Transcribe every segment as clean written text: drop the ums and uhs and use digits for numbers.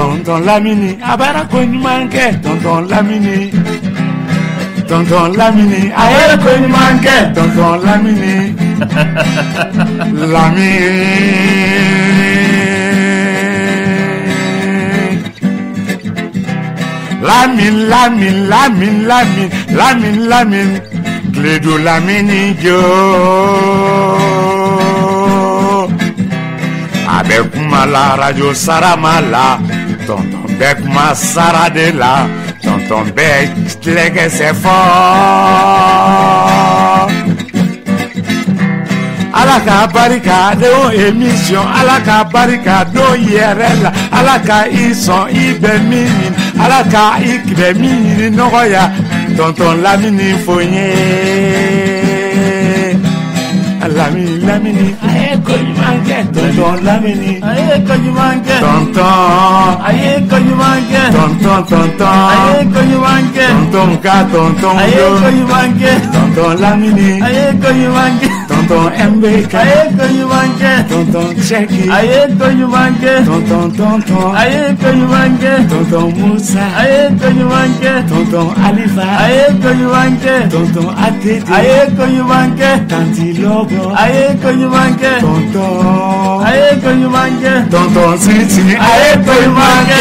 Tonton Lamini a baara ko ɲuman kɛ. Tonton Lamini, Tonton Lamini a ye ko ɲuman kɛ. Tonton Lamini, Lamini, Lamini, Lamini, Lamini, Lamini, Lamini, Lamini, Kledu Lamini jo. A bɛ kuma la radio sarama la. Tonton bɛ kuma sara de la. Tonton bɛ tilɛkɛsɛ fɔ. Ala ka barika don émission, Ala ka barika don yɛrɛ la, Ala ka i sɔn i bɛ min ɲini, Ala ka i bɛ min ɲini nɔgɔya. Tonton Lamini fo n ye. Lamini, Lamini a ye ko ɲuman kɛ. Tonton Lamini a ye ko ɲuman kɛ. Tonton a ye ko ɲuman kɛ. Tonton, tonton a ye ko ɲuman kɛ. Tonton ka tonton a ye ko ɲuman kɛ. Tonton Lamini a ye ko ɲuman kɛ. Tonton MBK a ye ko ɲuman kɛ. Tonton Cheki a ye ko ɲuman kɛ. Tonton, tonton a ye ko ɲuman kɛ. Tonton Musa a ye ko ɲuman kɛ. Tonton Alifa a ye ko ɲuman kɛ. Tonton ATT a ye ko ɲuman kɛ. Tanti Lobo a ye ko ɲuman kɛ. Tonton a ye ko ɲuman kɛ. Tonton Sisi a ye ko ɲuman kɛ.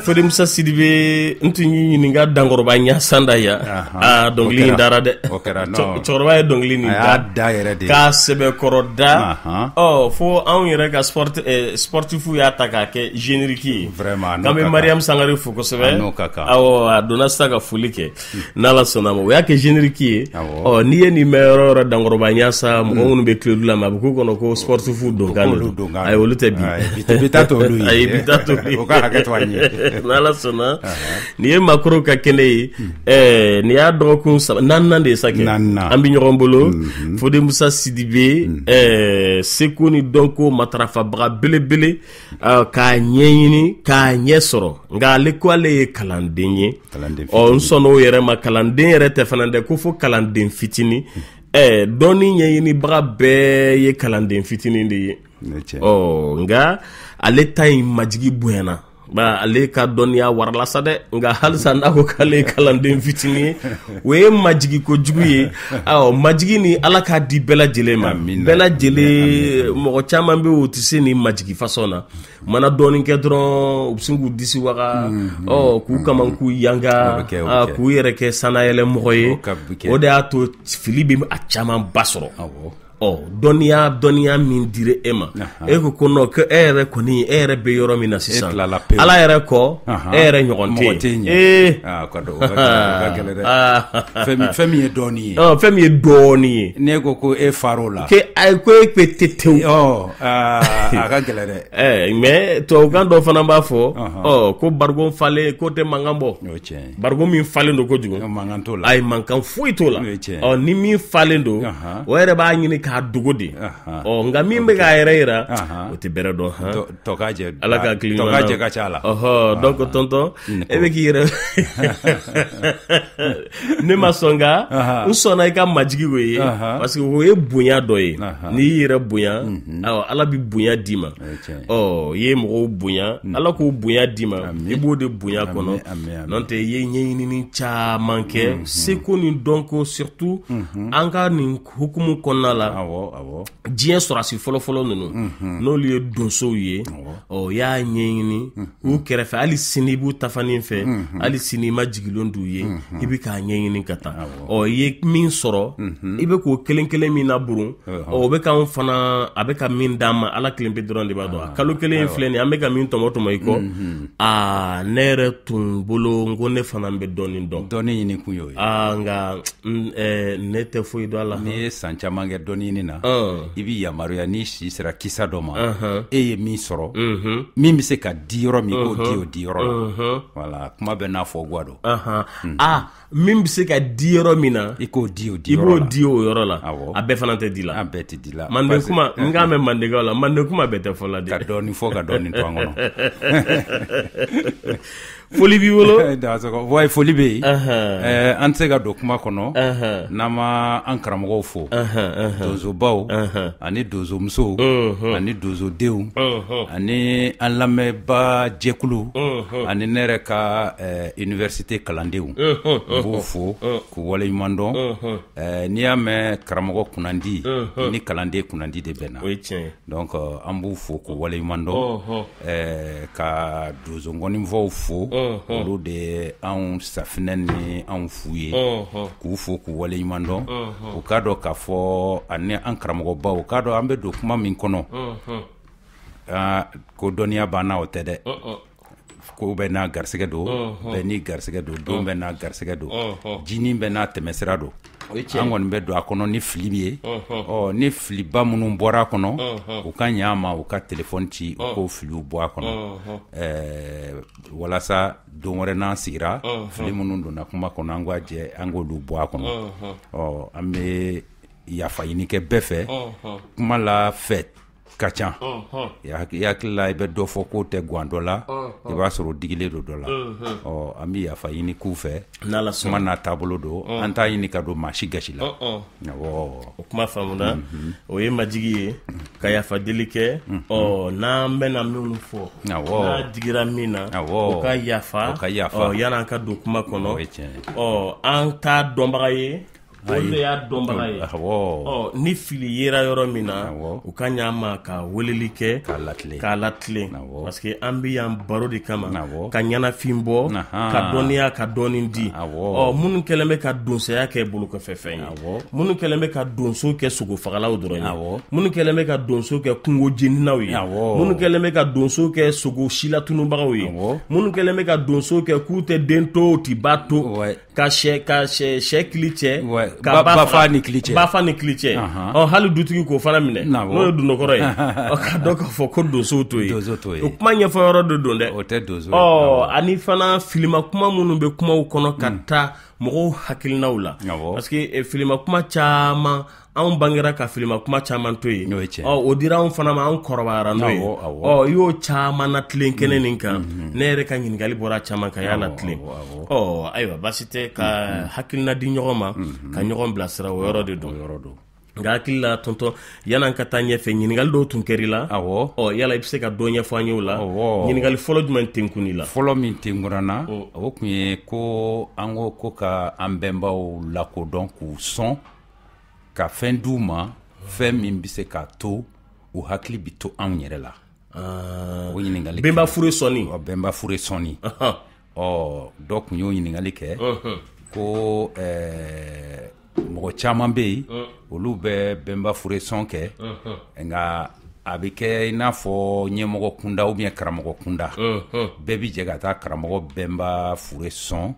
Fode Musa Sidibe, n tun y'i ɲininka Dankɔrɔba ɲasan da yan. Aa, dɔnkili in dara dɛ. Cɛkɔrɔba ye dɔnkili nin da, da yɛrɛ de, k'a sɛbɛkɔrɔ da. Ɔ, fo anw yɛrɛ ka sportif y'a ta k'a kɛ générique ye. Vraiment. K'an bɛ Mariam Sangare fo kosɛbɛ. Awɔ, a donna sisan ka foli kɛ, n'Ala sɔnna ma, o y'a kɛ générique ye. Ɔ, n'i ye nin mɛn yɔrɔ o yɔrɔ, Dankɔrɔba ɲasa, mɔgɔ minnu bɛ tulo la ma, a bɛ k'u kɔnɔ ko sportif donkan de don. Ayi, olu tɛ bi. Bi ta t'olu ye. Ayi, bi ta t'olu ye. O ka hakɛ to an ye. N'Ala sɔnna, nin ye Makoro ka kɛnɛ ye. Ɛɛ, nin y'a dɔgɔkun saba naaninan de ye sa kɛ an bɛ ɲɔgɔn bolo. Fode Musa Sidibe, ɛɛ, seko ni dɔnko matarafabaga belebele, k'a ɲɛɲini k'a ɲɛ sɔrɔ, nka ale ko ale ye kalanden ye. Ɔ, n sɔnn'o yɛrɛ ma. Kalanden yɛrɛ tɛ fana dɛ, ko fo kalanden fitinin. Ɛɛ, dɔnni ɲɛɲinibaga bɛɛ ye kalanden fitinin de ye. Ɔ, nka ale ta in majigi bonyana ba, ale ka dɔnniya warala sa dɛ. Nka halisa n'a ko k'ale ye kalanden fitinin ye, o ye majigi kojugu ye. Awɔ, majigi ni Ala k'a di bɛɛ lajɛlen ma, bɛɛ lajɛlen. Mɔgɔ caman bɛ yen, o tɛ se nin majigi fasɔn na. U mana dɔɔnin kɛ dɔrɔn, u bɛ sin k'u disi waga, ɔ, k'u kamank'u yanga, k'u yɛrɛ kɛ sanayɛlɛ mɔgɔ ye. O de y'a to fili bɛ a caman ba sɔrɔ. Ɔ, dɔnniya min dira e ma, e ko ko non, ko e yɛrɛ kɔni, e yɛrɛ bɛ yɔrɔ min na sisan, Ala yɛrɛ kɔ, e yɛrɛ ɲɔgɔn tɛ yen. Ee, fɛn min ye dɔɔnin ye. Fɛn min ye dɔɔnin ye. N'e ko ko e far'o la. Ko e bɛ te tewu. A ka gɛlɛn dɛ. Ɛɛ, mais tubabukan dɔ fana b'a fɔ, ɔ, ko barigon falen ko tɛ mankan bɔ. Barigon min falen don kojugu, mankan t'o la. Ayi, mankan foyi t'o la. Ɔ, ni min falen don, o yɛrɛ b'a ɲini k'a dogo de. Ɔ, nka min bɛ k'a yɛrɛ yira, o tɛ bɛrɛ dɔn. Han, Ala ka hakili ɲuman na. Tɔ ka jɛ ka ca la. Ɔhɔ, donc tonton, e bɛ k'i yɛrɛ, ne ma sɔn, nka n sɔnna i ka majigi o ye, parce que o ye bonya dɔ ye. N'i y'i yɛrɛ bonya, awɔ, Ala bɛ bonya d'i ma. Ɔ, i ye mɔgɔw bonya, Ala k'o bonya d'i ma, i b'o de bonya kɔnɔ. N'o tɛ, i ye ɲɛɲinini caman kɛ seko ni dɔnko, surtout an ka nin hukumu kɔnɔna la. Diɲɛ sɔrɔsi fɔlɔfɔlɔ ninnu, n'olu ye donsow ye, ɔ, y'a ɲɛɲini u kɛrɛfɛ. Hali sini i b'u tafanin fɛ, hali sini i ma jigilen d'u ye, i bɛ k'a ɲɛɲini ka taa. Ɔ, i ye min sɔrɔ, i bɛ k'o kelen kelen min laburu, ɔ, o bɛ k'anw fana, a bɛ ka min d'an ma, Ala kelen pe dɔrɔn de b'a dɔn. A kalo kelen filɛ nin ye, an bɛ ka min tɔmɔ tɔmɔ i kɔ. Aa, ne yɛrɛ tun bolo n ko ne fana bɛ dɔɔnin dɔn. Dɔɔnin ɲini kun y'o ye. Aa, nka ne tɛ foyi dɔn a la. N'i ye san caman kɛ dɔɔnin ɲini na, i b'i yamaruya n'i si sera kisa dɔ ma, e ye min sɔrɔ, min bɛ se ka di yɔrɔ min, k'o di o di yɔrɔ la. Wala, kuma bɛɛ n'a fɔ guwa don. Aa, min bɛ se ka di yɔrɔ min na, i k'o di o di yɔrɔ la. I b'o di o yɔrɔ la. A bɛɛ fana tɛ di la. A bɛɛ tɛ di la. Manden kuma, n k'a mɛn mandenkaw la, manden kuma bɛɛ tɛ fɔ la dɛ. Ka dɔɔnin fɔ, ka dɔɔnin to an kɔnɔ. Foli b'i bolo. Wa foli bɛ yen. An tɛ se ka don kuma kɔnɔ n'an ma an karamɔgɔw fo, donsobaw ani donsomusow ani donsodenw ani an lamɛnbaa jɛkulu ani ne yɛrɛ ka université kalandenw, n b'u fo k'u waleɲuman dɔn. N'i y'a mɛn karamɔgɔ kunnandi, ni kalanden kunnandi de bɛnna. O ye tiɲɛ ye. Donc an b'u fo k'u waleɲuman dɔn, ka donsonkɔnifɔw fo, olu de ye anw safinɛ ni anw fu ye, k'u fo k'u waleɲuman dɔn. U k'a dɔn k'a fɔ, ani an karamɔgɔbaw, u k'a dɔn an bɛ don kuma min kɔnɔ, ko dɔnniya banna, o tɛ dɛ. Ko bɛɛ n'a garisɛgɛ don, bɛɛ n'i garisɛgɛ don, don bɛɛ n'a garisɛgɛ don, jinin bɛɛ n'a tɛmɛsira don. An kɔni bɛ don a kɔnɔ ni fili ye. Ɔ, ni filiba minnu bɔra a kɔnɔ, u ka ɲa ma, u ka telefɔni ci, u k'o filiw bɔ a kɔnɔ, walasa don wɛrɛ n'an sigira, fili minnu donna kuma kɔnɔ, an k'a jɛ an k'olu bɔ a kɔnɔ. Ɔ, an bɛ yafa ɲini kɛ bɛɛ fɛ. Kuma la fɛ ka ca, i hakili la i bɛ dɔ fɔ k'o tɛ gan dɔ la, i b'a sɔrɔ digilen don dɔ la. Ɔ, an bɛ yafa ɲini k'u fɛ. Kuma n'a taabolo don, an t'a ɲini ka don maa si gasi la. Awɔ, o kuma faamuna. O ye majigi ye ka yafa deli kɛ. Ɔ, n'an bɛna minnu fɔ, n'a digira min na, o ka yafa, yan'an ka don kuma kɔnɔ. Ɔ, an t'a dɔnbaga ye. Olu de y'a dɔnbaga ye. Ɔ, ni fili yera yɔrɔ min na, u ka ɲa ma ka weleli kɛ k'a latilen, parce que an bɛ yan baro de kama, ka ɲɛnafin bɔ, ka dɔnniya, ka dɔɔni di. Ɔ, minnu kɛlen bɛ ka donsoya kɛ bolokɔfɛfɛn ye, minnu kɛlen bɛ ka donso kɛ sogofagalaw dɔrɔn ye, minnu kɛlen bɛ ka donso kɛ kungo jeninaw ye, minnu kɛlen bɛ ka donso kɛ sogo silatunubagaw ye, minnu kɛlen bɛ ka donso kɛ k'u tɛ den to, u ti ba to, ka sɛ kili cɛ, ka ba ni kili cɛ, ba fa ni kili cɛ. Ɔ, hali dutigi k'o fana minɛ, n'o ye dundokɔrɔ ye, ɔ, ka dɔn k'a fɔ ko donsow to ye. O kuma ɲɛfɔ yɔrɔ de don dɛ, o tɛ donso. Ɔ, ani fana filima kuma minnu bɛ kumaw kɔnɔ ka taa mɔgɔw hakilinaw la, parce que filima kuma caman, anw bangera ka filima kuma caman to yen. Ɔ, o dira anw fana ma, anw kɔrɔbayara n'o ye. Ɔ, i y'o caman latilen kɛnɛ nin kan. Ne yɛrɛ ka ɲininkali bɔra caman kan, y'a latilen. Ɔ, ayiwa, baasi tɛ, ka hakilina di ɲɔgɔn ma, ka ɲɔgɔn bilasira, o yɔrɔ de don. Nka hakili la, tonton, yan'an ka taa ɲɛfɛ, ɲininkali dɔw tun kɛr'i la. Ɔ, yala i bɛ se ka dɔ ɲɛfɔ an ye o la? Ɲininkali fɔlɔ jumɛn tenkun i la? Fɔlɔ min tenkura na, o tun ye ko an ko ka an bɛnbaw lakodɔn, k'u sɔn, ka fɛn d'u ma, fɛn min bɛ se k'a to u hakili bɛ to anw yɛrɛ la. O ɲininkali, bɛnba fure sɔnni. Bɛnba fure sɔnni. Ɔ, dɔ tun y'o ɲininkali kɛ ko mɔgɔ caman bɛ yen, olu bɛ bɛnba fure sɔn kɛ, nka a bɛ kɛ i n'a fɔ ɲɛmɔgɔ kunda ou bien karamɔgɔ kunda, bɛɛ bɛ jɛ ka taa karamɔgɔ bɛnba fure sɔn.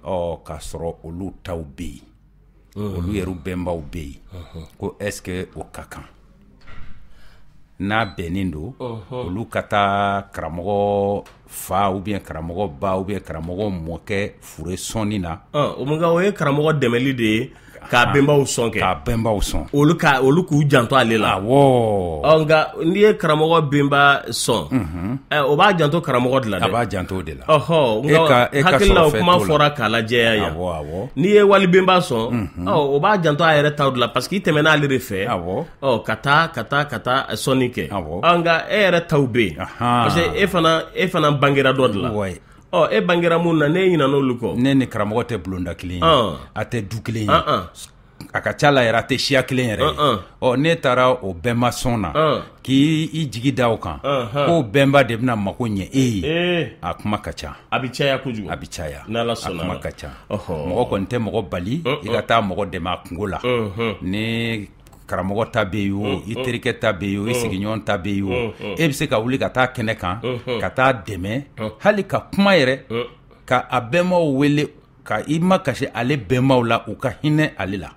Ɔ, k'a sɔrɔ olu taw bɛ yen, olu yɛrɛ bɛnbaw bɛ yen, ko est-ce que o ka kan, n'a bɛnnen don, olu ka taa karamɔgɔ fa ou bien karamɔgɔ ba ou bien karamɔgɔ mɔkɛ fure sɔnni na? O mun, o ye karamɔgɔ dɛmɛli de ye k'a bɛnbaw sɔn kɛ. K'a bɛnbaw sɔn. Olu ka olu k'u janto ale la. Awɔ. Ɔ, nka n'i ye karamɔgɔ bɛnba sɔn, o b'a janto karamɔgɔ de la dɛ. A b'a janto o de la. Ɔhɔ, nka hakili la, o kuma fɔra k'a lajɛya yan. Awɔ, awɔ. N'i ye wali bɛnba sɔn, ɔ, o b'a janto a yɛrɛ taw de la, parce que i tɛmɛna ale de fɛ. Ɔ, ka taa sɔnni kɛ. Ɔ, nka e yɛrɛ taw bɛ yen, parce que e fana bangera dɔ de la. Ɔ, e bangera mun na, ne ɲinɛna olu kɔ. Ne ni karamɔgɔ tɛ bulonda kelen ye, a tɛ du kelen ye, a ka ca la yɛrɛ, a tɛ siya kelen yɛrɛ ye. Ɔ, ne taara o bɛnba sɔn na, k'i i jigi da o kan k'o bɛnba de bɛna mako ɲɛ e ye, a kuma ka ca. A bɛ caya kojugu. A bɛ caya. N'Ala sɔnna. A kuma ka ca. Mɔgɔ kɔni tɛ mɔgɔ bali i ka taa mɔgɔ dɛmɛ a kungo la, ni karamɔgɔ ta bɛ yen o, i terikɛ ta bɛ yen o, i sigiɲɔgɔn ta bɛ yen o, e bɛ se ka wuli ka taa kɛnɛ kan, ka taa dɛmɛ, hali ka kuma yɛrɛ, ka a bɛnbaw wele, ka i ma kasi ale bɛnbaw la, u ka hinɛ ale la.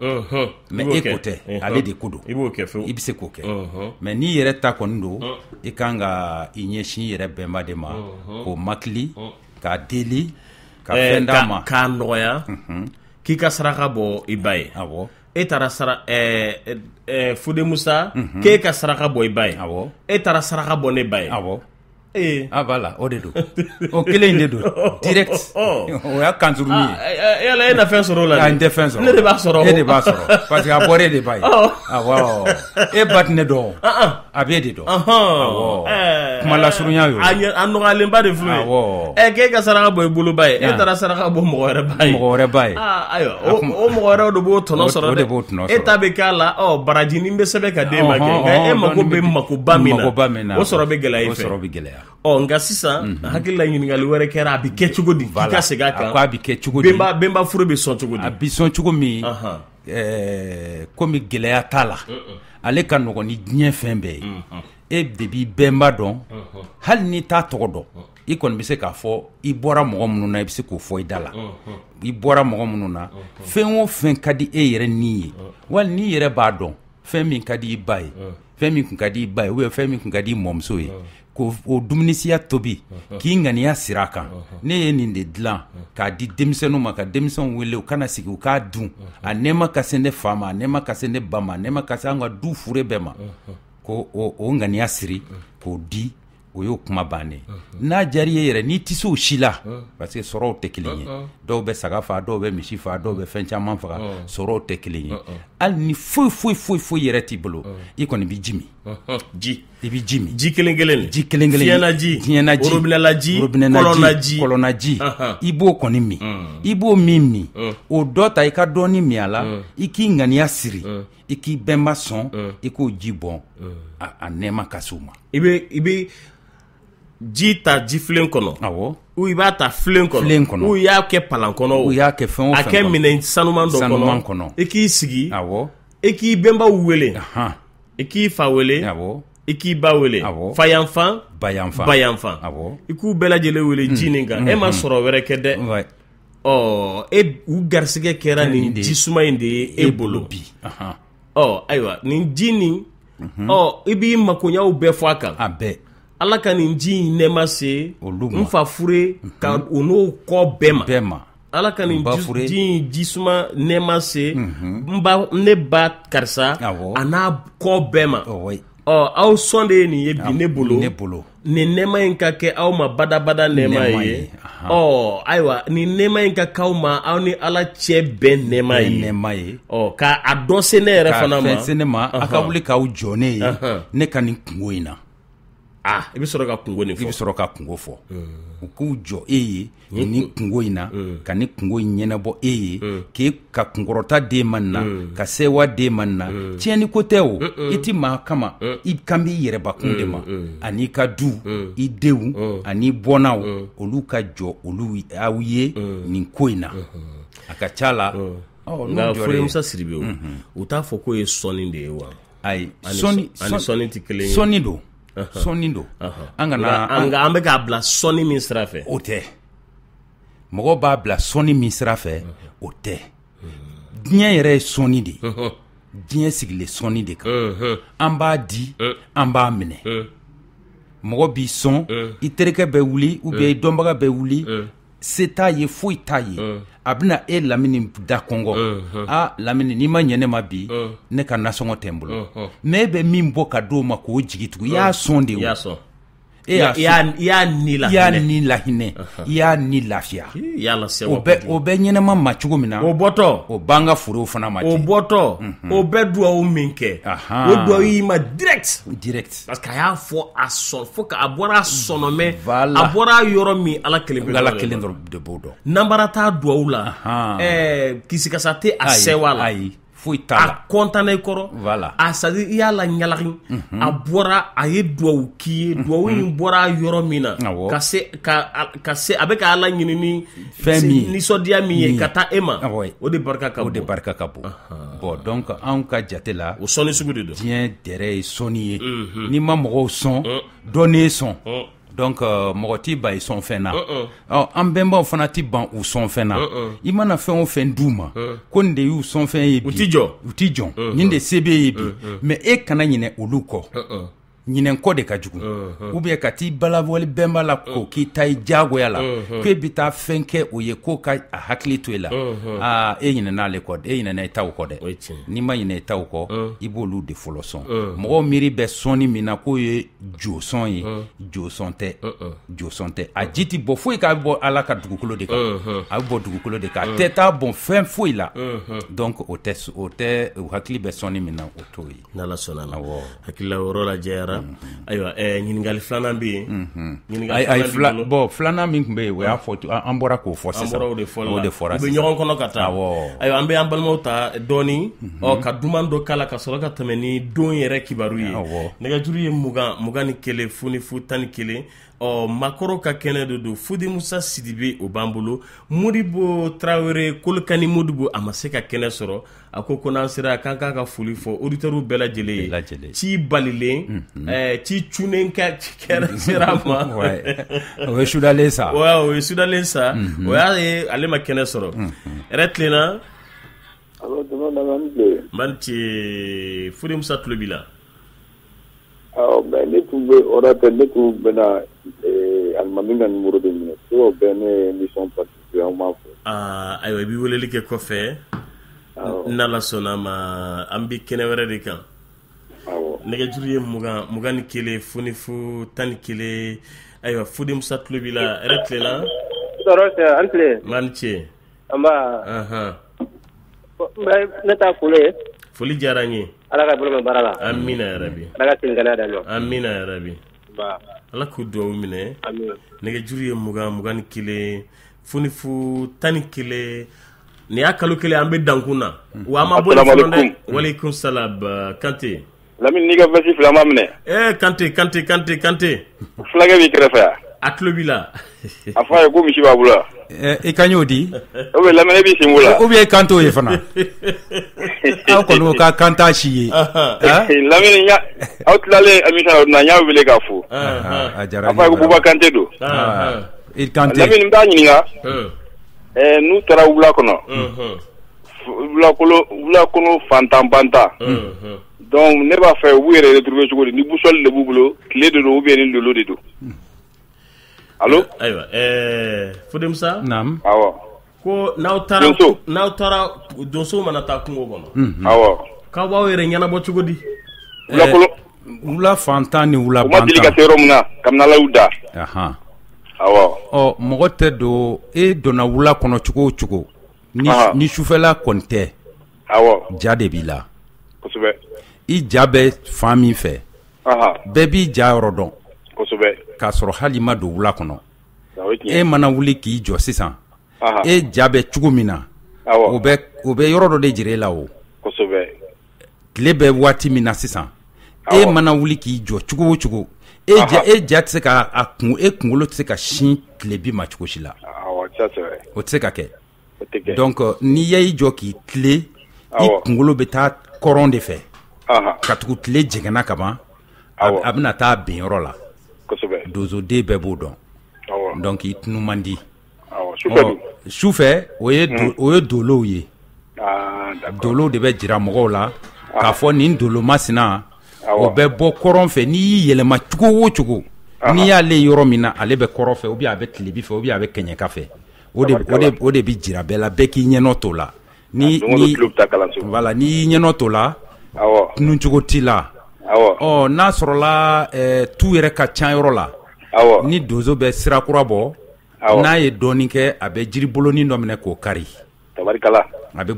Mais e ko tɛ, ale de ko don. I b'o kɛ fewu. I bɛ se k'o kɛ. Mais n'i yɛrɛ ta kɔni don, i kan ka i ɲɛsin i yɛrɛ bɛnba de ma, k'o makili, k'a deli, ka fɛn d'a ma. K'a nɔgɔya k'i ka saraka bɔ i ba ye. E taara sara Fode Musa, k'e ka saraka bɔ i ba ye. E taara saraka bɔ ne ba ye. Ee, ah, voilà, o de don, o kelen in de don direct, o y'a kansuruni ye. Yala e na fɛn sɔrɔ o la? N tɛ fɛn sɔrɔ. Ne de b'a sɔrɔ. E de b'a sɔrɔ, parce que a bɔra e de ba ye. Awɔ, e ba tɛ ne dɔn, a b'e de dɔn. Awɔ, kuma lasurunya y'o ye. A nɔgɔyalenba de filɛ. Ɛ, k'e ka saraka bɔ i bolo ba ye, e taara saraka bɔ mɔgɔ wɛrɛ ba ye. Mɔgɔ wɛrɛ ba ye. Ayiwa, o mɔgɔ wɛrɛw de b'o tɔnɔ sɔrɔ dɛ. O de b'o tɔnɔ sɔrɔ. E ta bɛ k'a la, ɔ, barajinin bɛ sɛbɛn ka d'e ma kɛ, nka e mako bɛ makoba min na, o sɔrɔ bɛ gɛlɛya i fɛ. O sɔrɔ bɛ gɛlɛya. Ɔ, nka sisan, hakili la, ɲininkali wɛrɛ kɛra, a bɛ kɛ cogo di? K'i ka segin a kan. A ko a bɛ kɛ cogo di? Bɛnba furu bɛ sɔn cogo di? A bɛ sɔn cogo min, komi gɛlɛya t'a la, ale ka nɔgɔn ni diɲɛ fɛn bɛɛ ye. E de b'i bɛnba dɔn, hali n'i t'a tɔgɔ dɔn, i kɔni bɛ se k'a fɔ i bɔra mɔgɔ minnu na, i bɛ se k'o fɔ i da la, i bɔra mɔgɔ minnu na. Fɛn o fɛn ka di e yɛrɛ ni ye, wali n'i yɛrɛ b'a dɔn fɛn min ka di i ba ye, fɛn min kun ka di i ba ye, ou bien fɛn min kun ka di i mɔmuso ye, k'o o dumunisiya tobi, k'i ŋaniya siri a kan: ne ye nin de dilan k'a di denmisɛnninw ma, ka denmisɛnw wele u kana sigi, u k'a dun, a nɛɛma ka se ne fa ma, a nɛɛma ka se ne ba ma, a nɛɛma ka se an ka du fure bɛɛ ma, ko o ŋaniya siri k'o di. O y'o kuma bannen. N'a diyara i ye yɛrɛ, n'i tɛ se o si la, parce que sɔrɔw tɛ kelen ye, dɔw bɛ saga faga, dɔw bɛ misi faga, dɔw bɛ fɛn caman faga, sɔrɔw tɛ kelen ye. Hali ni foyi foyi foyi foyi yɛrɛ t'i bolo, i kɔni bɛ ji min. Ji. I bɛ ji min. Ji kelen kelen. Ji kelen kelen. Fiɲɛnaji. Fiɲɛnaji. Robinet kɔlɔnnaji. Kɔlɔnnaji. Kɔlɔnnaji. I b'o kɔni min. I b'o min min. O dɔ ta, i ka dɔɔni min a la, i k'i ŋaniya siri, i k'i bɛnba sɔn, i k'o ji bɔn, a nɛɛma ka s'u ma. I bɛ ji ta jifilen kɔnɔ. Awɔ. Ou i b'a ta filen kɔnɔ. Filen kɔnɔ. Ou i y'a kɛ palan kɔnɔ. Ou i y'a kɛ fɛn o fɛn. A kɛ minɛn sanuman dɔ kɔnɔ. Sanuman kɔnɔ. I k'i sigi. Awɔ. I k'i bɛnbaw wele. I k'i fa wele. Awɔ. I k'i ba wele. Awɔ. Fa yanfan. Ba yanfan. Ba yanfan. Awɔ. I k'u bɛɛ lajɛlen wele ji nin kan. E ma sɔrɔ wɛrɛ kɛ dɛ. Ɔ, e u garisɛgɛ kɛra nin ji suma in de ye e bolo bi. Ɔ, ayiwa, nin ji nin, ɔ, i b'i makoɲaw bɛɛ fɔ a kan. A bɛɛ. Ala ka nin ji in nɛɛma se olu ma. N fa fure ka o n'o kɔ bɛɛ ma. Bɛɛ ma. Ala ka nin ji in ji suma nɛɛma se n ba, ne ba karisa, a n'a kɔ bɛɛ ma. Ɔ, aw sɔn de ye nin ye bi ne bolo. Ne bolo. Nin nɛɛma in ka kɛ aw ma badabada nɛɛma ye. Ɔ, ayiwa, nin nɛɛma in ka k'aw ma aw ni Ala cɛ bɛn nɛɛma ye. Nɛɛma ye. Ɔ, k'a dɔ se ne yɛrɛ fana ma. K'a fɛn se ne ma, a ka wuli k'aw jɔ ne ye, ne ka nin kungo in na. Ah, i bɛ sɔrɔ ka kungo nin fɔ. I bɛ sɔrɔ ka kungo fɔ. U k'u jɔ e ye nin kungo in na, ka nin kungo in ɲɛnabɔ e ye, k'e ka kunkɔrɔta d'e ma nin na, ka sewa d'e ma nin na. Tiɲɛni ko tɛ o, i ti maa kama, i kan b'i yɛrɛbakun de ma, ani ka du, i denw, ani bɔnnaw, olu ka jɔ olu aw ye nin ko in na. A ka ca la. Nka Fode Musa Sidibe, u t'a fɔ k'o ye sɔnni de ye wa? Ayi, sɔnni sɔnni tɛ kelen ye. Sɔnni don. Sɔnni don. An kana an bɛ k'a bila sɔnni min sira fɛ, o tɛ. Mɔgɔ b'a bila sɔnni min sira fɛ, o tɛ. Diɲɛ yɛrɛ ye sɔnni de ye. Diɲɛ sigilen sɔnni de kan. An b'a di, an b'a minɛ. Mɔgɔ b'i sɔn, i terikɛ bɛ wuli, ou bien i dɔnbaga bɛ wuli, se t'a ye, foyi t'a ye. A bɛna e Lamini da kɔngɔ. A Lamini, n'i ma ɲɛ ne ma bi, ne ka nasɔngɔ tɛ n bolo. Mais e bɛ min bɔ ka d'o ma k'o jigi tugu, i y'a sɔn de o. I y'a sɔn. I y'a ni lahinɛ. I y'a ni lahinɛ. I y'a ni lafiya. I y'a lasewa. O bɛ ɲɛnɛma ma cogo min na. O bɔtɔ. O b'an ka forow fana ma ten. O bɔtɔ. O bɛ duwawu min kɛ. O duwawu y'i ma direct. Direct. Parce que a y'a fɔ a sɔn fo a bɔra a sɔnɔmɛ. Voilà. A bɔra yɔrɔ min Ala kelen pe. Ala kelen dɔrɔn de b'o dɔn. Nanbara t'a duwawu la. Kisikasa tɛ a sɛwa la. Ayi. Foyi t'a la. A kɔntanna i kɔrɔ. Voilà. A c'est à dire i y'a la ɲalaki. A bɔra, a ye duwawu k'i ye. Duwawu in bɔra yɔrɔ min na. Ka se ka se a bɛ ka Ala ɲini ni fɛn min nisɔndiya min ye ka taa e ma. O de barika ka bon. O de barika ka bon. Bon, donc anw ka jate la. O sɔnni sugu de don. Diɲɛ dɛrɛ ye sɔnni ye. N'i ma mɔgɔw sɔn, dɔ n'e sɔn. Donc mɔgɔ t'i ban i sɔn fɛn na. Ɔ, an bɛnbaw fana t'i ban u sɔn fɛn na. I mana fɛn o fɛn d'u ma, ko nin de y'u sɔn fɛn ye bi. U t'i jɔ. U t'i jɔ. Nin de se b'e ye bi. Mais e kana ɲinɛ olu kɔ. Ɲinɛ kɔ de ka jugu. Ou bien ka t'i balawali bɛnba la ko k'i ta i diyagoya la. K'e bɛ taa fɛn kɛ o ye ko ka a hakili to e la. Aa, e ɲinɛna ale kɔ, e ɲinɛna i taw kɔ dɛ. N'i ma ɲinɛ i taw kɔ, i b'olu de fɔlɔ sɔn. Mɔgɔw miiri bɛ sɔnni min na k'o ye josɔn ye, josɔn tɛ. Josɔn tɛ. A ji tɛ bɔ foyi k'a bɔ Ala ka dugukolo de kan. A bɛ bɔ dugukolo de kan. A tɛ taa bɔn fɛn foyi la. Donc o tɛ u hakili bɛ sɔnni min na, o t'o ye. N'Ala sɔnna a ma. Hakilila yɔrɔ lajɛyara. Ayiwa, ɲininkali filanan bɛ yen. Ayi, bon, filanan min tun bɛ yen, o y'a fɔ, an bɔra k'o fɔ sisan. An bɔra o de fɔ la. O de fɔra sisan. U bɛ ɲɔgɔn kɔnɔ ka taa. Awɔ. Ayiwa, an bɛ an balimaw ta dɔɔni. Ɔ, ka duman dɔ k'a la ka sɔrɔ ka tɛmɛ ni don yɛrɛ kibaru ye. Awɔ. Nɛgɛjuru ye 20 21 0 0 11. Ɔ, makɔrɔ ka kɛnɛ de don. Fode Musa Sidibe o b'an bolo. Modibo Tarawele Kolokani Modibo, a ma se ka kɛnɛ sɔrɔ. A ko ko n'an sera k'an k'a ka foli fɔ auditeurs bɛɛ lajɛlen ye. Ci balilen, ci cunnen kɛra sera a ma. O ye sudalen sa. O ye sudalen sa. O y'a ye ale ma kɛnɛ sɔrɔ. Hɛrɛ tilenna. Allo, Dɔnɔ Nana, ni tile. N ba ni ce. Fode Musa tulo b'i la. Awɔ, mais ne tun bɛ ordinateur, ne tun bɛna alimami ka numéro de minɛ. O bɛɛ ne ye émission participer, an b'a fɔ. Aa, ayiwa, i bɛ weleli kɛ kɔfɛ. N'Ala sɔnna a ma, an bɛ kɛnɛ wɛrɛ de kan. Nɛgɛjuru ye 20 21 0 0 11. Ayiwa, Fode Musa tulo b'i la. Hɛrɛ tilenna? Tɔɔrɔ tɛ, an tile. Nba, ni ce. Nba. Ne ta foli ye. Foli diyara n ye. Ala ka bolo mɛn baara la. Amina yarabi. Ala ka segin kɛnɛya d'an ma. Amina yarabi. Ala k'u dugawu minɛ. Nɛgɛjuru ye 20 21 0 0 11. Nin y'a kalo kelen an bɛ dankun na. Wa an ma bɔ fɔlɔ dɛ. Walekum salam Kante. Lamini, n'i ka veste filɛ, an b'a minɛ. Kante Kante Kante Kante. Fulakɛ b'i kɛrɛfɛ yan. A tulo b'i la. A fɔ a ye ko misi b'a bolo yan. I ka y'o di. Ou bien Lamini, e b'i sen b'o la. Ou bien i kan t'o ye fana. Aw kɔni ka kan t'a si ye. Lamini, aw tilalen émission na, n y'a wele k'a fo. A diyara n ye. A fɔ a ye ko Buba Kante don. I Kante. Lamini, n b'a ɲininka. N'u taara wula kɔnɔ. Wula kɔnɔ fantan bantan. Donc ne b'a fɛ u b'u yɛrɛ retrouver cogo di, ni boussole de b'u bolo, tile de don ou bien ni lolo de don. Allo? Ayiwa, Fode Musa. Naam. Awɔ. Ko n'aw taara donso mana taa kungo kɔnɔ. Awɔ. K'aw b'aw yɛrɛ ɲɛnabɔ cogo di? Wula fantan ni wula bantan. U ma deli ka se yɔrɔ min na kabini Ala y'u da. Awɔ. Ɔ, mɔgɔ tɛ don, e donna wula kɔnɔ cogo o cogo. Ni sufɛla kɔni tɛ. Awɔ. Ja de b'i la. Kosɛbɛ. I ja bɛ fan min fɛ. Bɛɛ b'i ja yɔrɔ dɔn. Kosɛbɛ. K'a sɔrɔ hali ma don wula kɔnɔ. E mana wuli k'i jɔ sisan. E ja bɛ cogo min na. O bɛ yɔrɔ dɔ de jira e la o. Kosɛbɛ. Tile bɛ waati min na sisan. E mana wuli k'i jɔ cogo o cogo. E ja tɛ se ka a kun, e kunkolo tɛ se ka sin tilebi ma cogo si la. O tɛ se ka kɛ. Donc n'i y'i jɔ k'i tile, i kunkolo bɛ taa kɔrɔn de fɛ. Ka tugu tile jɛngɛnna ka ban, a bɛna taa ben yɔrɔ la. Donsoden bɛɛ b'o dɔn. Donc i tunu man di. Sufɛ o ye dolow ye. Dolow de bɛ jira mɔgɔw la k'a fɔ nin dolo masina, o bɛ bɔ kɔrɔn fɛ. N'i y'i yɛlɛma cogo o cogo, n'i y'ale yɔrɔ min na, ale bɛ kɔrɔn fɛ ou bien a bɛ tilebi fɛ ou bien a bɛ kɛɲɛka fɛ. O de bɛ jira bɛɛ la, bɛɛ k'i ɲɛnɔ t'o la. Ni voilà, n'i y'i ɲɛnɔ t'o la, tununcogo t'i la. Ɔ, n'a sɔrɔla tu yɛrɛ ka ca yɔrɔ la, ni donso bɛ sira kura bɔ, n'a ye dɔɔnin kɛ, a bɛ jiribolonin dɔ minɛ k'o kari. A bɛ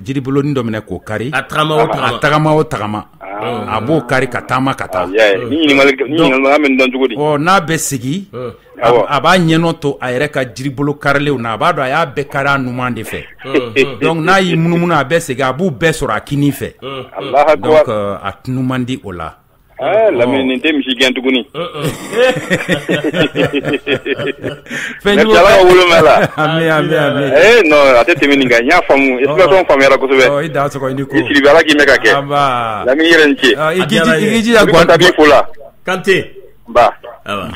jiribolonin dɔ minɛ k'o kari. A tagama o tagama. A b'o kari ka taama ka taa. Ɔ, n'a bɛ segin, a b'a ɲɛnɔ to a yɛrɛ ka jiribolo karilenw na. A b'a dɔn a y'a bɛɛ kari a numan de fɛ. Donc n'a y'i munumunu, a bɛ segin, a b'u bɛɛ sɔrɔ a kinin fɛ. Donc a tunu man di o la. Lamini, nin tɛ misi gɛn tuguni. Fɛn jugu. Ala ka wolo mɛn la. Ami ami ami. Non, a tɛ tɛmɛ nin kan. N y'a faamu, explication faamuyara kosɛbɛ. Ɔ, i dan sɔgɔ, i ni ko. I Sidibe, Ala k'i mɛn ka kɛ. Anba. Lamini, i yɛrɛ ni ce. I k'i jija. Guwan tabi fo la. Kante. Nba. Awa.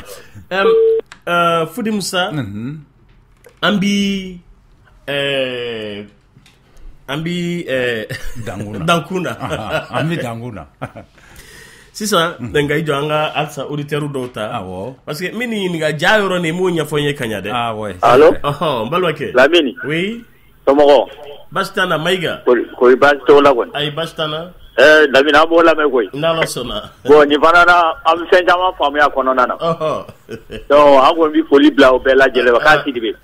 Fode Musa. An bi dankun na. An bi dankun na. Sisan nka i jɔ an ka halisa auditeur dɔw ta. Awɔ. Parce que min ɲininka ja yɔrɔ nin, m'o ɲɛfɔ n ye ka ɲa dɛ. Ah ouais. Allo? Ɔhɔ, n balimakɛ. Lamini. Oui. Somɔgɔw? Baasi t'an na, Mayiga. Kori baasi t'o la kɔni? Ayi, baasi t'an na. Lamini, an b'o lamɛn koyi. N'Ala sɔnna. Bon, nin fana na, an bɛ fɛn caman faamuya kɔnɔna na. Ɔhɔ. Donc an kɔni bɛ foli bila o bɛɛ lajɛlen ma k'a Sidibe.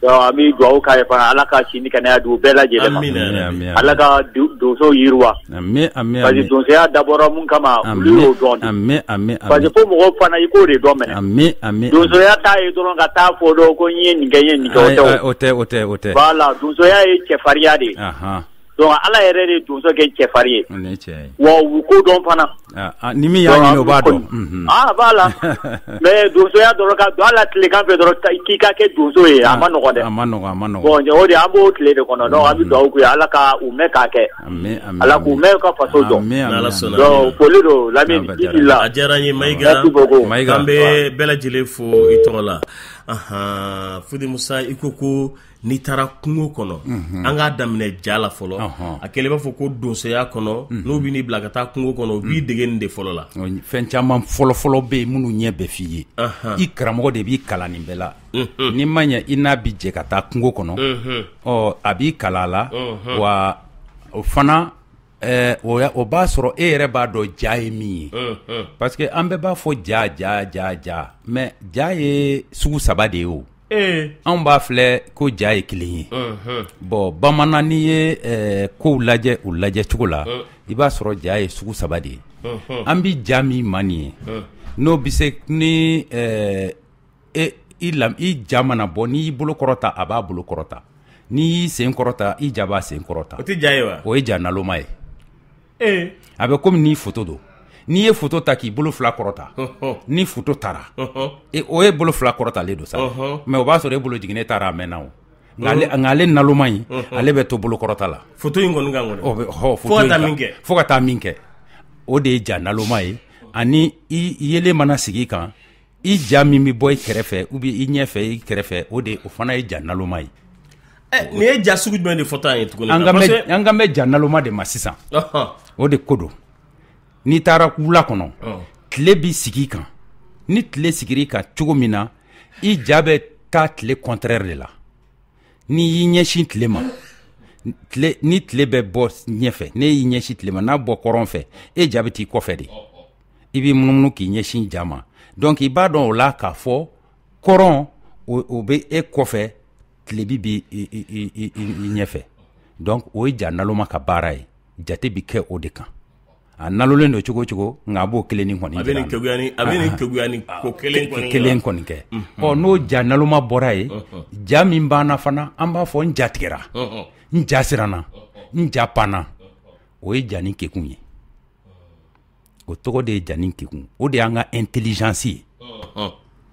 Donc an bɛ dugawu k'a ye fana, Ala ka si ni kɛnɛya di u bɛɛ lajɛlen ma. Amina. Ala ka donsow yiriwa. Ami ami. Parce que donsoya dabɔra mun kama, olu y'o dɔn. Ami ami. Parce que fo mɔgɔw fana i k'o de dɔn minɛ. Ami ami. Donsoya t'a ye dɔrɔn ka taa fɔ dɔn ko n ye nin kɛ, n ye nin kɛ, o tɛ o. O tɛ o tɛ. Voilà, donsoya ye cɛfarinya de ye. Donc ala yɛrɛ de donso kɛ cɛfarin ye. Wa u ko dɔn fana. Ni min y'a ɲini o b'a dɔn. Ah voilà. Mais donsoya dɔrɔn ka don ala tilegan fɛ dɔrɔn k'i ka kɛ donso ye, a ma nɔgɔn dɛ. A ma nɔgɔn. Bon, o de an b'o tile de kɔnɔ. Donc an bɛ dugawu k'u ye, Ala ka u mɛn k'a kɛ. Ala k'u mɛn ka faso jɔ. Donc foli don Lamini, bisimilah. A diyara n ye Mayiga. An bɛ bɛɛ lajɛlen fo i tɔgɔ la. Fode Musa, i ko n'i taara kungo kɔnɔ, an k'a daminɛ ja la fɔlɔ. A kɛlen b'a fɔ ko donsoya kɔnɔ, n'u bɛ n'i bila ka taa kungo kɔnɔ, u b'i dege nin de fɔlɔ la. Fɛn caman fɔlɔ-fɔlɔ bɛ yen minnu ɲɛ bɛ f'i ye. I karamɔgɔ de b'i kalan nin bɛɛ la. N'i ma ɲɛ i n'a bɛ jɛ ka taa kungo kɔnɔ, ɔ a b'i kalan a la. Wa o fana O b'a sɔrɔ e yɛrɛ b'a dɔn ja ye min ye, parce que an bɛɛ b'a fɔ ja ja ja ja, mais ja ye sugu saba de ye o. Anw b'a filɛ ko ja ye kelen ye. Bon, bamanan, n'i ye kow lajɛ u lajɛ cogo la, i b'a sɔrɔ ja ye sugu saba de ye. An bi ja min ma nin ye, n'o bɛ se ni i ja mana bɔ, n'i y'i bolo kɔrɔta, a b'a bolo kɔrɔta, n'i y'i sen kɔrɔta, i ja b'a sen kɔrɔta. O tɛ ja ye wa? O ye ja naloma ye. A bɛ komi n'i foto don, n'i ye foto ta k'i bolo fila kɔrɔta, ni foto taara, o ye bolo fila kɔrɔtalen don sa, mais o b'a sɔrɔ e bolo jiginnen taara a mɛnna o. Nka ale naloma in, ale bɛ to bolo kɔrɔta la. Foto in kɔni kan kɔni. Fo ka taa min kɛ. Fo ka taa min kɛ, o de ye ja naloma ye. Ani i yelen mana sigi i kan, i ja min bɛ bɔ i kɛrɛfɛ ou bien i ɲɛfɛ, i kɛrɛfɛ, o de o fana ye ja naloma ye. Nin ye ja sugu jumɛn de fɔtɔ an ye tuguni? An kan bɛ ja naloma de ma sisan. O de ko don. N'i taara wula kɔnɔ, tile b'i sigi i kan. Ni tile sigira i kan cogo min na, i ja bɛ taa tile contraire de la. N'i y'i ɲɛsin tile ma, ni tile bɛ bɔ ɲɛfɛ, n'e y'i ɲɛsin tile ma, n'a bɔ kɔrɔn fɛ, e ja bɛ t'i kɔfɛ de. I b'i munumunu k'i ɲɛsin ja ma. Donc i b'a dɔn o la k'a fɔ kɔrɔn o bɛ e kɔfɛ, tilebi bɛ i ɲɛfɛ. Donc o ye ja naloma ka baara ye. Jate bɛ kɛ o de kan. A nalolen don cogo o cogo, nka a b'o kelen nin kɔni. A bɛ nin keguya ni a bɛ nin keguya ni ko kelen kɔni. Kelen kɔni kɛ. Ɔ, n'o ja naloma bɔra yen, ja min banna fana, an b'a fɔ n ja tigɛra, n ja siranna, n ja panna. O ye ja ni kekun ye. O tɔgɔ de ye ja ni kekun. O de y'an ka intelligence ye.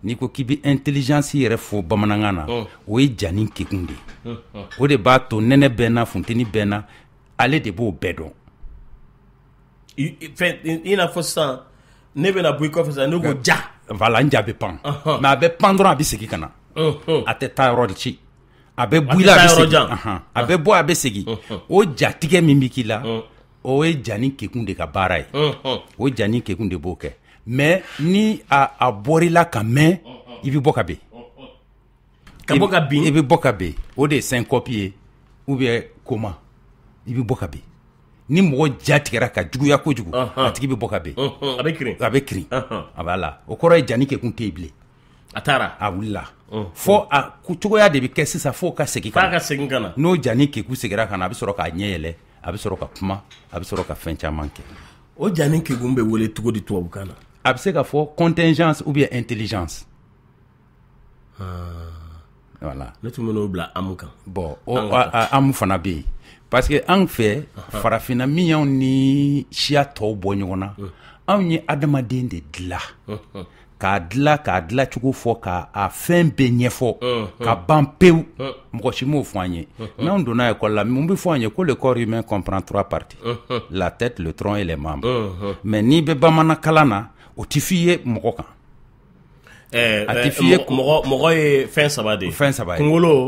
N'i ko k'i bɛ intelligence yɛrɛ fɔ bamanankan na, o ye ja ni kekun de ye. O de b'a to nɛnɛ bɛ n na, funteni bɛ n na, ale de b'o bɛɛ dɔn. Fɛn i n'a fɔ sisan, ne bɛna bɔ i kɔfɛ sisan, ne ko ja. Voilà, n ja bɛ pan. Mais a bɛ pan dɔrɔn, a bɛ segin ka na. A tɛ taa yɔrɔ ci. A bɛ bɔ i la, a bɛ segin. A bɛ bɔ, a bɛ segin. O jatigɛ min bɛ k'i la, o ye ja ni kekun de ka baara ye. O ja ni kekun de b'o kɛ. Mais ni a bɔr'i la ka mɛn, i bɛ bɔ ka bin. Ka bɔ ka bin. I bɛ bɔ ka bin. O de ye syncope ye ou bien coma. I bɛ bɔ ka bin. Ni mɔgɔ ja tigɛra ka juguya kojugu, a tigi bɛ bɔ ka bin. A bɛ kirin. A bɛ kirin. A b'a la. O kɔrɔ ye ja ni kekun tɛ yen bilen. A taara. A wulila. Fo a cogoya de bɛ kɛ sisan fo ka segin ka na. F'a ka segin ka na. N'o ja ni kekun seginna ka na, a bɛ sɔrɔ k'a ɲɛ yɛlɛ, a bɛ sɔrɔ ka kuma, a bɛ sɔrɔ ka fɛn caman kɛ. O ja ni kekun bɛ wele cogo di tubabukan na? A bɛ se ka fɔ contingence ou bien intelligence. Voilà. Ne tun bɛn'o bila âme kan. Bon, o âme fana bɛ yen. Parce que an fɛ farafinna, min y'anw ni siya tɔw bɔ ɲɔgɔn na, anw ye adamaden de dilan. K'a dilan, k'a dilancogo fɔ, k'a fɛn bɛɛ ɲɛfɔ ka ban pewu, mɔgɔ si m'o fɔ an ye. N'anw donna école la, mun bɛ fɔ an ye? Ko le corps humain comprend trois parties: la tête, le tronc et les membres. Mais n'i bɛ bamanan kalan na, o tɛ f'i ye mɔgɔ kan. A tɛ f'i ye mɔgɔ ye fɛn saba de ye. Fɛn saba ye. Kunkolo,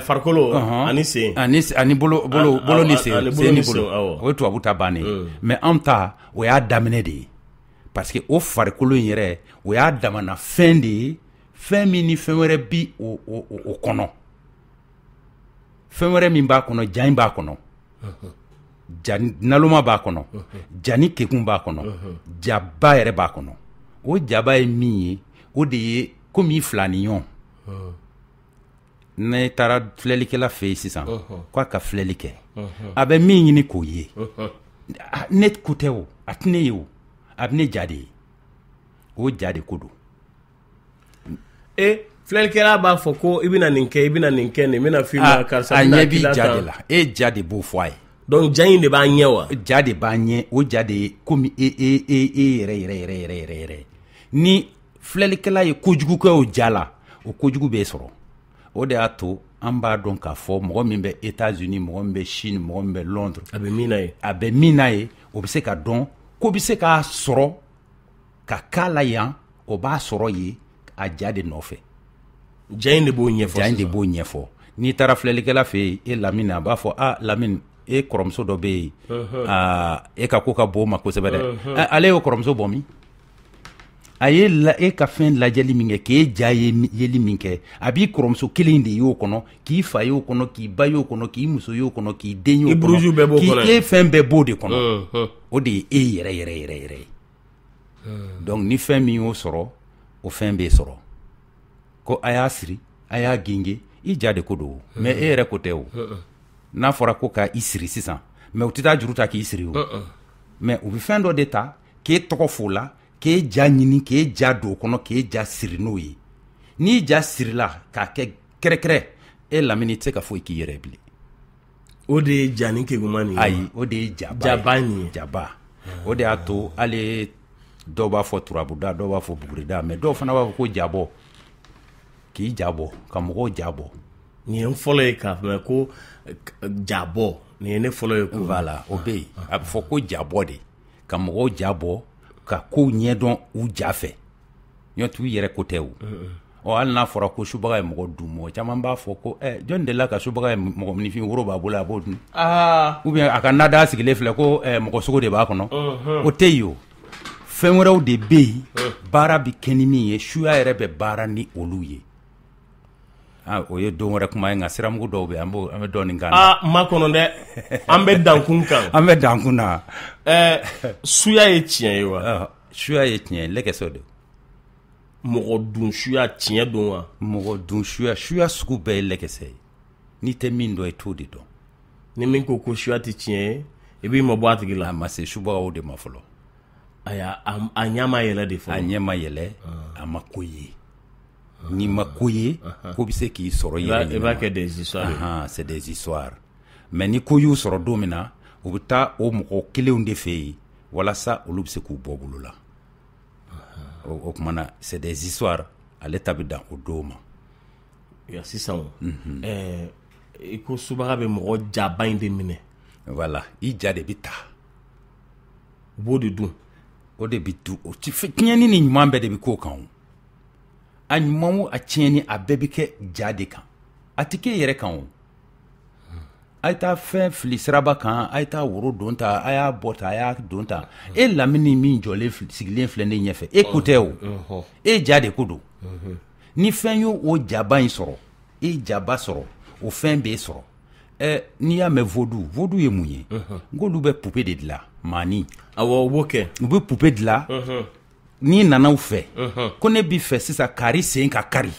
farikolo ani sen. Ani bolo bolo ni sen, sen ni bolo. O ye tubabu ta bannen ye. Mais anw ta, o y'a daminɛ de ye. Parce que o farikolo in yɛrɛ, o y'a damana fɛn de ye, fɛn min ni fɛn wɛrɛ bi o kɔnɔ. Fɛn wɛrɛ min b'a kɔnɔ, ja in b'a kɔnɔ. Ja naloma b'a kɔnɔ, ja ni kekun b'a kɔnɔ, jaba yɛrɛ b'a kɔnɔ. O jaba ye min ye, o de ye komi i filaniɲɔgɔn. Ne taara filɛlikɛla fɛ yen sisan k'a ka filɛli kɛ, a bɛ min ɲini k'o ye, ne ko tɛ o, a tɛ ne ye o, a bɛ ne ja de ye. O ja de ko don. Filɛlikɛla b'a fɔ ko i bɛna nin kɛ, i bɛna nin kɛ, nin bɛna f'i ma, karisa. A ɲɛ b'i ja de la, e ja de b'o fɔ a ye. Donc ja in de b'a ɲɛ wa? Ja de b'a ɲɛ, o ja de ye komi e e e e yɛrɛ yɛrɛ yɛrɛ yɛrɛ yɛrɛ yɛrɛ. Ni filɛlikɛla ye kojugu kɛ o ja la, o kojugu b'e sɔrɔ. O de y'a to an b'a dɔn k'a fɔ mɔgɔ min bɛ États-Unis, mɔgɔ min bɛ Chine, mɔgɔ min bɛ Londres, a bɛ min na ye, a bɛ min na ye, o bɛ se ka dɔn ko bɛ se k'a sɔrɔ ka k'a la yan, o b'a sɔrɔ yen a ja de nɔfɛ. Ja in de b'o ɲɛfɔ. Ja in de b'o ɲɛfɔ. N'i taara filɛlikɛla fɛ yen, e Lamine, a b'a fɔ a Lamine, e kɔrɔmuso dɔ bɛ yen, aa e ka ko ka bon o ma kosɛbɛ dɛ. Ale y'o kɔrɔmuso bɔ min? A ye e ka fɛn lajɛli min kɛ, k'e ja yeli min kɛ, a b'i kɔrɔmuso kelen de y'o kɔnɔ, k'i fa y'o kɔnɔ, k'i ba y'o kɔnɔ, k'i muso y'o kɔnɔ, k'i den y'o kɔnɔ, k'i e fɛn bɛɛ b'o de kɔnɔ. O de ye e yɛrɛ yɛrɛ yɛrɛ yɛrɛ ye. Donc ni fɛn min y'o sɔrɔ, o fɛn b'e sɔrɔ. Ko a y'a siri, a y'a genge, i ja de ko don, mais e yɛrɛ ko tɛ o. N'a fɔra ko ka i siri sisan, mais u tɛ taa juru ta k'i siri o. Mais u bɛ fɛn dɔ de ta k'e tɔgɔ f'o la, k'e ja ɲini, k'e ja don o kɔnɔ, k'e ja siri n'o ye. N'i ja sirila k'a kɛ kɛrɛkɛrɛ, e Lamini tɛ se ka foyi k'i yɛrɛ bilen. O de ye ja ni keguman nin ye. Ayi, o de ye jaba ye. Jaba nin ye. Jaba. O de y'a to hali dɔw b'a fɔ turabuda, dɔw b'a fɔ bugurida, mais dɔw fana b'a fɔ ko jabɔ. K'i jabɔ, ka mɔgɔw jabɔ. Nin ye n fɔlɔ ye k'a mɛn ko jabɔ. Nin ye ne fɔlɔ ye ko. Voilà, o bɛ yen. A bɛ fɔ ko jabɔ de. Ka mɔgɔw jabɔ, ka kow ɲɛdɔn u ja fɛ. Ɲɔ t'u yɛrɛ ko tɛ o. Ɔ hali n'a fɔra ko subaga ye mɔgɔ dun, mɔgɔ caman b'a fɔ ko jɔn delila ka subaga ye mɔgɔ minifin woro b'a bolo a b'o dun. Ou bien a ka nada sigilen filɛ ko mɔgɔ sogo de b'a kɔnɔ. O tɛ yen o. Fɛn wɛrɛw de bɛ yen, baara bɛ kɛ ni min ye, suya yɛrɛ bɛ baara ni olu ye. O ye don wɛrɛ kuma ye, nka siramugu dɔw bɛ yen, an bɛ dɔɔnin k'an na. Ma kɔnɔ dɛ, an bɛ dankun kan. An bɛ dankun na. Suya ye tiɲɛ ye wa? Suya ye tiɲɛ ye, lɛkɛsɛ de. Mɔgɔ dun suya tiɲɛ don wa? Mɔgɔ dun suya, suya sugu bɛɛ ye lɛkɛsɛ ye. N'i tɛ min dɔn, i t'o de dɔn. Ni min ko ko suya tɛ tiɲɛ ye, i b'i mabɔ a tigi la. A ma se subagaw de ma fɔlɔ. Aya, a ɲɛ ma yɛlɛ de fɔlɔ. A ɲɛ ma yɛlɛ, a ma ko ye. N'i ma ko ye, ko bɛ se k'i sɔrɔ i yɛrɛ ɲɛna. I b'a kɛ des histoires. C'est des histoires. Mais ni ko y'u sɔrɔ don min na, u bɛ taa o mɔgɔ kelenw de fɛ yen walasa olu bɛ se k'u bɔ bolo la. O tuma na, c'est des histoires. Ale ta bɛ dan o don ma. Ya sisan, i ko subaga bɛ mɔgɔ jaba in de minɛ. Voilà, i ja de bɛ ta. U b'o de dun. O de bɛ dun. O tiɲɛni ni ɲuman bɛɛ de bɛ k'o kan o. A ɲuman o a tiɲɛni, a bɛɛ bɛ kɛ ja de kan. A tɛ k'e yɛrɛ kan o. A ye taa fɛn fili siraba kan, a ye taa woro don ta, a y'a bɔ ta, a y'a don ta. E Lamini min jɔlen sigilen filɛ ne ɲɛfɛ, e ko tɛ o. E ja de ko don. Ni fɛn y'o o jaba in sɔrɔ, e jaba sɔrɔ, o fɛn b'e sɔrɔ. N'i y'a mɛn vaudou, vaudou ye mun ye? N k'olu bɛ poupée de dilan, maani. Awɔ, u b'o kɛ. U bɛ poupée dilan. N'i nana u fɛ, ko ne b'i fɛ sisan kari sen ka kari.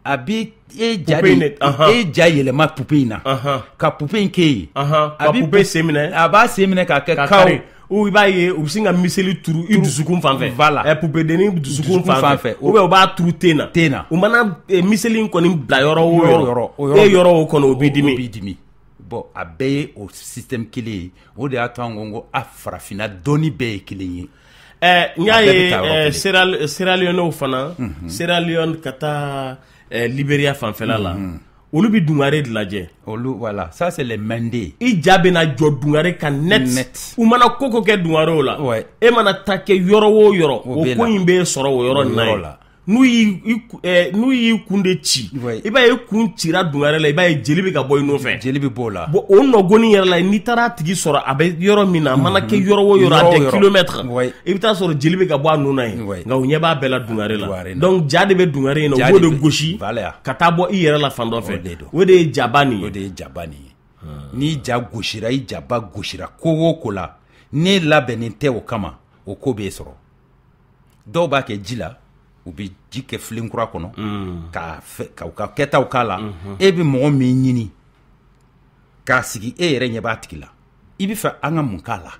A bɛ e ja de, e ja yɛlɛma poupée in na, ka poupée in kɛ yen. A bɛ poupée sen minɛ. A b'a sen minɛ k'a kɛ kaw. Ou i b'a ye u bɛ sin ka miseli turu i dusukun fan fɛ. Voilà. Poupée dennin dusukun fan fɛ. Ou bien u b'a turu ten na. Ten na. U mana miseli in kɔni bila yɔrɔ o yɔrɔ, e yɔrɔ o kɔnɔ o b'i dimi. O b'i dimi. Bon, a bɛɛ ye o système kelen ye. O de y'a to an ko a farafinna dɔnni bɛɛ ye kelen ye. N y'a ye Sierra Leone fana, Sierra Leone ka taa Libéria fanfɛla la, olu bɛ dungare de lajɛ. Olu, voilà, ça c'est les Mendé. I ja bɛna jɔ dungare kan net. U mana ko ko kɛ dungarew la, e mana taa kɛ yɔrɔ o yɔrɔ, o ko in bɛ sɔrɔ o yɔrɔ nin na yen. N'u y'i kun de ci, i b'a ye kun cira dungare la, i b'a ye jeli bɛ ka bɔ i nɔfɛ. Jeli bɛ bɔ o la. Bon, o nɔgɔnin yɛrɛ la, n'i taara a tigi sɔrɔ a bɛ yɔrɔ min na, a mana kɛ yɔrɔ o yɔrɔ, a des kilomètres, i bɛ taa sɔrɔ jeli bɛ ka bɔ a nun na yen. Nka u ɲɛ b'a bɛɛ la dungare la. Donc ja de bɛ dungare in na, u b'o de gosi ka taa bɔ i yɛrɛ la fan dɔ fɛ. O de ye jaba nin ye. O de ye jaba nin ye. N'i ja gosira, i jaba gosira ko o ko la, n'e labɛnnen tɛ o kama, o ko b'e sɔrɔ. Dɔw b'a kɛ ji la. U bɛ ji kɛ filen kura kɔnɔ, ka u ka kɛtaw k'a la. E bɛ mɔgɔ min ɲini k'a sigi, e yɛrɛ ɲɛ b'a tigi la, i bɛ fɛ an ka mun k'a la?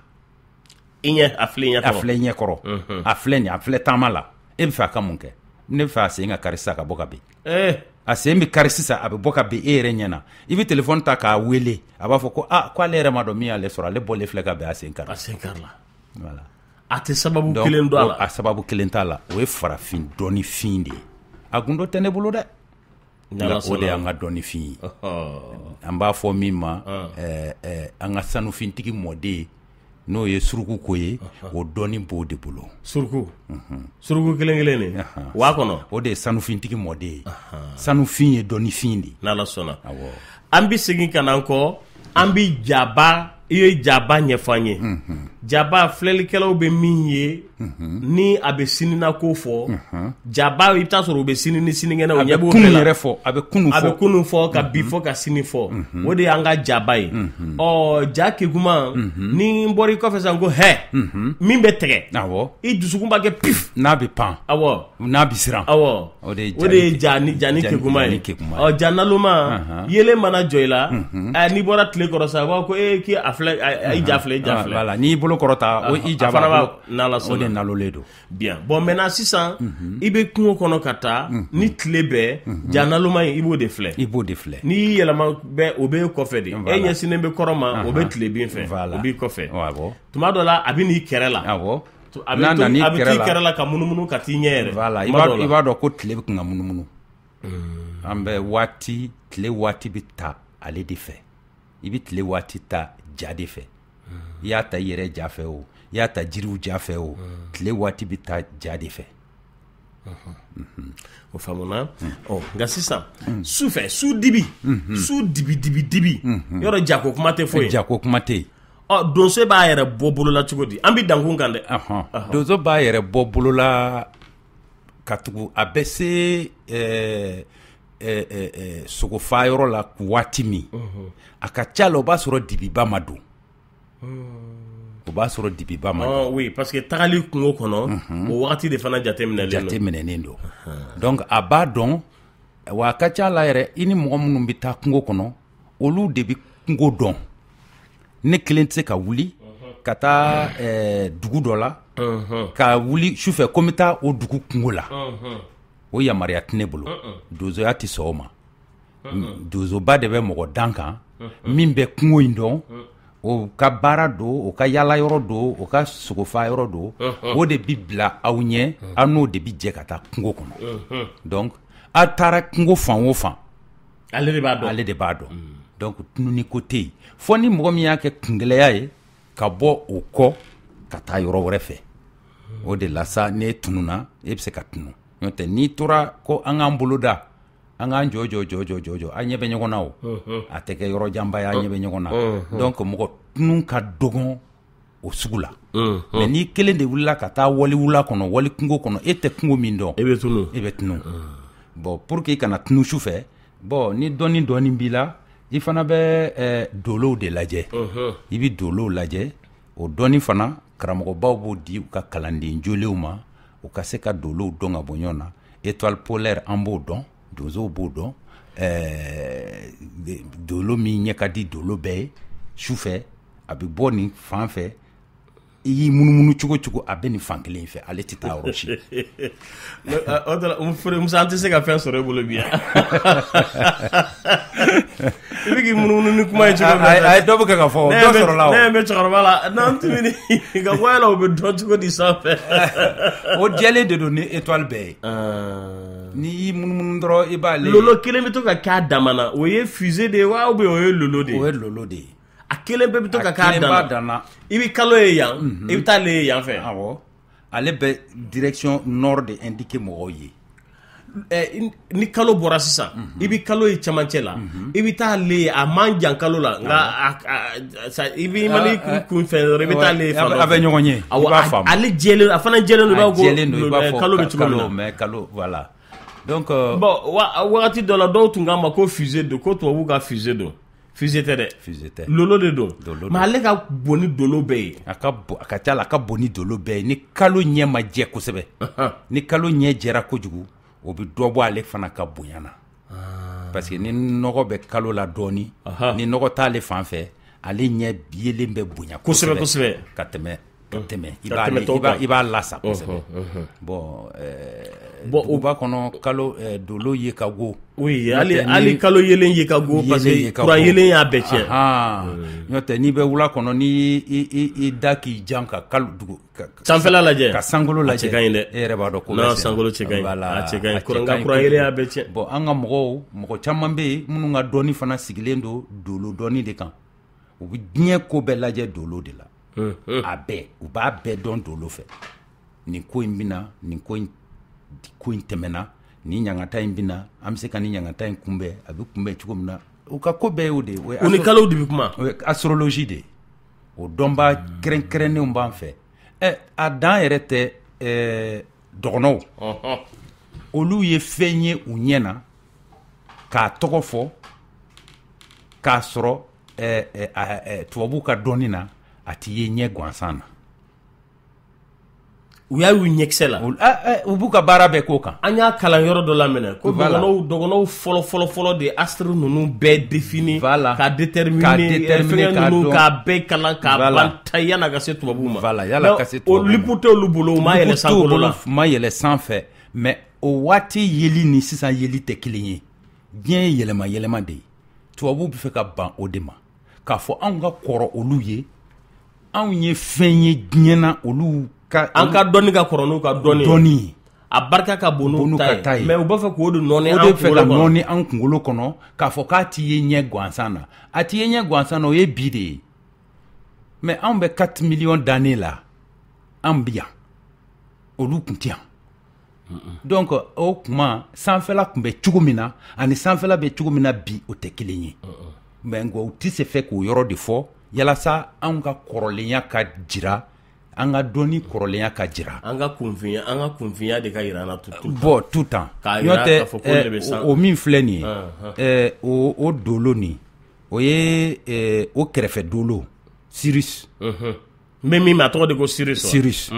I ɲɛ a filɛ ɲɛ kɔrɔ. A filɛ ɲɛ kɔrɔ. A filɛ nin, a filɛ taama la. E bɛ fɛ a ka mun kɛ? Ne bɛ fɛ a sen ka kari sisan ka bɔ ka bin. A sen bɛ kari sisan, a bɛ bɔ ka bin e yɛrɛ ɲɛ na. I bɛ téléphone ta k'a wele, a b'a fɔ ko aa, k'ale yɛrɛ ma dɔn min y'ale sɔrɔ, ale bɔlen filɛ ka bin, a sen kari. A sen kari la. Voilà. A tɛ sababu kelen dɔn a la. A sababu kelen t'a la. O ye farafin dɔnnifin de ye. A gundo tɛ ne bolo dɛ. O de y'an ka dɔnnifin ye. An b'a fɔ min ma an ka sanufintigi mɔden, n'o ye suruku ko ye, o dɔnni b'o de bolo. Suruku. Suruku kelen kelen de. Wa kɔnɔ. O de ye sanufintigi mɔden ye. Sanufin ye dɔnnifin de ye. N'Ala sɔnna. An bɛ segin ka na an kɔ, an bɛ jaba I ye jaba ɲɛfɔ an ye. Jaba filɛlikɛlaw bɛ min ye ni a bɛ sinina ko fɔ, jaba i bɛ taa sɔrɔ u bɛ sini ni sinikɛnɛ o ɲɛ b'o bɛɛ la. Yɛrɛ fɔ, a bɛ kunun fɔ. A bɛ kunun fɔ ka bi fɔ ka sini fɔ. O de y'an ka jaba ye. Ɔ ja kekuma ni n bɔra i kɔfɛ sisan ko hɛ min bɛ tigɛ. Awɔ. I dusukun b'a kɛ pif. N'a bɛ pan. Awɔ. N'a bɛ siran. Awɔ. O de ye ja ni kekuma ye. Ɔ ja naloma yelen mana jɔ i la, n'i bɔra tile kɔrɔ sisan a b'a fɔ ko ee k'i a filɛ i ja filɛ i ja filɛ. Voilà, n'i bolo kɔrɔta o i ja fana b'a n'Ala sɔnna. O de nalolen don. Bien, bon maintenant sisan i bɛ kungo kɔnɔ ka taa ni tile bɛɛ ja naloma in i b'o de filɛ. I b'o de filɛ. N'i y'i yɛlɛma bɛɛ o b'e kɔfɛ de. E ɲɛsinnen bɛ kɔrɔ ma o bɛ tilebin fɛ. O b'i kɔfɛ. Tuma dɔ la a bɛ n'i kɛrɛ la. Awɔ. A bɛ t'i kɛrɛ la ka munumunu ka t'i ɲɛ yɛrɛ. Voilà, i b'a dɔn ko tile bɛ kun ka munumunu. An bɛ waati tile waati bɛ ta ale de fɛ. I bɛ tile waati ta ja de fɛ. I y'a ta i yɛrɛ ja fɛ o, i y'a ta jiriw ja fɛ o, tile waati bɛ ta ja de fɛ. O faamuna. Ɔ nka sisan sufɛ su dibi su dibi dibi dibi yɔrɔ jako kuma tɛ foyi. Jako kuma tɛ yen. Ɔ donso b'a yɛrɛ bɔ bolola cogo di? An bɛ dankun kan dɛ. Donso b'a yɛrɛ bɔ bolola ka tugu a bɛ se sogofa yɔrɔ la waati min, a ka ca la o b'a sɔrɔ dibiba ma don. O b'a sɔrɔ dibiba ma don. Oui, parce que tagali kungo kɔnɔ o wagati de fana jateminɛlen don. Donc a b'a dɔn wa a ka ca la yɛrɛ i ni mɔgɔ minnu bɛ taa kungo kɔnɔ olu de bɛ kungo dɔn. Ne kelen tɛ se ka wuli ka taa dugu dɔ la ka wuli sufɛ ko n bɛ taa o dugu kungo la. O yamaruya tɛ ne bolo. Donsoya tɛ sɔn o ma. Donsoba de bɛ mɔgɔ dan kan min bɛ kungo in dɔn. O ka baara don, o ka yaala yɔrɔ don, o ka sogofa yɔrɔ don. O de bi bila aw ɲɛ, aw n'o de bi jɛ ka taa kungo kɔnɔ. Donc aw taara kungo fan o fan, ale de b'a dɔn. Ale de b'a dɔn. Donc tununi ko tɛ yen. Fo ni mɔgɔ min y'a kɛ kungɛlɛya ye ka bɔ o kɔ ka taa yɔrɔ wɛrɛ fɛ. O de la sa n'e tununna e bɛ se ka tunu. N'o tɛ n'i tora ko an k'an bolo da, an k'an jɔ jɔ jɔ jɔ jɔ jɔ, an ɲɛ bɛ ɲɔgɔn na o. A tɛ kɛ yɔrɔ janba ye, an ɲɛ bɛ ɲɔgɔn na. Donc mɔgɔ tunun ka dɔgɔn o sugu la. Mais n'i kelen de wulila ka taa wali wula kɔnɔ, wali kungo kɔnɔ, e tɛ kungo min dɔn, e bɛ tunun. E bɛ tunun. Bon pour que i kana tunun su fɛ, bon ni dɔɔni dɔɔni b'i la, i fana bɛ dolow de lajɛ. I bɛ dolow lajɛ. O dɔɔni fana karamɔgɔbaw b'o di u ka kalanden jolenw ma, u ka se ka dolow dɔn ka bɔ ɲɔgɔn na. Étoile polaire an b'o dɔn, donsow b'o dɔn. Dolo min ɲɛ ka di dolo bɛɛ ye su fɛ, a bɛ bɔ nin fan fɛ, i y'i munumunu cogo cogo a bɛ nin fan kelen fɛ, ale tɛ taa yɔrɔ si. O de la Musa an tɛ se ka fɛn sɔrɔ e bolo bi yan. I bɛ k'i munumunu ni kuma ye cogo min na. A ye dɔ bɛ kɛ ka fɔ dɔ sɔrɔla o. Ne bɛ cɛkɔrɔba la n'an tun bɛ ka bɔ yala o bɛ dɔn cogo di sanfɛ. O jɛlen de don ni étoile bɛɛ ye. N'i y'i munumunu dɔrɔn i b'ale. Lolo kelen bɛ to ka k'a dama na, o ye fusée de ye wa ou bien o ye lolo de ye? O ye lolo de ye. A kelen bɛɛ bɛ to ka k'a dan na. I bɛ kalo ye yan, i bɛ taa ale ye yan fɛ. Awɔ, ale bɛ direction nord de indiquer mɔgɔw ye. Ni kalo bɔra sisan, i bɛ kalo ye cɛmancɛ la, i bɛ taa ale ye, a man jan kalo la, nka i bɛ mana i kun fɛn dɔrɔn i bɛ taa ale ye fan dɔ fɛ. A bɛ ɲɔgɔn ye. Awɔ, ale jɛlen, a fana jɛlen don, i b'a fɔ ko kalo bɛ cogo min na. Mais kalo, voilà. Donc bon wagati dɔ la dɔw tun k'a ma ko fusée don, ko tubabuw ka fusée don. Fusée tɛ dɛ. Fusée tɛ. Lolo de don. Mais ale ka bon ni dolo bɛɛ ye. A ka bon, a ka ca la, a ka bon ni dolo bɛɛ ye. Ni kalo ɲɛ ma jɛ kosɛbɛ. Ni kalo ɲɛ jɛra kojugu, o bɛ dɔ bɔ ale fana ka bonya na. Parce que ni nɔgɔ bɛ kalo la dɔɔni, ni nɔgɔ t'ale fan fɛ, ale ɲɛ yelen bɛ bonya kosɛbɛ kosɛbɛ ka tɛmɛ i b'a lasa kosɛbɛ. Bon duguba kɔnɔ kalo dolo ye ka go. Oui, hali kalo yelen ye ka go parce que kuran yelen y'a bɛɛ tiɲɛ. N'o tɛ n'i bɛ wula kɔnɔ ni i da k'i jan ka kalo dugu sanfɛla lajɛ, ka sankolo lajɛ, a cɛ ka ɲi dɛ. E yɛrɛ b'a dɔn ko non, sankolo cɛ ka ɲi, a cɛ ka ɲi. Kuran yelen y'a bɛɛ tiɲɛ. Bon an ka mɔgɔw, mɔgɔ caman bɛ yen minnu ka dɔnni fana sigilen don dolo dɔnni de kan. U bɛ diɲɛ ko bɛɛ lajɛ dolo de la. A bɛɛ, u b'a bɛɛ dɔn dolo fɛ. Nin ko in bɛna, nin ko in tɛmɛna, nin ɲangata in bɛna, an bɛ se ka nin ɲangata in kunbɛn, a bɛ kunbɛn cogo min na. U ka ko bɛɛ y'o de ye. U ni kalow de bɛ kuma. O ye astrologie de ye. O dɔnbaa kɛrɛnkɛrɛnnenw b'an fɛ. A dan yɛrɛ tɛ dɔgɔnɔw, olu ye fɛn ye u ɲɛ na k'a tɔgɔ fɔ k'a sɔrɔ tubabuw ka dɔnni na a t'i ye ɲɛ gansan na. U y'a y'u ɲɛkisɛ la. U b'u ka baara bɛɛ k'o kan. An y'a kalan yɔrɔ dɔ la minɛ ko dɔgɔnɔw fɔlɔ fɔlɔ fɔlɔ de astre ninnu bɛɛ défini, k'a déterminer, fɛngɛ ninnu k'a bɛɛ kalan k'a ban ta yan'a ka se tubabuw ma. Voilà, yan'a ka se tubabuw ma. O lipu t'olu bolo, u ma yɛlɛ sankolo la. U ma yɛlɛ sanfɛ, mais o waati yeli ni sisan yeli tɛ kelen ye. Diɲɛ ye yɛlɛma yɛlɛma de ye. Tubabuw bɛ fɛ ka ban o de ma. K'a fɔ anw ka kɔrɔ olu ye, anw ye fɛn ye diɲɛ na olu an ka dɔnni ka kɔrɔ n'u ka dɔnni ye, a barika ka bon n'u ta ye, mais u b'a fɛ k'o de nɔɔni an kunkolo kɔnɔ. Nɔɔni an kunkolo kɔnɔ k'a fɔ k'a t'i ye ɲɛ gansan na. A t'i ye ɲɛ gansan na, o ye bi de ye. Mais anw bɛ 4 millions d'années la, an bɛ yan, olu tun tɛ yan. Donc o tuma sanfɛla tun bɛ cogo min na ani sanfɛla bɛ cogo min na bi, o tɛ kelen ye. Mais nka u tɛ se fɛ k'o yɔrɔ de fɔ yalasa anw ka kɔrɔlenya ka jira, an ka dɔnni kɔrɔlenya ka jira, an ka kunfinya de ka jira an na tout le temps. Bon, tout le temps. K'a jira k'a fɔ ko de bɛ san. O min filɛ nin ye, o dolo nin, o ye o kɛrɛfɛ dolo Sirius. N bɛ min ma, a tɔgɔ de ko Sirius. Sirius.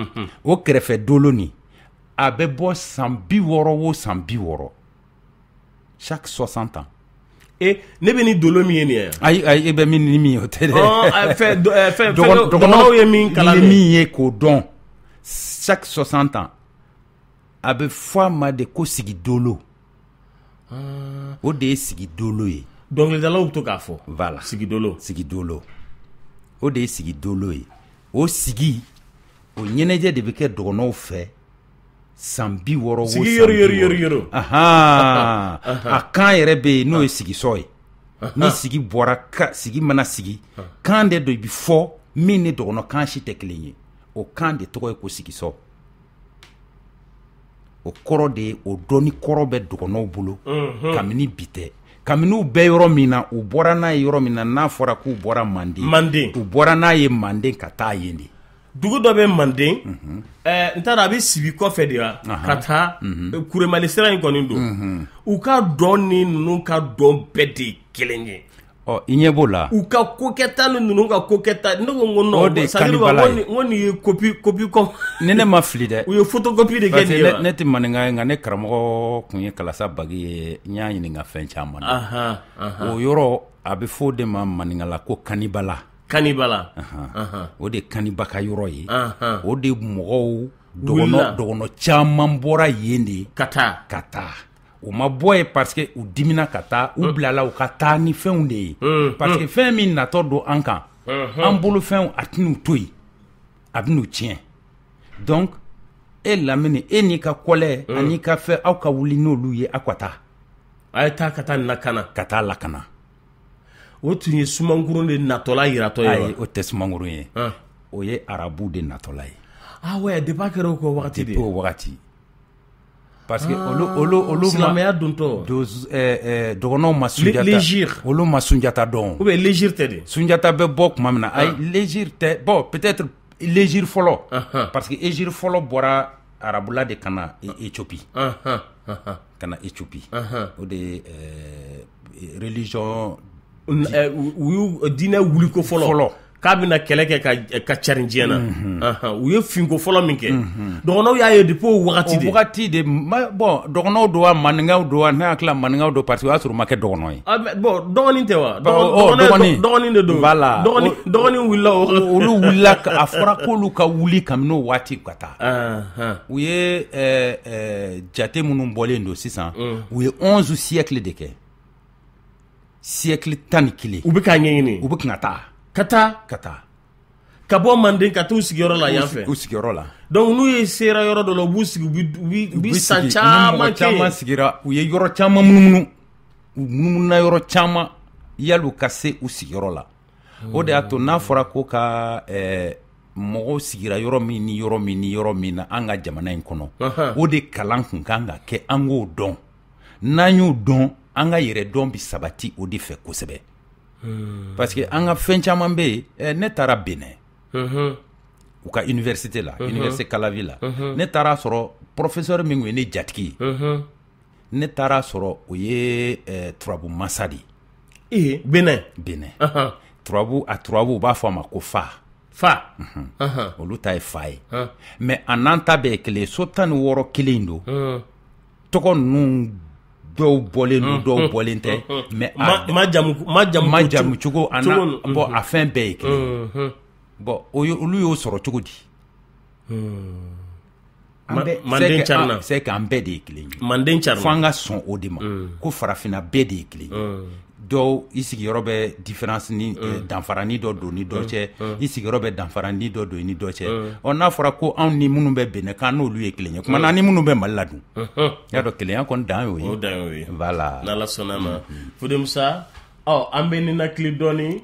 O kɛrɛfɛ dolo nin, a bɛ bɔ san 60 o san 60. Chaque 60 ans. Ne bɛ ni dolo min ye nin ye. Ayi, ayi, e bɛ min ni min ye o tɛ dɛ. Fɛn dɔgɔnɔw ye min kalan ni min ye k'o dɔn, chaque 60 ans a bɛ fɔ a ma de ko sigi dolo. O de ye sigi dolo ye. Dɔnkilidalaw bɛ to k'a fɔ. Voilà. Sigi dolo. Sigi dolo. O de ye sigi dolo ye. O sigi, o ɲɛnajɛ de bɛ kɛ dɔgɔnɔw fɛ. San 60 o san 60. Sigi yoro yoro. Ahan. A kan yɛrɛ bɛ yen n'o ye sigisɔ ye. Ni sigi bɔra, sigi mana sigi, kan de dɔ bɛ fɔ min ni dɔgɔnɔ kan si tɛ kelen ye. O kan de tɔgɔ ye ko sigisɔ. O kɔrɔ de ye, o dɔnni kɔrɔ bɛ dɔgɔnɔw bolo. Kabini bi tɛ. Kabini u bɛ yɔrɔ min na, u bɔra n'a ye yɔrɔ min na, n'a fɔra k'u bɔra Manden. Manden. U bɔra n'a ye Manden ka taa yen de. Dugu dɔ bɛ Manden, n t'a dɔn a bɛ Sibi kɔfɛ de wa, ka taa Kuremali sira in kɔni don. U ka dɔn ni ninnu ka dɔn bɛɛ de ye kelen ye. Ɔ, i ɲɛ b'o la. U ka kokɛta ni ninnu ka kokɛta, ne ko n ko non. O de ye kanibala ye. N ko nin ye copie kɔ. Ni ne ma fili dɛ. U ye photocopie de kɛ nin ye wa. Ne tɛ maninka ye, nka ne karamɔgɔ tun ye Kalasa Bagi ye, n y'a ɲininka fɛn caman na. O yɔrɔ a bɛ fɔ o de ma maninkala ko kanibala. Kanibala. O de ye kaniba ka yɔrɔ ye. O de mɔgɔw dɔgɔnɔ caman bɔra yen de ka taa. Ka taa. U ma bɔ yen parce que u dimina ka taa, u bilala u ka taa ni fɛnw de ye. Parce que fɛn min natɔ don an kan, an bolo fɛnw a tɛn'u to yen, a bɛn'u tiɲɛ. Donc e Lamini, e n'i ka kɔlɛ ani ka fɛn, aw ka wuli n'olu ye, aw ka taa. A ye taa ka taa lakana. Ka taa lakana. O tun ye Sumangurun de natɔla yiratɔ ye wa? Ayi, o tɛ Sumangurun ye. O ye arabu de natɔla ye. Ah ouais, depuis a kɛra o kɔ wagati de. Depuis o wagati. Parce que olu silamɛya dontɔ. Dɔgɔnɔw ma Sunjata. L'Égypte. Olu ma Sunjata dɔn. Ou bien l'Égypte tɛ de. Sunjata bɛ bɔ tuma min na, ayi l'Égypte tɛ, bon peut-être l'Égypte fɔlɔ. Parce que Égypte fɔlɔ bɔra arabula de ka na Éthiopie. Ka na Éthiopie. O de ye religion. U y'u diinɛ wuliko fɔlɔ k'a bɛna kɛlɛ kɛ ka carin diɲɛ na, u ye finko fɔlɔ min kɛ, dɔgɔnɔw y'a ye depuis o wagati de. O wagati de, bon dɔgɔnɔw don wa maninkaw don wa, ne hakili la maninkaw don parce que o y'a sɔrɔ u ma kɛ dɔgɔnɔ ye. Bon dɔgɔnin tɛ wa? Dɔgɔnin de don. Voilà. Dɔgɔnin wulila o. Olu wulila, a fɔra k'olu ka wuli kabini o waati ka taa. U ye jate minnu bɔlen don sisan, u ye 11 siècle de kɛ. Siècle 11. U bɛ k'a ɲɛɲini. U bɛ ka taa. Ka taa. Ka taa. Ka bɔ Manden ka t'u sigiyɔrɔ la yan fɛ. U sigiyɔrɔ la. Donc n'u ye sera yɔrɔ dɔ la, u b'u sigi, u bɛ san caman kɛ. Caman sigira, u ye yɔrɔ caman munumunu. U munumununa yɔrɔ caman yal'u ka se u sigiyɔrɔ la. O de y'a to n'a fɔra ko ka mɔgɔw sigira yɔrɔ min ni yɔrɔ min ni yɔrɔ min na an ka jamana in kɔnɔ, o de kalan kun kan ka kɛ, an k'o dɔn. N'an y'o dɔn, an ka yɛrɛ dɔn bɛ sabati o de fɛ kosɛbɛ. Parce que an ka fɛn caman bɛ yen. Ne taara Benin, u ka université la, université Calavi la, ne taara sɔrɔ professeur min ye ne jatigi ye, ne taara sɔrɔ o ye turabu masa de ye. Benin. Benin. Turabu, a turabu u b'a fɔ a ma ko fa. Fa. Olu ta ye fa ye. Mais a n'an ta bɛɛ ye kelen ye. So 16 kelen in don. Tɔgɔ ninnu dɔw bɔlen don, dɔw bɔlen tɛ. Mais ma jamu cogo a n'a bon a fɛn bɛɛ ye kelen ye. Bon, olu y'o sɔrɔ cogo di? Manden carina. C'est qu'an bɛɛ de ye kelen ye. Manden carina. Fo an ka sɔn o de ma. Ko farafinna bɛɛ de ye kelen ye. Dɔw i sigiyɔrɔ bɛ différence ni danfara ni dɔ don ni dɔ cɛ, i sigiyɔrɔ bɛ danfara ni dɔ don ni dɔ cɛ. Ɔ n'a fɔra ko anw ni minnu bɛ Benin k'an n'olu ye kelen ye, kuma na ni minnu bɛ Mali la dun, y'a dɔn kelenya kɔni dan y'o ye. O dan y'o ye. Voilà. N'Ala sɔnna a ma. Fode Musa, ɔ an bɛ ninakili dɔɔni.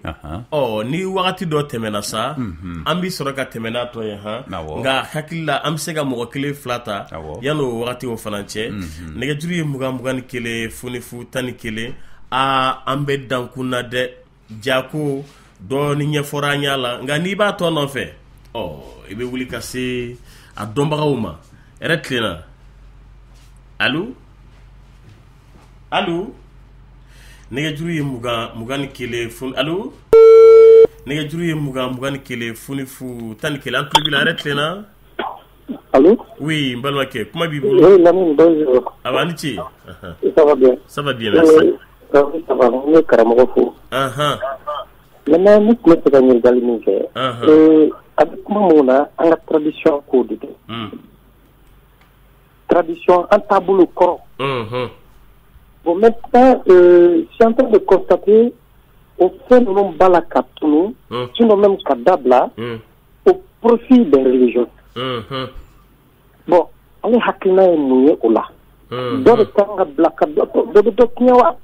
Ɔ ni wagati dɔ tɛmɛna sa, an bɛ sɔrɔ ka tɛmɛ n'a tɔ ye han. Nka hakili la an bɛ se ka mɔgɔ kelen fila ta yan'o wagati o fana cɛ. Nɛgɛjuru ye 20 21 0 0 11. Aa an bɛ dankun na dɛ, jako dɔɔni ɲɛfɔra an ɲa la, nka n'i b'a tɔ nɔfɛ, ɔ i bɛ wuli ka se a dɔnbagaw ma. Hɛrɛ tilenna. Allo allo, nɛgɛjuru ye 20 21 0, allo, nɛgɛjuru ye 20 21 0 0 11. An tulo b'i la. Hɛrɛ tilenna. Allô? Oui, n balimakɛ, kuma b'i bolo. Oui, Lamine, bonjour. Awa, a ni ce. Ça va bien? Ça va bien, merci. Ça va, n bɛ karamɔgɔ fo. Maintenant, ne tun bɛ fɛ ka ɲininkali min kɛ, a bɛ kuma mun na, an ka tradition ko de don. Tradition, an taabolo kɔrɔ. Bon, maintenant, je suis en train de constater o fɛn ninnu b'a la ka tunu, sinon même ka dabila, au profit des religions. Bon, ale hakilina ye mun ye o la? Dɔ de kan ka bila ka dɔ bɛ dɔ tiɲɛ wa?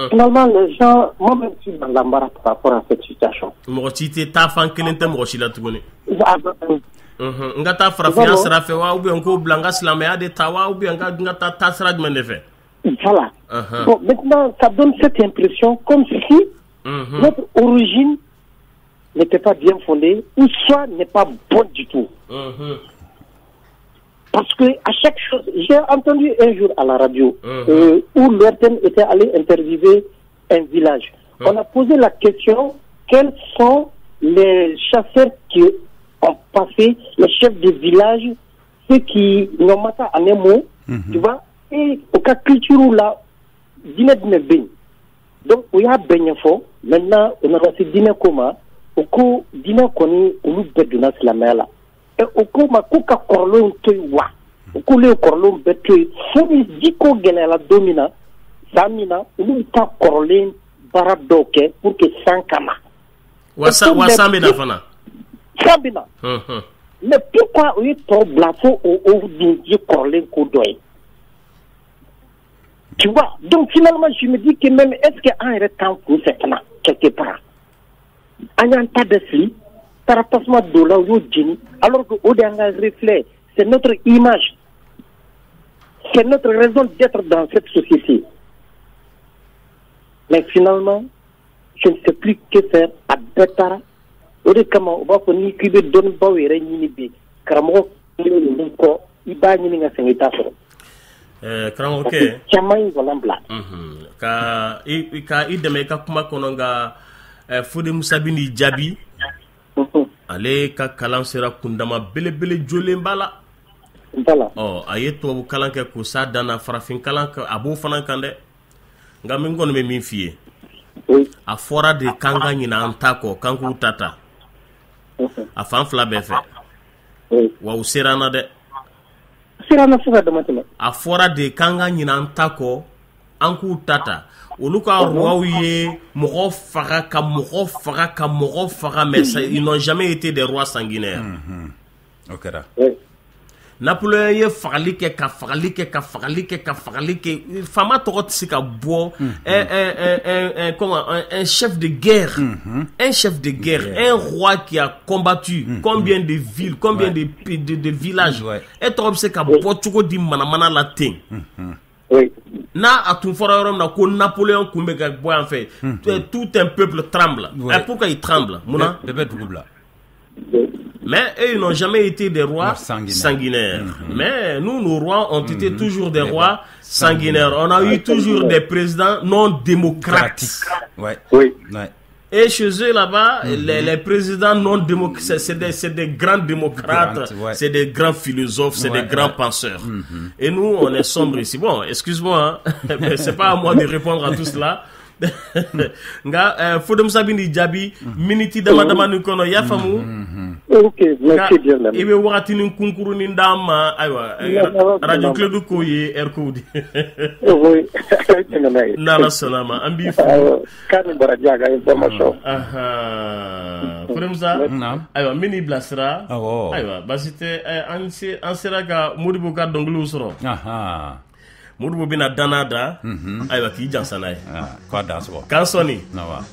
Finalement, les gens, moi-même, je suis dans l'embarras par rapport à cette situation. Mɔgɔ si tɛ taa fan kelen tɛ mɔgɔ si la tuguni. N ka taa farafinya sira fɛ wa, ou bien n k'o bila n ka silamɛya de ta wa, ou bien n ka taa taasira jumɛn de fɛ? Voilà. Bon, maintenant, ça donne cette impression comme si notre origine n'était pas bien fondée, ou soit n'est pas bonne du tout. Parce que à chaque chose, j'ai entendu un jour à la radio où l'ORTM était allé interviewer un village. On a posé la question, quels sont les chasseurs qui ont passé, les chefs de village, ceux qui n'ont pas en un mot, tu vois, et au cas culture là, dîner de ben. Donc, il y a ben fort. Maintenant, on a passé dîner comment, au coup dîner connu, on nous donne la mer là. O ko ma k'u ka kɔrɔlenw to yen wa, u k'olu ye kɔrɔlenw bɛɛ to yen, fo ni jiko gɛlɛyara don min na, san min na, olu bɛ taa kɔrɔlen baara dɔw kɛ pour que san ka na. Wa san bɛ na fana. San bɛ na. Mais pourquoi u ye tɔw bila fo o dun ye kɔrɔlen ko dɔ ye? Tu vois, donc finalement je me dis que même est-ce que an yɛrɛ t'an kun fɛ fana quelque part? An y'an ta bɛɛ fili. Taara tasuma don la, u y'o jeni, alors que o de y'an ka reflet, c'est notre image, c'est notre raison d'être dans cette société. Mais finalement, je ne sais plus que faire. A bɛɛ taara. O de kama u b'a fɔ n'i k'i bɛ dɔnnibaw yɛrɛ ɲini bi, karamɔgɔ ninnu kɔ, i b'a ɲini ka sɛgɛn i t'a sɔrɔ. Karamɔgɔkɛ caman ye walan bila. Ka i dɛmɛ i ka kuma kɔnɔ, nka Fode Musa bɛ n'i jaabi. Ale ka kalan sera kundama belebele jolen b'a la. Ɔ a ye tubabu kalan kɛ k'o s'a dan na, farafin kalan a b'o fana kan dɛ. Nka min kɔni bɛ min f'i ye, a fɔra de k'an ka ɲinɛ an ta kɔ, k'an k'u ta ta. A fan fila bɛɛ fɛ. Wa u sera an na dɛ. A fɔra de k'an ka ɲinɛ an ta kɔ, an k'u ta ta. Olu ka rois ye mɔgɔ faga ka mɔgɔ faga ka mɔgɔ faga, mais ils n'ont jamais été des rois sanguinaires. O kɛra. Napoléon ye fagali kɛ ka fagali kɛ ka fagali kɛ ka fagali kɛ, faama tɔgɔ tɛ se ka bɔ. Comment, un chef de guerre, un chef de guerre, un roi qui a combattu combien de villes, combien de villages, e tɔgɔ bɛ se ka bɔ cogo di manamana la ten? N'a a tun fɔra yɔrɔ min na ko Napoléon kun bɛ ka bɔ yan fɛ, tout un peuple tremble. Ouais. Et pourquoi il tremble? Munna? Bɛɛ bɛ dugu bila. Mais eux, ils n'ont jamais été des rois sanguinaires. Sanguinaires. Mais nous, nos rois ont été toujours des rois sanguinaires. On a eu toujours des présidents non démocrates. Ouais. Oui. Ouais. Et chez eux là-bas, les présidents non démocrates, c'est des grands démocrates, Grands, ouais. c'est des grands philosophes, c'est des grands penseurs. Et nous, on est sombres ici. Bon, excuse-moi, hein, mais c'est pas à moi de répondre à tout cela. Nga Fodé Moussa b'i jaabi miniti dama dama ni kɔnɔ, i y'a faamu? Ok, merci bien. I bɛ wagatinin kunkurunin d'an ma, ayiwa, radio Kledu ko ye heure kow di. Oui. N'Ala sɔnna ma, an b'i fo. K'a ni baraji a ka information. Fodé Moussa. Naam. Ayiwa, n bɛ n'i bilasira. Awɔ. Ayiwa, baasi tɛ, an sera ka Modibo ka dɔnkiliw sɔrɔ. Modibo bɛna danna da, ayiwa, k'i jansa n'a ye. Ah, k'a dan sɔgɔ. K'an sɔnni. Nawa.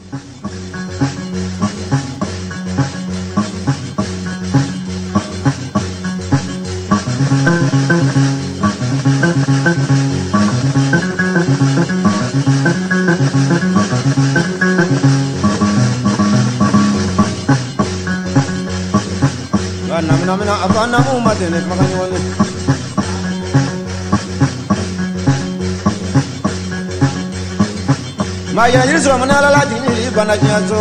Namina mina a fa namu ma tɛ ne kumakan ɲɔgɔn ye. Maa yɛrɛ yiri sɔrɔ mana ala la jigin ni bana diɲɛ so.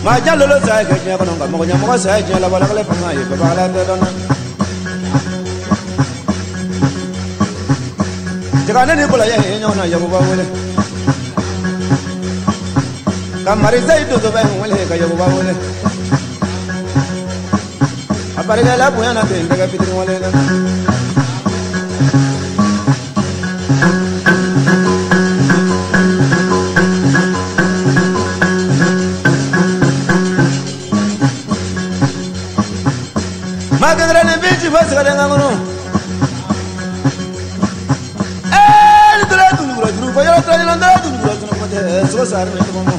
Maa ja lolo sa ye kɛ diɲɛ kɔnɔ nka mɔgɔ ɲɛmɔgɔ sa ye diɲɛ labɔ lakale fanga ye bɛɛ ala tɛ dɔn na. Jaga ne ni kɔlɔya ye ɲɔgɔn na Yakuba wele. Ka Marisa yi dozo bɛ wele ka Yakuba wele. A barika la bonya na ten tɛgɛ fitiri wale la. Maa kɛnɛrɛ ni bi ci fɔ sigalen kan kɔnɔ. Ee ni tora dunukura juru fɔ yɔrɔ tora ɲɔgɔn tora dunukura juru fɔ tɛ sogo sari ni tɔgɔ ma.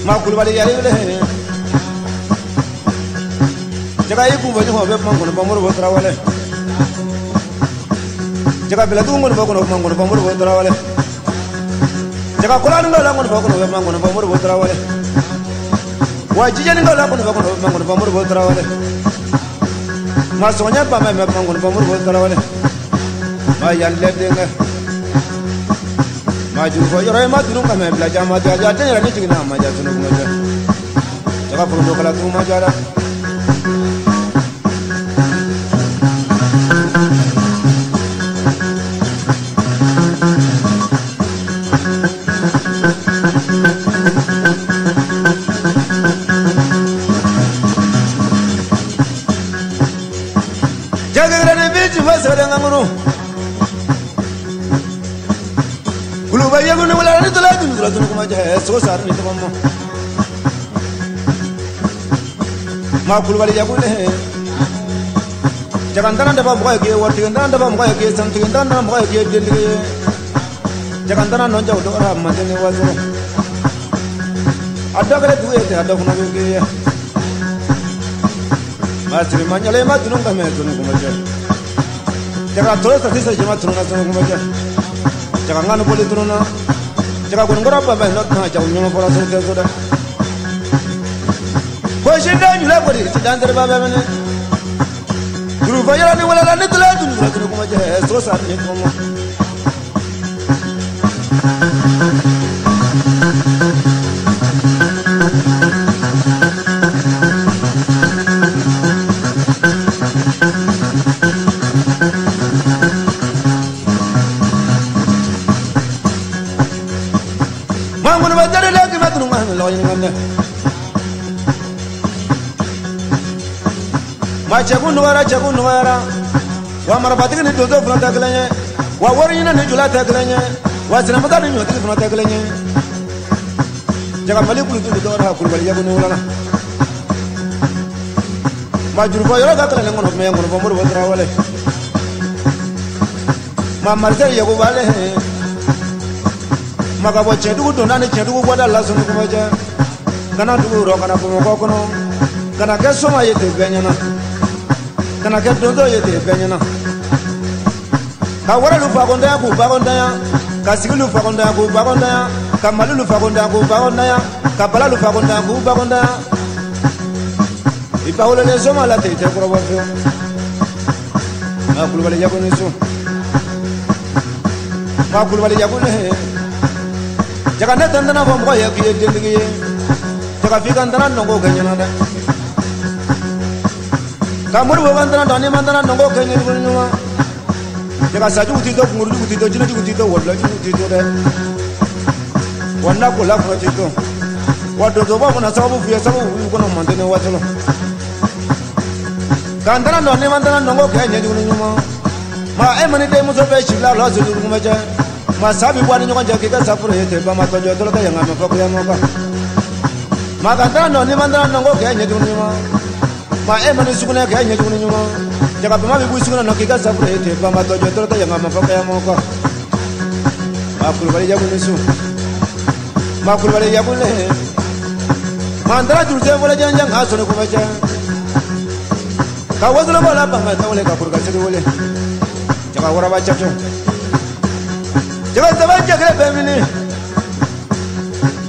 Maa Kulubali yali wele. Jaga y'i kun fɔ ɲɔgɔn bɛ kuma kɔnɔ bɔ Modibo Tarawele. Jaga bɛlɛdugu kɔni bɔ kɔnɔ kuma kɔnɔ bɔ Modibo Tarawele. Jaga kɔlɔni la kɔni bɔ kɔnɔ bɛ kuma kɔnɔ bɔ Modibo Tarawele. Wa jijɛni la kɔni bɔ kɔnɔ bɛ kuma kɔnɔ bɔ Modibo Tarawele. Maa sɔgɔɲɛ ba mɛ bɛ kuma kɔnɔ bɔ Modibo Tarawele. Maa yan lɛ denkɛ. Maa juru fɔ yɔrɔ ye ma dunu ka mɛ bila jama ja ja den yɛrɛ ni jiginna a ma ja sunu kuma jɛ. Jaga forondo kala tugu ma ja dɛ. Jagɛrɛ bi ci fɔ sɛbɛn kan kɔnɔ. Kuluba yegu ni wala ni tola dun dun dun kuma jɛ sogo sari ni tɔgɔ ma. Ma Kulubali yagu ne. Jagantana daba mɔgɔ ye k'i ye waritigi ntana daba mɔgɔ ye k'i ye sanutigi ntana daba mɔgɔ ye k'i ye dentigi ye. Jagantana nɔ jaw dɔgɔra a man ni wasɔrɔ. A dɔ kɛra dugu ye ten a dɔ fana bɛ k'i ye. Maa siri ma ɲɛlɛ i ma tunu ka mɛn tunu kuma jɛ. Jaga tolo sati sa jama tunu na tunu kuma jɛ. Jaga ŋani boli tunu na. Jaga gɔnikɔrɔ baba yen nɔ kan jago ɲɔgɔn fɔra sunu tɛ so dɛ. Ko si den ɲulɛ kɔni si dan teriba bɛ minɛ. Jurufɔ yɛlɛ ni wala ni tula tunu tunu tunu kuma jɛ sogo sari ni tuma ma. Maa ŋuni bɛ jari lɛ k'i bɛ tunu ŋa lɔgɔ ɲini ka minɛ. Maa cɛkun nɔgɔyara cɛkun nɔgɔyara. Wa marafatigi ni donso fana tɛ kelen ye. Wa wari ɲini ni jula tɛ kelen ye. Wa sinamasa ni ɲɔtigi fana tɛ kelen ye. Jaga Mali kulutu dɔgɔra Kulubali yagu ni wulana. Maa jurufɔ yɔrɔ ka kalanlen kɔnɔ kuma ye kɔnɔ fɔ Modibo Tarawele. Maa Marisɛli Yakuba ale. Maa ka bɔ tiɲɛdugu donda ni tiɲɛdugu bɔda la sunu kuma jɛ. Kana dugu rɔ kana Bamakɔ kɔnɔ. Kana kɛ soma ye ten bɛɛ ɲɛna. Kana kɛ donso ye ten bɛɛ ɲɛna. Ka waralu fakontanya k'u bakontanya. Ka sigilu fakontanya k'u bakontanya. Ka malilu fakontanya k'u bakontanya. Ka balalu fakontanya k'u bakontanya. I ba wololen soma la ten i tɛ kɔrɔbɔ fiyewu. Maa Kulubali jago ni so. Maa Kulubali jago ne. Jaga ne tɛ n tɛna fɔ mɔgɔ ye k'i ye dentigi ye. Jaga f'i ka n tɛna nɔgɔ kɛ ɲɛna dɛ. Ka Moribo ka n tɛna dɔn n'i ma n tɛna nɔgɔ kɛ ɲɛjugu ɲuman. Jaga sajugu t'i to, kunkurujugu t'i to, jinɛjugu t'i to, wɔlɔjugu t'i to dɛ. Wa nakola fana t'i to. Wa donsoba fana sababu f'i ye sababu b'i kɔnɔ mantɛnɛ waati la. Ka n tɛna dɔn n'i ma n tɛna nɔgɔ kɛ ɲɛjugu ɲuman. Maa e ma ni denmuso bɛ si la lɔ kuma cɛ. Maa sa bɛ bɔ a ni ɲɔgɔn cɛ k'i ka safuro ye ten bama tɔjɔ tɔlɔ tɛ yan ka mɛn fɔ kiyama kan. Maa ka n tɛna dɔn n'i ma n tɛna nɔgɔ kɛ ɲɛjugu ɲuman. Maa e ma ni sugunɛ kɛ ɲɛjugu ɲuman. Jaga bama bɛ bɔ sugunɛ nɔ k'i ka safuro ye ten bama tɔjɔ tɔlɔ tɛ yan ka mɛn fɔ kiyama kan. Maa Kulubali jago ni su. Maa Kulubali jago ne. Maa n taara jurusɛn fɔlɔ jɛnjɛn k'a sɔnni kuma cɛ. Ka wasolobɔ la ban ka taa wele ka kurukasigi wele. Jaga waraba cɛcɛ. Jaga saba cɛ kelen bɛɛ minɛ.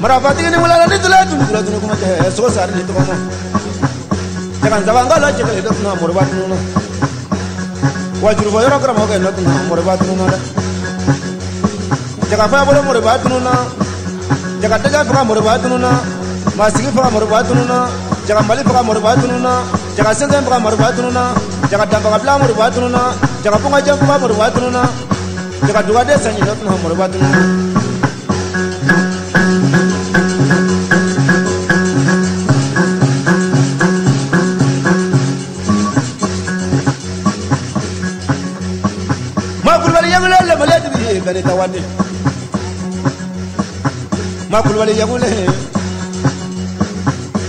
Marafatigi ni wulala ni tula tunu tula tunu kuma cɛ sogo sari ni tɔgɔ ma. Jaga nsaban la cɛ kelen dɔ tuna moriba tunu na. Wa jurufɔ yɔrɔ karamɔgɔkɛ dɔ tuna moriba tunu na dɛ. Jaga faya bolo moriba tunu na. Jaga dɛgɛ faga moriba tunu na. Maa sigi faga moriba tunu na. Jaga mali faga moriba tunu na. Jaga sɛnsɛn faga moriba tunu na. Jaga danfaga bila moriba tunu na. Jaga bɔnkajɛ faga moriba tunu na. Jaga dugaden sanji dɔ tuna moriba tunu na. Ma Kulubali yagule lamale tigi bɛɛ ni tawade. Ma Kulubali yagule.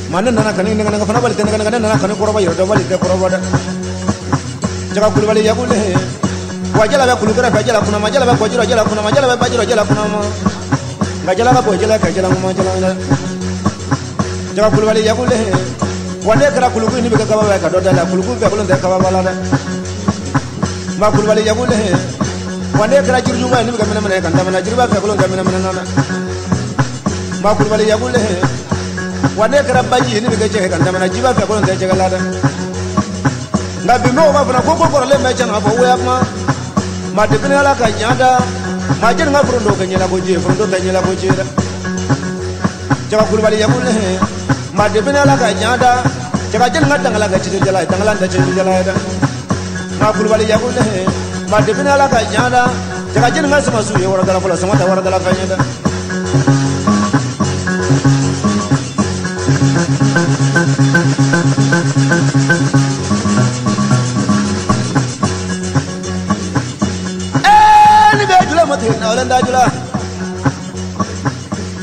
Ma ne nana kani nɛgɛ fana bali tɛ nɛgɛ ne nana kani kɔrɔba yɛrɛ dɔn bali tɛ kɔrɔbɔ dɛ. Jaga Kulubali yagule. Wa jala bɛ kulukɛrɛ fɛ jala kunama jala bɛ kɔjirɔ jala kunama jala bɛ bajirɔ jala kunama. Nka jala ka bɔ jala ka jala ŋuma jala dɛ. Jaga Kulubali yagule. Wa ne kɛra kuluku ni bɛ kɛ kababa ye ka dɔ da la kuluku bɛɛ kolon tɛ kababa la dɛ. Ma Kulubali yagule. Wa ne kɛra jirijuba ye ni bɛ kɛ mɛnɛmɛnɛ ye ka n damana jiriba fɛ kolon tɛ mɛnɛmɛnɛ na dɛ. Ma Kulubali yagule. Wa ne kɛra baji ye ni bɛ kɛ cɛ ye ka n damana jiba fɛ kolon tɛ jɛgɛ la dɛ. Nka bi mɔgɔw b'a fɔ ko ko kɔrɔlen bɛ tiɲɛ na fɔ woya kuma. Maa depuis ni Ala ka ɲa da. Maa jɛni ka foronto kɛ ɲɛlakoji ye foronto tɛ ɲɛlakoji ye dɛ. Jaga Kulubali yagule. Maa depuis ni Ala ka ɲa da. Jaga jɛni ka dangala kɛ cijɛjɛla ye dangala tɛ cijɛjɛla ye dɛ. Ma Kulubali yagule. Ma depuis ni Ala ka ɲa da. Jaga jɛni ka sama su ye waradala fɔlɔ sama tɛ waradala fɛn ye dɛ. Ni bɛ jula ma tigɛ na da jula.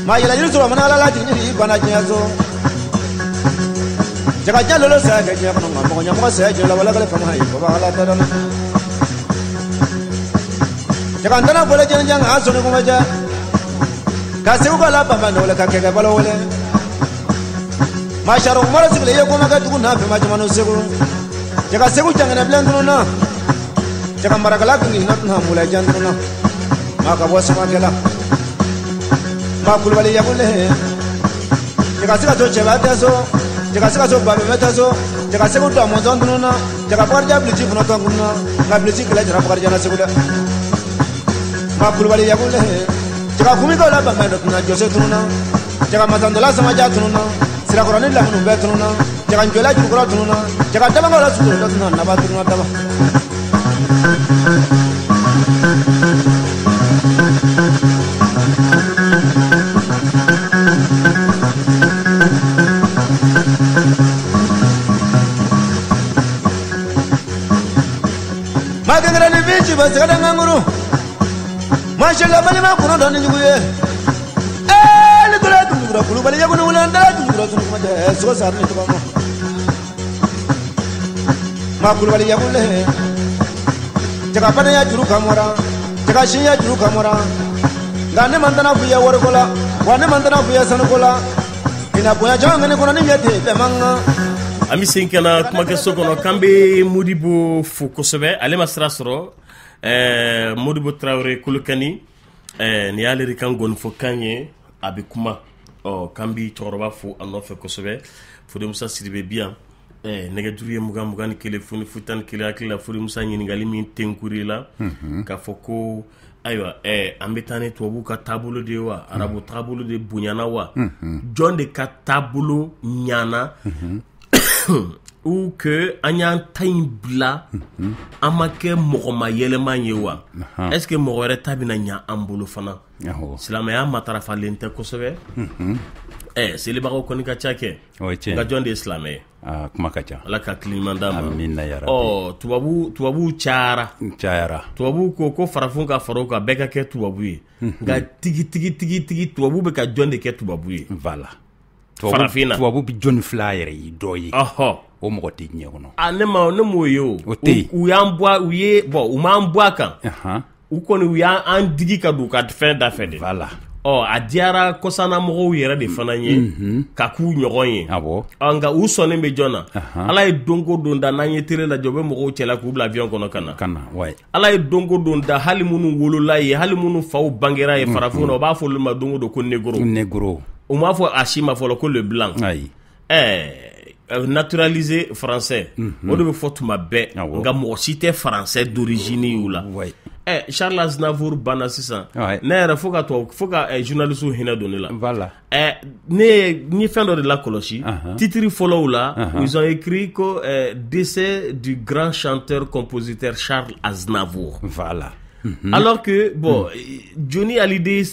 Ma yɛlɛ yiri sɔrɔ mana Ala la jigin ni bana diɲɛ so. Jaga jɛ lolo saya kɛ diɲɛ kɔnɔ nka mɔgɔ ɲɛmɔgɔ saya diɲɛ la wala kɛlɛ fama ye baba Ala tɛ dɔn. Jaga n tɛna fɔlɔ jɛnjɛn k'a sɔnni kuma cɛ. Ka segu ka la banba wele ka kɛkɛ balo wele. Ma saro Umaru sigilen ye koma kɛ dugu n'a fɛn ma jamana segu. Jaga segu jangɛnɛ bilen tunu na. Jaga marakala kingi nɔ tuna mulɛ jan tunu na. Maa ka bɔ samakɛla. Ma Kulubali yagule. Jaga sikaso cɛba tɛ so. Jaga sikaso babɛmɛ tɛ so. Jaga segu da mɔzɔn tunu na. Jaga Bakarijan bilisi fana tɔn tunu na. Nka bilisi kɛlɛ jara Bakarijan na segu dɛ. Ma Kulubali yagule. Jaga kumikaw la banbɛn dɔ tunu na jɔse tunu na. Jaga masandola samaja tunu na. Sirakɔrɔni lamunu bɛɛ tunu na. Jaga njɔla jurukɔrɔ tunu na. Jaga dabankaw la suturu dɔ tunu na naba tunu na daba. Ma kɛnkɛrɛ ni fi ci ba sɛgɛ da ŋanguru. Ma sɛgɛ balima kɔnɔ dɔn ni jugu ye. Ni tula tunu Kulubali yaguni wuli an dala tunu tunu kuma cɛ sogo sari ni tɔgɔ ma. Ma Kulubali yagule. Jaga badenya juru kamora. Jaga sinya juru kamora. Nka ne man tana f'i ye wariko la. Wa ne man tana f'i ye sanuko la. Ina bonya caman kɛ ne kɔnɔ ni ɲɛ tɛ bɛɛ man kan. An bɛ segin ka na kumakɛso kɔnɔ k'an bɛ Modibo fo kosɛbɛ, ale ma sira sɔrɔ. Modibo Tarawele Kolokani, nin y'ale de ka ngɔnifɔkan ye, a bɛ kuma. Ɔ, k'an bɛ cɛkɔrɔba fo a nɔfɛ kosɛbɛ. Fode Musa Sidibe bi yan. Nɛgɛjuru ye 20 21 00 11. Hakili la, Fode Musa, ɲininkali min tenkuri la k'a fɔ ko ayiwa, an bɛ taa ni tubabuw ka taabolo de ye wa, arabu taabolo de bonyana wa, jɔn de ka taabolo ɲana, ou que an y'an ta in bila, an ma kɛ mɔgɔma yɛlɛma ye wa, est ce que mɔgɔ wɛrɛ ta bɛna ɲa an bolo fana? Silamɛya matarafalen tɛ kosɛbɛ. Selibagaw kɔni ka ca kɛ, nka jɔn de ye silamɛ ye? Kuma ka ca. Ala ka hakili ɲuman d'a ma. Amina ya rabbi. Ɔ, tubabuw cayara. Cayara. Tubabuw ko farafin ka fara u kan, bɛɛ ka kɛ tubabu ye. Nka tigi tigi tigi tigi, tubabu bɛ ka jɔn de kɛ tubabu ye? Voilà. Farafin na. Tubabu bɛ jɔnni filɛ a yɛrɛ ye dɔ ye? O mɔgɔ tɛ diɲɛ kɔnɔ. A, ne ma, ne m'o ye o. O tɛ yen. U y'an bɔ, u ye, bon, u m'an bɔ a kan. U kɔni, u y'an digi ka don u ka fɛn da fɛ de. Voilà. Ɔ, a diyara kɔsanna mɔgɔw yɛrɛ de fana ye ka k'u ɲɔgɔn ye. Awɔ. Nka u sɔnnen bɛ jɔn na? Ala ye donko don da, n'an ye télé lajɛ, u bɛ mɔgɔw cɛla k'u bila avion kɔnɔ ka na. Ka na, ouais. Ala ye donko don da, hali minnu wolola ye, hali minnu faw bangera ye farafinw na, u b'a fɔ olu ma don o don ko négro. Négro. U m'a fɔ a si ma fɔlɔ ko le blanc. Ayi. Naturalisé français. O de bɛ fɔ tuma bɛɛ. Nka mɔgɔ si tɛ français d'origine y'u la. Charles Aznavour banna sisan. Ne yɛrɛ, fo ka tubabu, fo ka journaliste hinɛ don ne la. Voilà. Ne ye, n ye fɛn dɔ de la kɔlɔsi. Titre fɔlɔw la, ils ont écrit que décès du grand chanteur compositeur Charles Aznavour. Voilà. Alors que, bon, Johnny Hallyday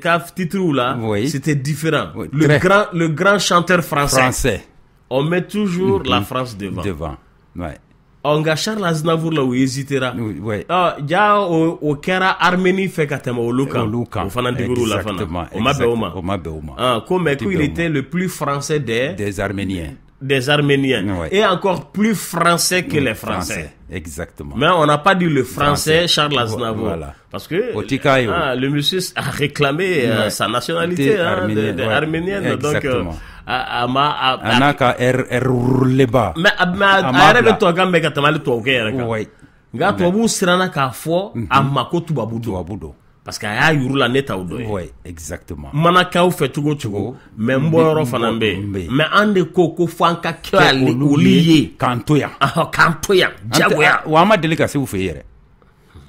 ka titre là, c'était différent. Oui, le très. Grand, le grand chanteur français. Français. On met toujours la France devant. Devant. Ouais. Ɔ, nka Charles Aznavour la, u hésitera. Oui. Ɔ, ja o kɛra Arménie fɛ ka tɛmɛ olu kan. Olu kan. O fana digir'u la fana. Exactement. O ma bɛn o ma. O ma bɛn o ma. Ah, ko mais O tɛ qu'il bɛn o ma. était le plus français des Des Arméniens. Des Arméniens. Ouais. Et encore plus français que les Français. Français. Exactement. Mais on n'a pas dit le français, Français. Charles Aznavour. Voilà. Parce que O ti k'a ye o. ah, le monsieur a réclamé sa nationalité, hein, arménienne, ouais. arménienne. Donc, Exactement. a ma A n'a ka R R leba. Mais A a ma yɛrɛ bɛ bila. tubabukan mɛn ka tɛmɛ hali tubabukɛ yɛrɛ kan. Nka tubabuw siranna k'a fɔ a ma ko tubabu don. Tubabu don. Parce que a y'a yuru la ne t'aw dɔn ye. Ouais, exactement. Mana k'aw fɛ cogo o cogo, mais n bɔyɔrɔ fana bɛ yen. Bɛ yen. Mais an de ko fo an ka kɛ ale olu olu ye. K'an to yan. Ahɔ, k'an to yan An tɛ- diyagoya. Wa an ma deli ka se u fɛ yen yɛrɛ.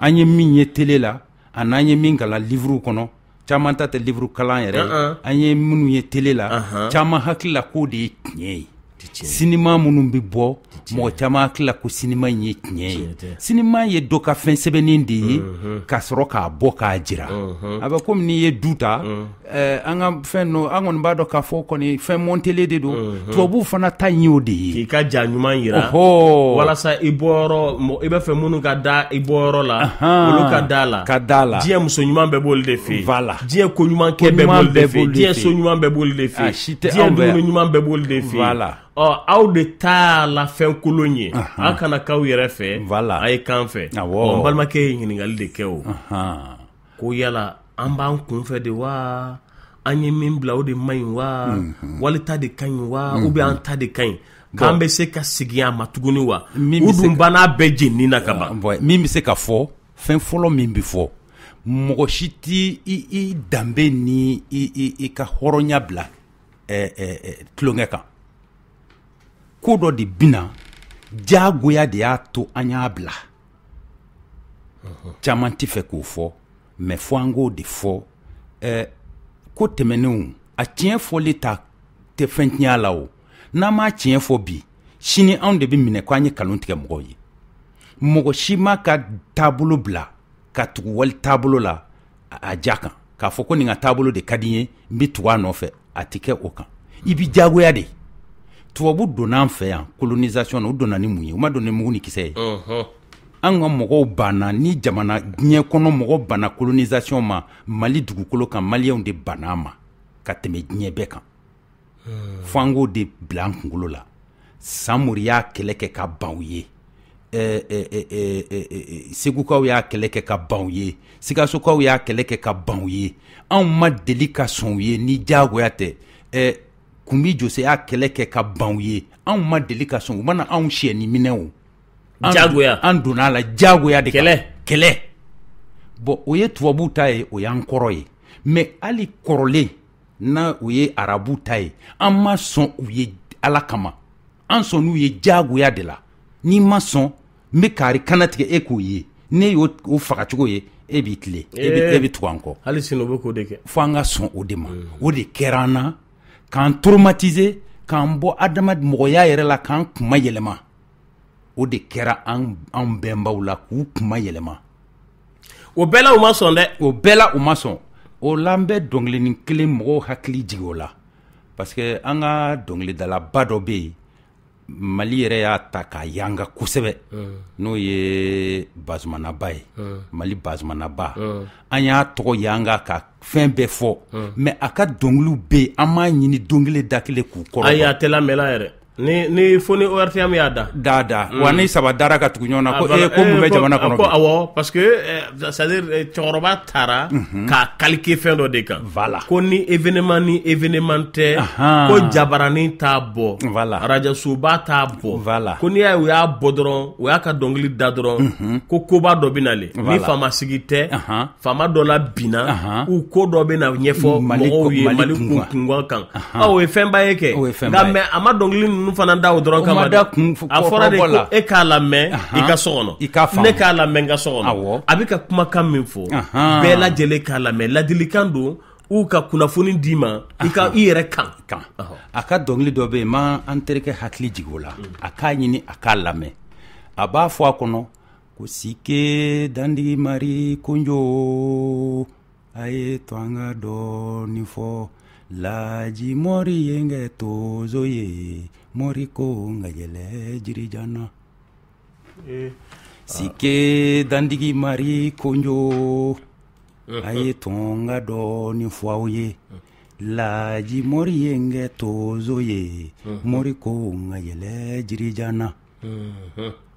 An ye min ye télé la, a n'an ye min kalan livre kɔnɔ, caman ta tɛ livre kalan yɛrɛ ye. An ye minnu ye télé la, caman hakili la k'o de ye tiɲɛ ye. Sinima minnu bɛ bɔ, mɔgɔ caman hakili la ko sinima in ye tiɲɛ ye. Sinima ye dɔ ka fɛn sɛbɛnnen de ye ka sɔrɔ k'a bɔ k'a jira. A bɛ komi n'i ye du ta, an ka fɛn dɔ, an kɔni b'a dɔn k'a fɔ kɔni fɛn montelen de don. Tubabuw fana ta in y'o de ye. K'i ka ja ɲuman yira. Walasa i bɔyɔrɔ, i bɛ fɛ minnu ka da i bɔyɔrɔ la, olu ka da la. Ka da la. Diɲɛ muso ɲuman bɛɛ b'olu de fɛ yen. Voilà. Diɲɛ ko ɲuman kɛ Ko bɛɛ ɲuman b'olu de bɛɛ fɛ yen. b'olu de Diɲɛ fɛ so yen. ɲuman bɛɛ b'olu de fɛ A yen. si tɛ Diɲɛ anw fɛ yan. dumuni ɲuman bɛɛ b'olu de fɛ yen. Voilà. Ɔ, aw de ta la fɛn kolon ye. Aw kana k'aw yɛrɛ fɛ. Voilà. A ye kan fɛ. Awɔ. Ɔ, n balimakɛ ye ɲininkali de kɛ o. Ko yala an b'an kun fɛ de wa, an ye min bila o de man ɲi wa, wali ta de ka ɲi wa, ou bien an ta de ka ɲi, k'an bɛ se ka segin a ma tuguni wa? Min U bɛ se dun banna bɛɛ jenini na ka ban. Bon, min bɛ se ka fɔ, fɛn fɔlɔ min bɛ fɔ, mɔgɔ si t'i i danbe ni i ka hɔrɔnya bila tulonkɛ kan. Ko dɔ de bina diyagoya de y'a to an y'a bila. Caman tɛ fɛ k'o fɔ, mais fo an k'o de fɔ. Ko tɛmɛnenw, a tiɲɛ fɔli ta tɛ fɛn tiɲɛ a la o. N'an m'a tiɲɛ fɔ bi, sini anw de bɛ minɛ ko an ye nkalon tigɛ mɔgɔw ye. Mɔgɔ si ma ka taabolo bila ka tugu wali taabolo la a ja kan k'a fɔ ko nin ka taabolo de ka di n ye, n bɛ tugu a nɔfɛ. A tɛ kɛ o kan, i bɛ diyagoya de. Tubabu donna an fɛ yan colonisation na, u donna ni mun ye? U ma don ni mugu ni kisɛ ye. An ka mɔgɔw banna ni jamana, diɲɛ kɔnɔ mɔgɔ banna colonisation ma Mali dugukolo kan, maliyɛnw de banna a ma ka tɛmɛ diɲɛ bɛɛ kan. Fo an k'o de bila an kunkolo la. Samori y'a kɛlɛ kɛ ka ban u ye, Segukaw y'a kɛlɛ kɛ ka ban u ye, Sikasokaw y'a kɛlɛ kɛ ka ban u ye. Anw ma deli ka sɔn u ye ni diyagoya tɛ. Kunbi Jose y'a kɛlɛ kɛ ka ban u ye. Anw ma deli ka sɔn, u mana anw siyɛni minɛ o. Jagoya. An donna a la jagoya de kɛlɛ. Kɛlɛ. Bon, o ye tubabuw ta ye, o y'an kɔrɔ ye. Mais hali kɔrɔlen n'a o ye arabu ta ye, an ma sɔn u ye Ala kama. An sɔnn'u ye jagoya de la. N'i ma sɔn, n bɛ kari kana tigɛ e k'o ye. Ne y'o fagacogo ye, e b'i tilen, e bɛ tugu an kɔ. Hali sini u bɛ k'o de kɛ. Fo an ka sɔn o de ma. O de kɛra an na, k'an traumatiser, k'an bɔ adamaden mɔgɔya yɛrɛ la, k'an kuma yɛlɛma. O de kɛra an bɛnbaw la, k'u kuma yɛlɛma. O bɛɛ la u ma sɔn dɛ. O bɛɛ la u ma sɔn. O la an bɛ dɔnkilinin kelen mɔgɔw hakili jigin o la. Parce que an ka dɔnkilidalaba dɔ bɛ yen, Mali yɛrɛ y'a ta k'a yanga kosɛbɛ, n'o ye Bazumanaba ye, Mali Bazumanaba. An y'a tɔgɔ yanga ka fɛn bɛɛ fɔ, mais a ka dɔnkiliw bɛ yen, an m'a ɲini don kelen da kelen k'u kɔrɔ. Ayi, a tɛ lamɛnla yɛrɛ. Ni fo ni ORTM y'a da. Da wa ni saba dara ka tugu ɲɔgɔn na ko ko mun bɛ jamana kɔnɔ. Ko awɔ, parce que c'est à dire cɛkɔrɔba taara k'a calquer fɛn dɔ de kan. Voilà. Ko ni événement ni événement tɛ. Ko jabaranin t'a bɔ. Voilà. Rajosoba t'a bɔ. Voilà. Ko n'i y'a ye u y'a bɔ dɔrɔn, u y'a ka dɔnkili da dɔrɔn. Ko koba dɔ bɛ nalen. Ni faama sigi tɛ. Faama dɔ la binna. U ko dɔ bɛ na ɲɛfɔ mɔgɔw ye Mali kunkan kan. O ye fɛnba ye kɛ. Nka mais a ma dɔnkili ninnu fana da o dɔrɔn kama dɛ. A fɔra de ko e k'a lamɛn i ka so kɔnɔ, ne k'a lamɛn n ka so kɔnɔ. A bɛ ka kumakan min fɔ, bɛɛ lajɛlen k'a lamɛn, ladilikan don u ka kunnafoni d'i ma i ka i yɛrɛ kan. A ka dɔnkili dɔ bɛ yen, ma an terikɛ hakili jigin o la, a k'a ɲini a k'a lamɛn. A b'a fɔ a kɔnɔ ko sike dandigi mari konjo a ye to an ka dɔɔnin fɔ. Laji mori ye n kɛ tozo ye, mori ko n ka yɛlɛ jirijan na. Sike dandigi mari konjo a ye tɔn ka dɔɔnin fɔ aw ye. Laji mori ye n kɛ tozo ye, mori ko n ka yɛlɛ jirijan na.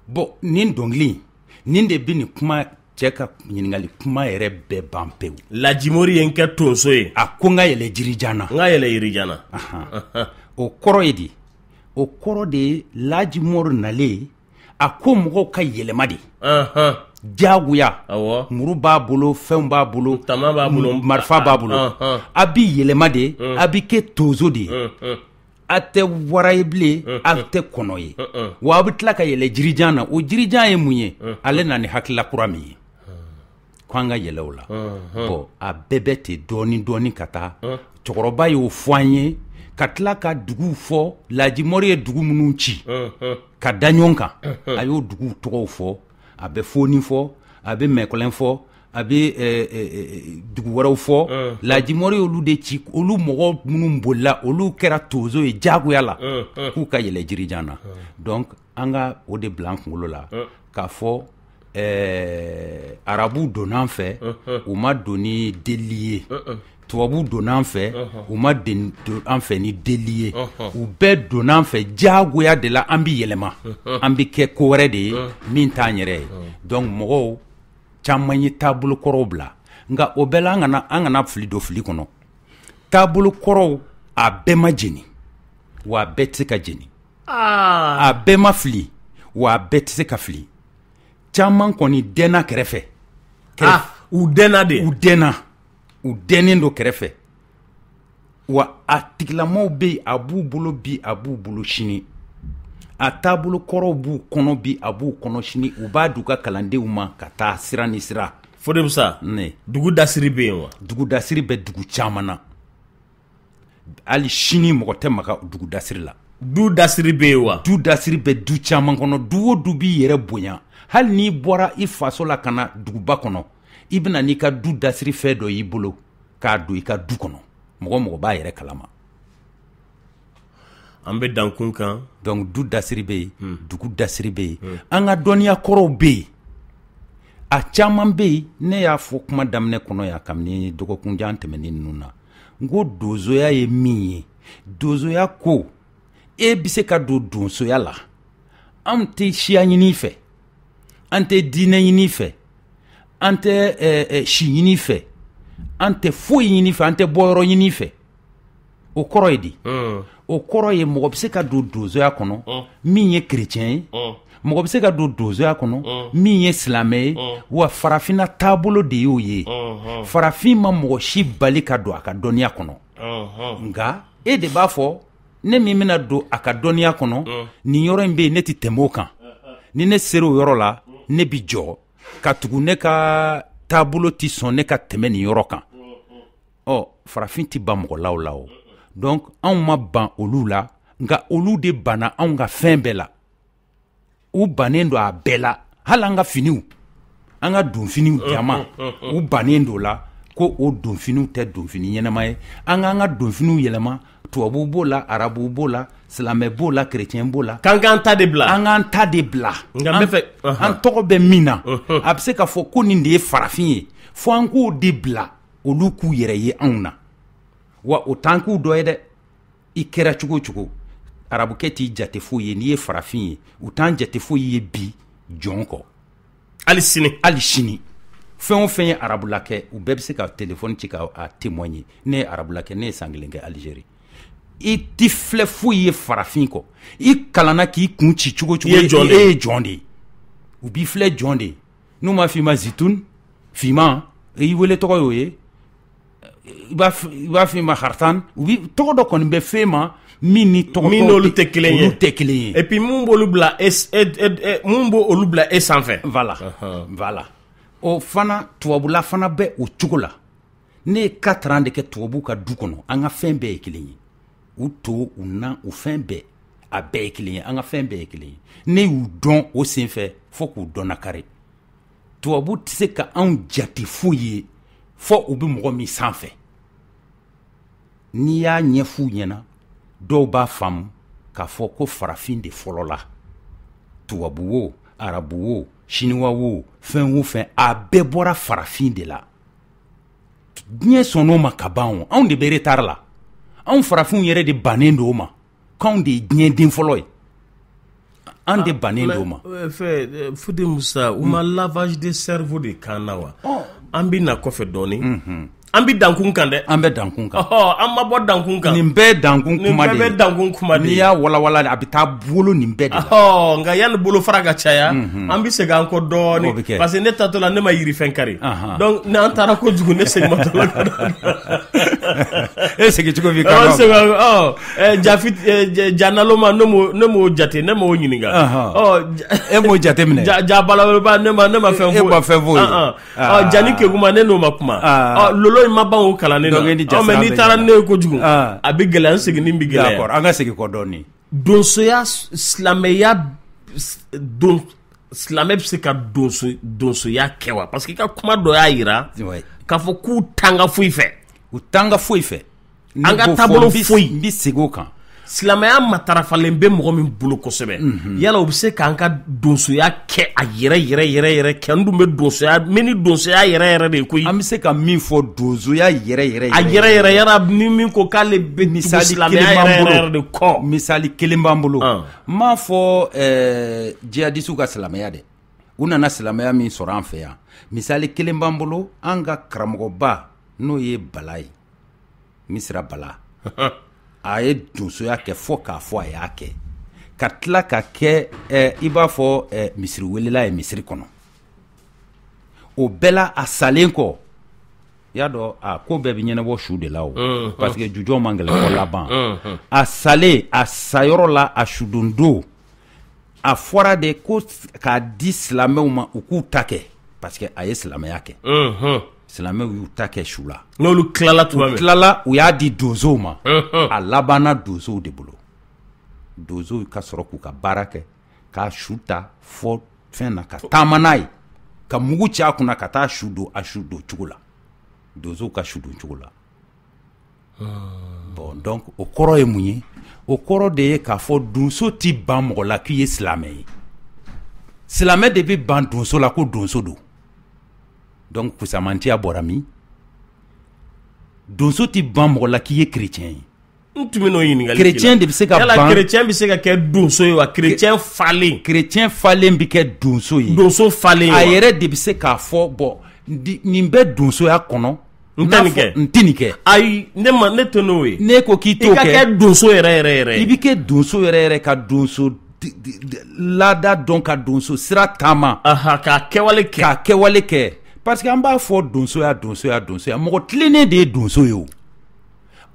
Bon, nin dɔnkili nin de bɛ nin kuma cɛ ka ɲininkali kuma yɛrɛ bɛɛ ban pewu. Lajimori ye n kɛ tonso ye. A ko n ka yɛlɛ jirijan na. N ka yɛlɛ jirijan na. O kɔrɔ ye di? O kɔrɔ de ye Lajimori nalen, a ko mɔgɔw ka yɛlɛma de. Diyagoya. Muru b'a bolo, fɛnw b'a bolo, tama b'a bolo, marifa b'a bolo. A bi yɛlɛma de, a bi kɛ tonso de ye. A tɛ wara ye bilen, a tɛ kɔnɔ ye. Wa a bɛ tila ka yɛlɛ jirijan na. O jirijan ye mun ye? Ale na ni hakilila kura min ye. Ko an ka yɛlɛ o la. Bon, a bɛɛ bɛ ten dɔɔni dɔɔni ka taa. Cɛkɔrɔba y'o fɔ an ye, ka tila ka duguw fɔ. Lajimori ye dugu minnu ci ka da ɲɔgɔn kan, a y'o duguw tɔgɔw fɔ. A bɛ Foni fɔ, a bɛ Mɛkɔlɛn fɔ, a bɛ dugu wɛrɛw fɔ. Lajimori y'olu de ci, olu mɔgɔ minnu bolila, olu kɛra tozo ye jagoya la k'u ka yɛlɛ jirijan na. Donc an ka o de bila an kunkolo la k'a fɔ arabu donna an fɛ, u ma don ni deli ye. Tubabu donna an fɛ, u ma don an fɛ ni deli ye. U bɛɛ donna an fɛ diyagoya de la. An bɛ yɛlɛma, an bɛ kɛ ko wɛrɛ de ye min t'an yɛrɛ ye. Donc mɔgɔw caman ye taabolo kɔrɔw bila, nka o bɛɛ la an kana fili don fili kɔnɔ. Taabolo kɔrɔw a bɛɛ ma jeni, wa a bɛɛ tɛ se ka jeni. A bɛɛ ma fili, wa a bɛɛ tɛ se ka fili. Caman kɔni dɛnna kɛrɛfɛ. U dɛnna de. U dɛnna. U dɛnnen don kɛrɛfɛ. Wa a tigilamɔgɔw bɛ yen, a b'u bolo bi, a b'u bolo sini. A taabolo kɔrɔw b'u kɔnɔ bi, a b'u kɔnɔ sini. U b'a d'u ka kalandenw ma ka taa sira ni sira. Fode Musa, dugu dasiri bɛ yen wa? Dugu dasiri bɛ dugu caman na. Hali sini mɔgɔ tɛ maga dugu dasiri la. Du dasiri bɛ yen wa? Du dasiri bɛ du caman kɔnɔ. Du o du b'i yɛrɛ bonya. Hali n'i bɔra i faso la ka na duguba kɔnɔ, i bɛna n'i ka du dasiri fɛn dɔ y'i bolo k'a don i ka du kɔnɔ. Mɔgɔ mɔgɔ b'a yɛrɛ kalama. An bɛ dan kun kan. Donc du dasiri bɛ yen, dugu dasiri bɛ yen, an ka dɔnniya kɔrɔw bɛ yen. A caman bɛ yen, ne y'a fɔ kuma daminɛ kɔnɔ yan kabini dɔgɔkunjan tɛmɛnen ninnu na, n ko donsoya ye min ye. Donsoya ko e bɛ se ka don donsoya la. Anw tɛ siya ɲini fɛ, an tɛ diinɛ ɲini fɛ, an tɛ si ɲini fɛ, an tɛ foyi ɲini fɛ, an tɛ bɔyɔrɔ ɲini fɛ. O kɔrɔ ye di? O kɔrɔ ye mɔgɔ bɛ se ka don donsoya kɔnɔ min ye chrétien ye, mɔgɔ bɛ se ka don donsoya kɔnɔ min ye silamɛ ye, wa farafinna taabolo de y'o ye. Farafin ma mɔgɔ si bali ka don a ka dɔnniya kɔnɔ. Nka e de b'a fɔ ne min bɛna don a ka dɔnniya kɔnɔ, nin yɔrɔ in bɛ yen, ne tɛ tɛmɛ o kan. Ni ne sera o yɔrɔ la, ne bi jɔ ka tugu ne ka taabolo tɛ sɔn ne ka tɛmɛ nin yɔrɔ kan. Ɔ, farafin tɛ ban mɔgɔ la o la o. Donc anw ma ban olu la, nka olu de banna anw ka fɛn bɛɛ la. U bannen don a bɛɛ la, hali an ka finiw, an ka donfiniw jama, u bannen don la ko o donfiniw tɛ donfini ɲɛnama ye. An k'an ka donfiniw yɛlɛma, tubabuw b'o la, arabuw b'o la, silamɛ b'o la, chrétien b'o la. K'an k'an ta de bila. An k'an ta de bila. An tɔgɔ bɛ min na, a bɛ se k'a fɔ ko nin de ye farafin ye, fo an k'o de bila, olu k'u yɛrɛ ye anw na. Wa o t'an k'u dɔ ye dɛ. I kɛra cogo o cogo, arabukɛ t'i jate foyi ye n'i ye farafin ye, u t'an jate foyi ye bi jɔn kɔ. Hali sini. Hali sini. Fɛn o fɛn ye arabula kɛ, u bɛɛ bɛ se ka téléphone ci ka a témoigner. Ne ye arabula kɛ, ne ye san 1 kɛ Algérie. I ti filɛ foyi ye farafin kɔ. I kalanna k'i kun ci cogo cogo, e ye jɔn de ye. U b'i filɛ jɔn de ye. N'u m'a f'i ma zitun, finman, i wele tɔgɔ y'o ye. I b'a f'i ma hartan, u bi tɔgɔ dɔ kɔni bɛ f'e ma min ni tɔgɔ min n'olu tɛ kelen ye. Olu tɛ kelen ye. Et puis mun b'olu bila e mun b'olu bila e sanfɛ. Voilà. Voilà. O fana tubabula fana bɛ o cogo la. Ne ye 4 ans de kɛ tubabu ka du kɔnɔ, an ka fɛn bɛɛ ye kelen ye. U to, u na, u fɛn bɛɛ, a bɛɛ ye kelen ye, an ka fɛn bɛɛ ye kelen ye. Ne y'u dɔn o senfɛ fo k'u dɔn nakari. Tubabu tɛ se ka anw jate foyi ye fo u bɛ mɔgɔ min sanfɛ. N'i y'a ɲɛf'u ɲɛna, dɔw b'a faamu k'a fɔ ko farafin de fɔlɔ la. Tubabu wo, arabu wo, chinois wo, fɛn o fɛn, a bɛɛ bɔra farafin de la. Diɲɛ sɔnn'o ma ka ban o, anw de bɛ retard la. Anw farafinw yɛrɛ de bannen don o ma, k'anw de ye diɲɛ den fɔlɔ ye. An de bannen don o ma. Fɛ Fode Musa, u ma lavage de cerveau de kan na wa? An bɛ na kɔfɛ dɔɔni. An bɛ dankun kan dɛ. An bɛ dankun kan. An ma bɔ dankun kan. Nin bɛɛ dankun kuma de ye. Nin bɛɛ bɛ dankun kuma de ye. N'i y'a walawala a bɛ taa bolo nin bɛɛ de la. Nka yanni bolofara ka caya, an bɛ segin an kɔ dɔɔni. Parce que ne taatɔ la ne ma yirifɛn kari. Donc n'an taara kojugu ne segin ma tɔ la. E segin cogo b'i kan. Ja naloma ne m'o jate, ne m'o ɲininka. E m'o jate minɛ. Ja balabala ne ma fɛn fɔ. E ma fɛn fɔ. Jani Keguma ne n'o ma kuma. Lolo ma ban o kalan ne na. Mais n'i taara ne ye kojugu, a bɛ gɛlɛya, n seginni bɛ gɛlɛya. D'accord, an ka segin kɔ dɔɔni. Donsoya, silamɛya, don silamɛ bɛ se ka donsoya kɛ wa? Parce que i ka kuma dɔ y'a jira k'a fɔ k'u t'an ka foyi fɛ. U t'an ka foyi fɛ. An ka taabolo foyi. N bɛ segin o kan. Silamɛya matarafalen bɛ mɔgɔ min bolo kosɛbɛ, yala u bɛ se k'an ka donsoya kɛ a yɛrɛ yɛrɛ yɛrɛ yɛrɛ kɛ? N dun bɛ donsoya, n bɛ ni donsoya yɛrɛ yɛrɛ de ye koyi. An bɛ se ka min fɔ donsoya yɛrɛ yɛrɛ. A yɛrɛ yɛrɛ yɛrɛ ni min ko k'ale bɛ misali kelen b'an bolo de kɔ. Misali kelen b'an bolo. N m'a fɔ jihadisiw ka silamɛya dɛ. U nana silamɛya min sɔrɔ an fɛ yan. Misali kelen b'an bolo, an ka karamɔgɔba n'o ye Bala ye. Misira Bala. A ye donsoya kɛ fo k'a fɔ a y'a kɛ ka tila ka kɛ i b'a fɔ misiri welela ye misiri kɔnɔ. O bɛɛ la a salen kɔ, i y'a dɔn a ko bɛɛ bɛ ɲɛnabɔ su de la o, parce que jujɔn man gɛlɛn fɔ laban. A salen, a sayɔrɔ la, a sudon don, a fɔra de ko k'a di silamɛw ma u k'u ta kɛ, parce que a ye silamɛya kɛ. Silamɛw y'u ta kɛ su la. N'olu tilala tuma min. U tilala, u y'a di donsow ma. A labanna donsow de bolo. Donsow ka sɔrɔ k'u ka baara kɛ, k'a su ta fɔ fɛn na, ka taama n'a ye, ka mugu ci a kunna ka taa su don a su don cogo la. Donsow ka su don cogo la. Bon, donc o kɔrɔ ye mun ye? O kɔrɔ de ye k'a fɔ donso ti ban mɔgɔ la k'i ye silamɛ ye. Silamɛ de bɛ ban donso la ko donso don. Donc kusamantiya bɔra min? Donso ti ban mɔgɔ la k'i ye chrétien ye. N tun bɛ n'o ɲininkali k'i la. Chrétien de bɛ se ka ban. Yala chrétien bɛ se ka kɛ donso ye wa? Chrétien falen. Chrétien falen bɛ kɛ donso ye. Donso falen. A yɛrɛ de bɛ se k'a fɔ bon nin bɛ donsoya kɔnɔ, N tɛ nin kɛ, n tɛ nin kɛ. Ayi, ne ma, ne tɛ n'o ye. Ne ko k'i t'o kɛ. I ka kɛ donso yɛrɛ yɛrɛ yɛrɛ. I bɛ kɛ donso yɛrɛ yɛrɛ, ka donso laada dɔn, ka donso sira taama. K'a kɛwale kɛ. K'a kɛwale kɛ. Parce que an b'a fɔ donsoya, donsoya, donsoya. Mɔgɔ tilennen de ye donso ye o.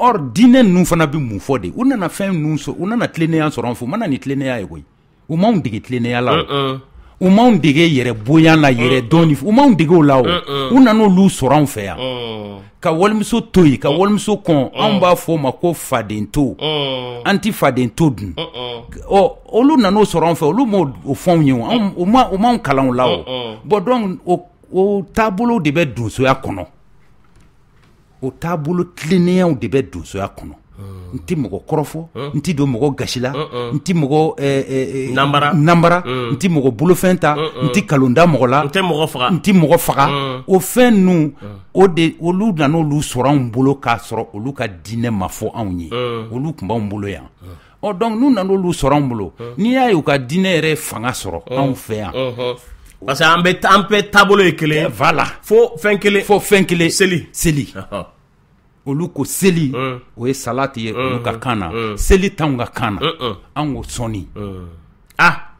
Or diinɛ ninnu fana bɛ mun fɔ de? U nana fɛn ninnu sɔrɔ, u nana tilennenya sɔrɔ an fɛ, u ma na ni tilennenya ye koyi. U m'anw dege tilennenya la o. U m'anw dege yɛrɛ bonya la, yɛrɛ dɔn, u m'anw dege o la o. U nana olu sɔrɔ anw fɛ yan. Ka walimuso to yen, ka walimuso kɔn, anw b'a fɔ o ma ko faden to. An ti faden to dun. Ɔ, olu nana o sɔrɔ anw fɛ, olu m'o fɔ anw ye o, u m'anw kalan o la o. Bon, donc o taabolo de bɛ donsoya kɔnɔ. O taabolo tilennenyaw de bɛ donsoya kɔnɔ. N tɛ mɔgɔ kɔrɔfɔ, n tɛ don mɔgɔ gasi la, n tɛ mɔgɔ nanbara, n tɛ mɔgɔ bolofɛn ta, n tɛ kalon da mɔgɔ la, n tɛ mɔgɔ faga, n tɛ mɔgɔ faga. O fɛn ninnu, o de olu nana olu sɔrɔ anw bolo k'a sɔrɔ olu ka diinɛ ma fɔ anw ye. Olu tun b'anw bolo yan. Ɔ, donc n'u nana olu sɔrɔ anw bolo, n'i y'a ye u ka diinɛ yɛrɛ fanga sɔrɔ anw fɛ yan. Parce que an bɛɛ taabolo ye kelen ye. Voilà. Fo fɛn kelen. Fo fɛn kelen. Seli. Seli. Olu ko seli, o ye salati ye olu ka kan na. Seli t'anw ka kan na. An ko sɔnni. Ah,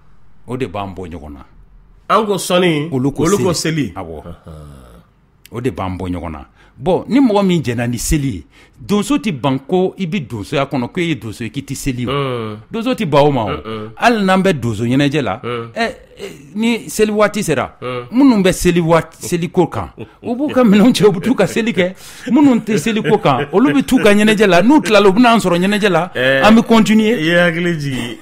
o de b'an bɔ ɲɔgɔn na. An ko sɔnni, olu ko seli. Awɔ. O de b'an bɔ ɲɔgɔn na. Bon, ni mɔgɔ min jɛnna ni seli ye, donso tɛ ban ko i bɛ donsoya kɔnɔ ko e ye donso ye k'i tɛ seli o. Donso tɛ ban o ma o. Hali n'an bɛ donso ɲɛnajɛ la, ni seli waati sera, minnu bɛ seli waati seliko kan, u b'u ka minɛnw cɛ, u bɛ t'u ka seli kɛ. Minnu tɛ seliko kan, olu bɛ t'u ka ɲɛnajɛ la. N'u tilala, u bɛ n'an sɔrɔ ɲɛnajɛ la, an bɛ continuer. I ye hakili jigin,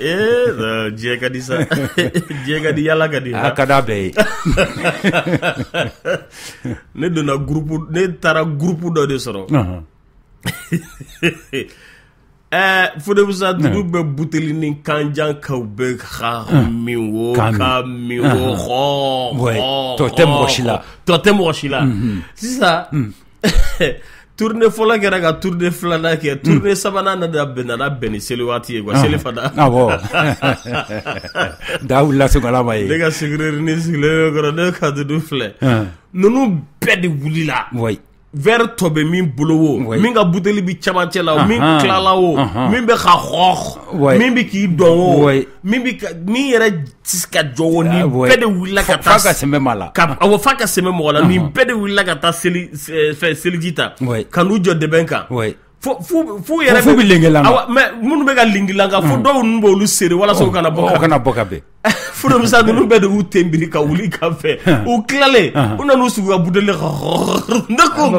diɲɛ ka di sa, diɲɛ ka di, yala ka di. A ka d'a bɛɛ ye. Ne donna groupe, ne taara groupe dɔ de sɔrɔ. Fode Musa, dugu bɛ buteli ni kanjan kaw bɛ ka min wo, ka min wo, hɔ. Tɔ tɛ mɔgɔ si la. Tɔ tɛ mɔgɔ si la. Sisan, tournée fɔlɔ kɛra ka tournée filanan kɛ, tournée sabanan nana bɛn ni seli waati ye quoi, seli fana. Awɔ. Da wulila sɔgɔla ma ye. Ne ka sécurité ni sigilen bɛ kɔrɔ, ne ka dudu filɛ. Ninnu bɛɛ de wulila. Oui. Verre tɔ bɛ min bolo wo, min ka buteli bɛ cɛmancɛ la, min tilala wo, min bɛ ka hɔ, min bɛ k'i dɔn wo, min bɛ min yɛrɛ tɛ se ka jɔ wo, nin bɛɛ de wulila ka taa. F'a ka sɛmɛ maa la. Awɔ, f'a ka sɛmɛ mɔgɔ la. Nin bɛɛ de wulila ka taa seli fɛn seliji ta. Ka n'u jɔ dɛbɛn kan. F'u yɛrɛ bɛ lengelan. Awɔ, mais minnu bɛ ka lengelan kan, fo dɔw ninnu b'olu seri walasa u kana bɔ. U kana bɔ ka bɛn. Fode Musa, ninnu bɛɛ de y'u ten biri ka wuli ka fɛ. U tilalen, u nan'u sigi u ka buteli. Ne ko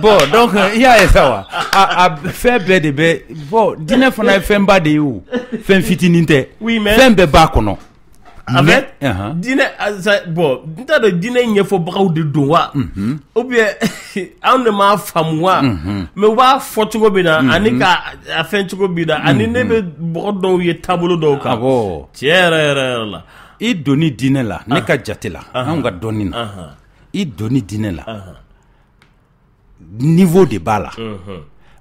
bon, donc i y'a ye sa wa, a fɛn bɛɛ de bɛ bon, diinɛ fana ye fɛnba de ye o, fɛn fitinin tɛ. Oui, mais fɛn bɛɛ b'a kɔnɔ. En fait, diinɛ, bon, n t'a dɔn diinɛ ɲɛfɔbagaw de don wa, ou bien anw de m'a faamu wa, mais u b'a fɔ cogo min na, ani ka a fɛn cogo min na, ani ne bɛ mɔgɔ dɔw ye taabolo dɔw kan. Awɔ. Tiɲɛ yɛrɛ yɛrɛ yɛrɛ la. I donni diinɛ la, ne ka jate la, anw ka dɔnni na, i donni diinɛ la, niveau de b'a la.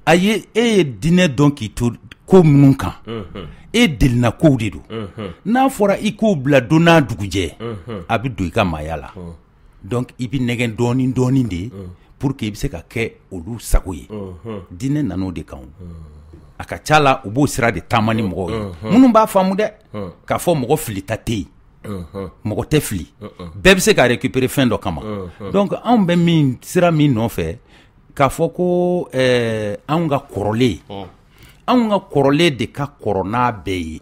A ye e ye diinɛ dɔn k'i to ko minnu kan, e delina kow de don. N'a fɔra i k'o bila don n'a dugujɛ, a bɛ don i ka maaya la. Donc i bɛ nɛgɛn dɔɔni dɔɔni de pour que i bɛ se ka kɛ olu sago ye. Diinɛ nana o de kan. A ka ca la, u b'o sira de taama ni mɔgɔw ye. Minnu b'a faamu dɛ, k'a fɔ mɔgɔ filita tɛ yen, mɔgɔ tɛ fili, bɛɛ bɛ se ka récupérer fɛn dɔ kama. Donc anw bɛ min sira min nɔfɛ, k'a fɔ ko anw ka kɔrɔlen, anw ka kɔrɔlen de ka kɔrɔ n'a bɛɛ ye.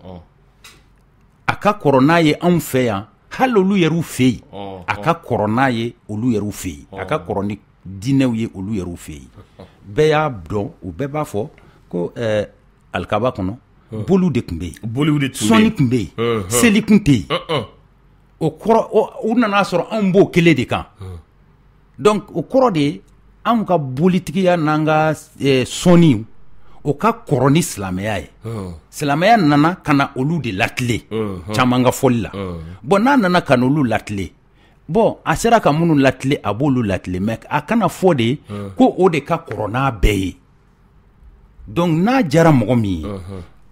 A ka kɔrɔ n'a ye anw fɛ yan, hali olu yɛrɛw fɛ yen. A ka kɔrɔ n'a ye olu yɛrɛw fɛ yen. A ka kɔrɔ ni diinɛw ye olu yɛrɛw fɛ yen. Bɛɛ y'a dɔn, u bɛɛ b'a fɔ ko alikaba kɔnɔ, boliw de tun bɛ yen. Boliw de tun bɛ yen. Sɔnni tun bɛ yen. Seli tun tɛ yen. O kɔrɔ, u nana sɔrɔ anw b'o kelen de kan. Donc o kɔrɔ de ye, anw ka bolitigiya n'an ka sɔnni, o ka kɔrɔ ni silamɛya ye. Silamɛya nana ka na olu de latilen, caman ka fɔli la. Bon, n'a nana ka na olu latilen, bon, a sera ka minnu latilen, a b'olu latilen, mais a kana fɔ de ko o de ka kɔrɔ n'a bɛɛ ye. Donc n'a diyara mɔgɔ min ye,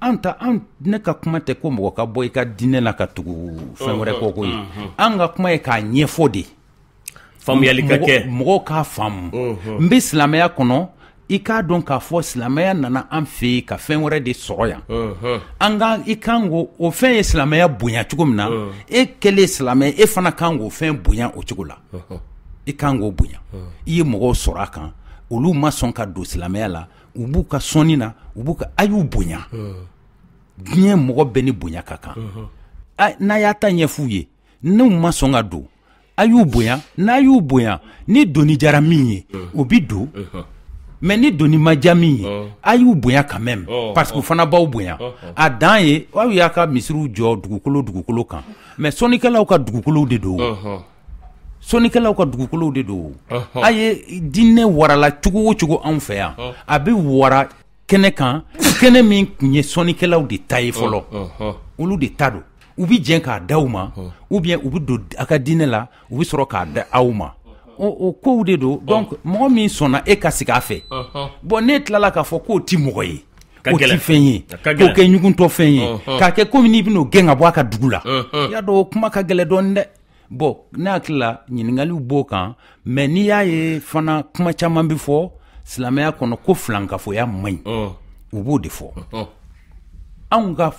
an ta an ne ka kuma tɛ ko mɔgɔ ka bɔ i ka diinɛ la ka tugu fɛn wɛrɛ kɔ ko ye. An ka kuma ye k'a ɲɛfɔ de. Faamuyali ka kɛ, mɔgɔw k'a faamu. N bɛ silamɛya kɔnɔ, i k'a dɔn k'a fɔ silamɛya nana an fɛ yen ka fɛn wɛrɛ de sɔrɔ yan. An ka i kan k'o o fɛn ye silamɛya bonya cogo min na, e kɛlen silamɛ, e fana kan k'o fɛn bonya o cogo la. I kan k'o bonya. I ye mɔgɔw sɔrɔ a kan, olu ma sɔn ka don silamɛya la, u b'u ka sɔnni na, u b'u ka, a y'u bonya. Diɲɛ mɔgɔ bɛɛ ni bonya ka kan. N'a y'a ta ɲɛf'u ye, n'u ma sɔn ka don, a y'u bonya. N'a y'u bonya, ni doni diyara min ye, o bi don. Mais ni doni ma diya min ye, a y'u bonya quand même, parce que u fana b'aw bonya. A dan ye, aw y'a ka misiriw jɔ dugukolo kan, mais sɔnnikɛlaw ka dugukolow de don. Sɔnnikɛlaw ka dugukolow de don. A ye diinɛ warala cogo o cogo anw fɛ yan, a bɛ wara kɛnɛ kan, kɛnɛ min tun ye sɔnnikɛlaw de ta ye fɔlɔ, olu de ta don. U bɛ jɛn k'a d'aw ma, ou bien u bɛ don a ka diinɛ la, u bɛ sɔrɔ k'a da aw ma. O kow de don. Donc mɔgɔ min sɔnna e ka sigi a fɛ, bon ne tilala k'a fɔ k'o ti mɔgɔ ye, k'o ti fɛn ye, k'o kɛ ɲuguntɔ fɛn ye, k'a kɛ komi n'i bɛn'o gɛn ka bɔ a ka dugu la. I y'a dɔn o kuma ka gɛlɛn dɔɔnin dɛ. Bon, ne hakili la ɲininkaliw b'o kan, mais n'i y'a ye fana kuma caman bɛ fɔ silamɛya kɔnɔ ko filankafoya man ɲi, u b'o de fɔ. Anw ka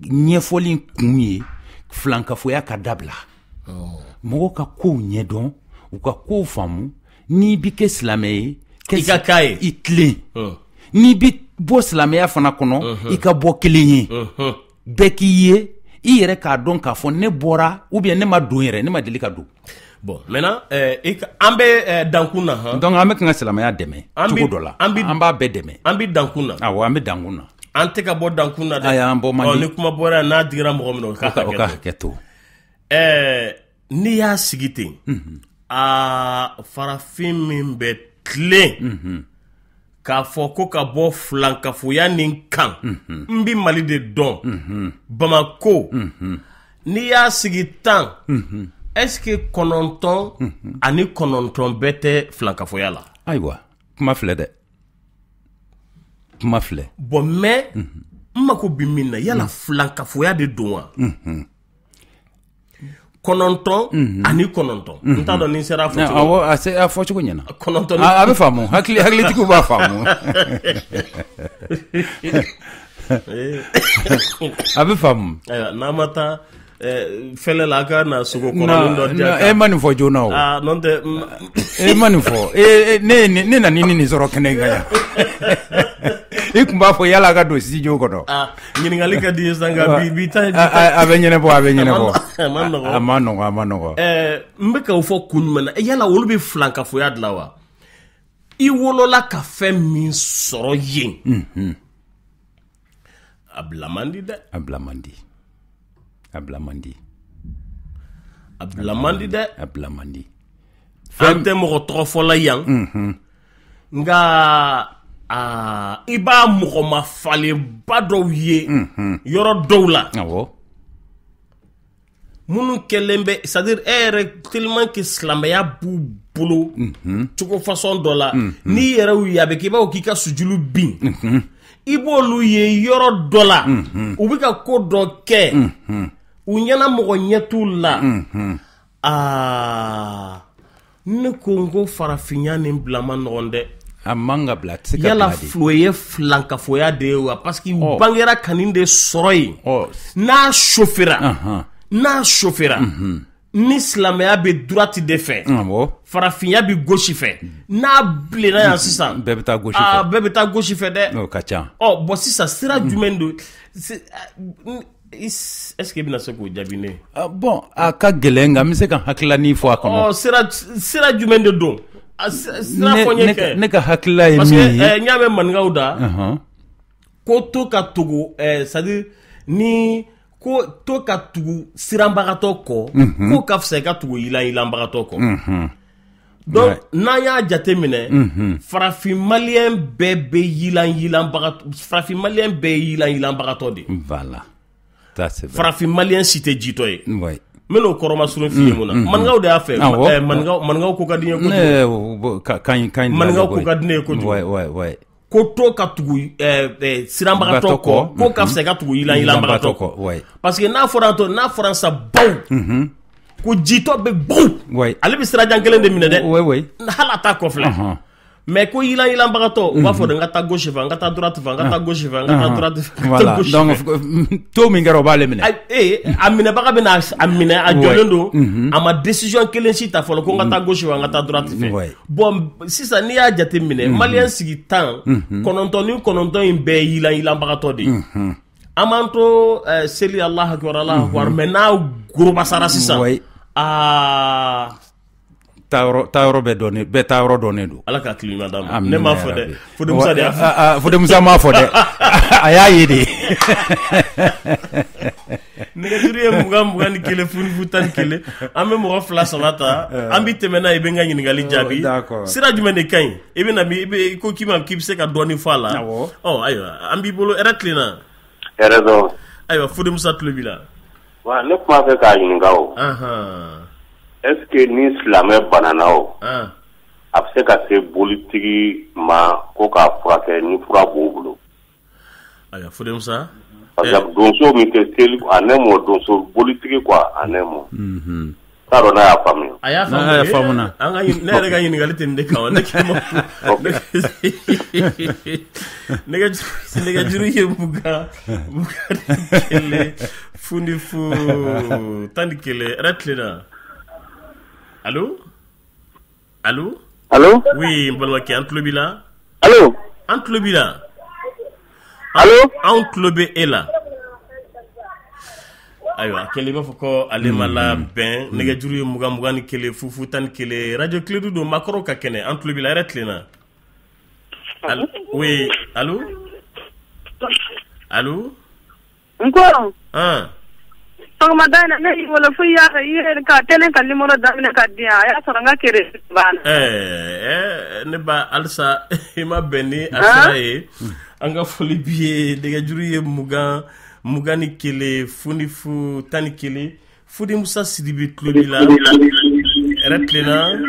ɲɛfɔli kun ye filankafoya ka dabila, mɔgɔw ka kow ɲɛdɔn, u ka kow faamu. N'i bi kɛ silamɛ ye, i ka k'a ye, i tilen. N'i bi bɔ silamɛya fana kɔnɔ, i ka bɔ kelen ye, bɛɛ k'i ye, i yɛrɛ k'a dɔn k'a fɔ ne bɔra, ou bien ne ma don yɛrɛ, ne ma deli ka don. Bon, maintenant an bɛ dankun na. Donc an bɛ kan ka silamɛya dɛmɛ cogo dɔ la, an b'a bɛɛ dɛmɛ. An bɛ dankun na. Awɔ, an bɛ dankun na. An tɛ ka bɔ dankun na dɛ. Ayi, an bɔ man di. Ni kuma bɔra yan n'a digira mɔgɔ min na, o ka hakɛ to. N'i y'a sigi ten, aa, farafin min bɛ tilen k'a fɔ ko ka bɔ filankafoya nin kan, n bɛ Mali de dɔn, Bamako, n'i y'a sigi 10, est-ce que 9 ani 9 bɛɛ tɛ filankafoya la? Ayiwa, kuma filɛ dɛ, kuma filɛ. Bon, mais n mako bɛ min na, yala filankafoya de don wa? 9 ani 9. N t'a dɔn ni sera a fɔcogo. Awɔ, a fɔcogo ɲɛna. 9. A bɛ faamu, hakilitigiw b'a faamu. A bɛ faamu. Ayiwa, n'an ma taa fɛlɛ la, a ka na sogo kɔrɔlen dɔ di yan. E ma nin fɔ joona o. Aa, n'o tɛ. E ma nin fɔ. Ne nana ni nin sɔrɔ kɛnɛ kan yan. I tun b'a fɔ yala a ka don studio kɔnɔ. Ɲininkali ka di ye sisan nka bi ta. A bɛ ɲɛnabɔ, a bɛ ɲɛnabɔ. A ma nɔgɔn. A ma nɔgɔn, a ma nɔgɔn. N bɛ k'o fɔ kun jumɛn na? Yala olu bɛ filankafoya dilan wa? I wolola ka fɛn min sɔrɔ yen, a bila man di dɛ. A bila man di. A bila man di. A bila man di dɛ. A bila man di. An tɛ mɔgɔ tɔgɔ fɔla yan. Nka i b'a mɔgɔma falenba dɔw ye yɔrɔ dɔw la. Awɔ. Minnu kɛlen bɛ, c'est à dire e yɛrɛ tellement que silamɛya b'u bolo cogo façon dɔ la, n'i yɛrɛ y'u ye, a bɛ k'i b'a fɔ k'i ka sujulu bin. I b'olu ye yɔrɔ dɔ la, u bɛ ka ko dɔ kɛ, u ɲɛna mɔgɔ ɲɛ t'u la. Aa, ne ko n ko farafinya nin bila man nɔgɔn dɛ. A man ka bila, a tɛ se ka bila de. Yala o ye filankafoya de ye wa? Parce que u bangera ka nin de sɔrɔ yen. N'a chauffera, n'a chauffera, ni silamɛya bɛ droite de fɛ, farafinya bɛ gauche fɛ, n'a bilenna yan sisan, bɛɛ bɛ taa gauche fɛ. Aa, bɛɛ bɛ taa gauche fɛ dɛ. O ka ca. Ɔ, bon, sisan sira jumɛn don? Est-ce que i bɛna se k'o jaabi ne ye? Bon, a ka gɛlɛn, nka n bɛ se ka hakilina fɔ a kɔnɔ. Ɔ, sira jumɛn de don? Sira fɔ n ye kɛ. Ne ka hakilila ye min ye. Parce que n y'a mɛn maninkaw da, ko to ka tugu, c'est à dire ni ko to ka tugu siranbagatɔ kɔ, ko ka fisa i ka tugu yilanyilanbagatɔ kɔ. Donc n'an y'a jate minɛ, farafin maliyɛn bɛɛ bɛ yilanyilanbagatɔ, farafin maliyɛn bɛɛ ye yilanyilanbagatɔ de ye. Voilà. Ça c'est vrai. Farafin maliyɛn si tɛ jitɔ ye. Oui. N bɛn'o kɔrɔmasurun f'i ye mun na. Maninkaw de y'a fɛ. Maninkaw ko ka di n ye kojugu. Maninkaw ko ka di ne ye kojugu. Ouais. Ko to ka tugu siranbagatɔ kɔ, ko ka fisa i ka tugu yilanyilanbagatɔ kɔ. Parce que n'a fɔra sa baw. Ko jitɔ bɛ bon, ale bɛ sirajan kelen de minɛ dɛ, hali a t'a kɔfilɛ. Mais ko yilanyilanbagatɔ u b'a fɔ de n ka taa gauche fɛ, n ka taa droite fɛ, n ka taa gauche fɛ, n ka taa droite fɛ. Voilà, donc to min kɛra o b'ale minɛ. A minɛbaga bɛ na a minɛ, a jɔlen don, a ma décision kelen si ta fɔlɔ ko n ka taa gauche fɛ, n ka taa droite fɛ. Bon, sisan n'i y'a jate minɛ, maliyɛn sigi 99 in bɛɛ ye yilanyilanbagatɔ de ye. An b'an to seli Alahu akibaru Alahu akibaru, mais n'a gorobasara sisan, aa taayɔrɔ bɛɛ dɔnnen, bɛɛ taayɔrɔ dɔnnen don. Ala ka hakili ɲuman d'an ma. Ne m'a fɔ dɛ, Fode Musa de y'a fɔ. Fode Musa m'a fɔ dɛ, a y'a ye de. Nɛgɛjuru ye 20 21 00 11. An bɛ mɔgɔ 2 3 ta, an bɛ tɛmɛ n'a ye, i bɛ n ka ɲininkali jaabi. Sira jumɛn de ka ɲi? I bɛ na, i ko k'i ma k'i bɛ se ka dɔɔnin fɔ a la. Ɔ ayiwa, an b'i bolo. Hɛrɛ tilenna. Hɛrɛ dɔrɔn. Ayiwa, Fode Musa tulo b'i la. Wa ne tun b'a fɛ k'a ɲininka o. Est-ce que ni silamɛ banana o, a bɛ se ka se bolitigi ma ko k'a furakɛ ni fura b'o bolo? Ayiwa, Fode Musa. Parce que donso min tɛ seli, en un mot, donso bolitigi quoi, en un mot. T'a dɔn n'a y'a faamuya. A y'a faamu. An ka ne yɛrɛ ka ɲininkali tɛ nin de kan. Ne k'i ma. Nɛgɛjuru ye 20 21 00 11. Hɛrɛ tilenna. Allô? Allô? Allô? Oui, n balimakɛ, an tulo b'i la. Allô? An tulo b'i la. Allô? Anw tulo bɛ e la. Ayiwa, a kɛlen i b'a fɔ ko ale ma labɛn. Nɛgɛjuru ye 20 21 00 11. Radio Kledu don, maakɔrɔw ka kɛnɛ. An tulo b'i la. Hɛrɛ tilenna. Allô? Oui, allô? Allô? N ko. Sɔgɔmada in na ne y'i wele fo i y'a i ka teli ka numéro daminɛ ka di yan, a y'a sɔrɔ n ka kere banna. Ne ba, halisa i ma bɛn ni a sira ye. An ka foli b'i ye. Nɛgɛjuru ye 20 21 00 11. Fode Musa Sidibe tulo b'i la. Hɛrɛ tilenna.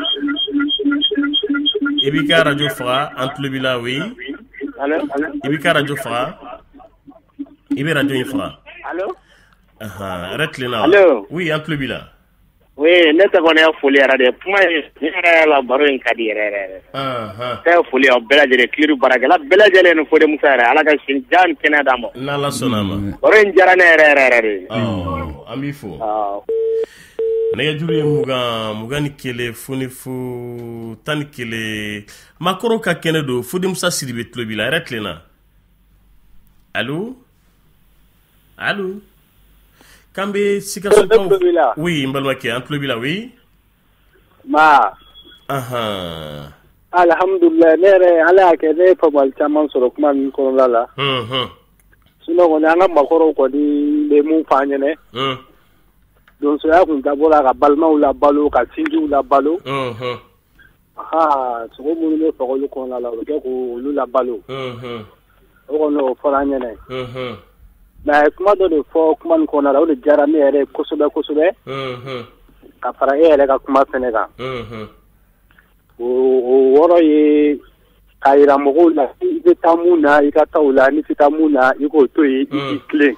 I b'i ka radio faga, an tulo b'i la. Oui. I b'i ka radio faga. I bɛ radio in faga. Hɛrɛ tilenna. Allo. Oui, an tulo b'i la. Oui, ne tɛ kɔni ye foli yɛrɛ de ye. Kuma in ne yɛrɛ la, baro in ka di yɛrɛ yɛrɛ yɛrɛ. Ne ye foli aw bɛɛ lajɛlen, Kledu baarakɛla bɛɛ lajɛlen ni Fode Musa yɛrɛ, Ala ka sini jan ni kɛnɛya d'an ma. N'Ala sɔnna a ma. Baro in diyara ne yɛrɛ yɛrɛ yɛrɛ de ye. An b'i fo. Nɛgɛjuru ye 20 21 00 11. Maakɔrɔw ka kɛnɛ don, Fode Musa Sidibe tulo b'i la. Hɛrɛ tilenna. Allo? Allo? K'an bɛ Sikasokaw. Oui, n balimakɛ, an tulo b'i la. Oui. Ma. Alhamdulilayi, ne yɛrɛ Ala y'a kɛ ne ye faamuyali caman sɔrɔ kuma min kɔnɔna la. Sinon kɔni an ka maakɔrɔw kɔni bɛ mun fɔ an ɲɛnɛ. Donsoya kun dabɔra ka balimaw labalo, ka sinjiw labalo. Sogo minnu bɛ fakɔli kɔnɔna la, o bɛ kɛ k'olu labalo. O kɔni o fɔra an ɲɛnɛ. Mais a ye kuma dɔ de fɔ kuma nin kɔnɔna la, o de diyara ne yɛrɛ ye kosɛbɛ kosɛbɛ. Ka fara e yɛrɛ ka kuma fɛnɛ kan. O wɔrɔ ye k'a yira mɔgɔw la, i bɛ taa mun na, i ka taa o la, n'i tɛ taa mun na, i k'o to yen, i k'i tilen.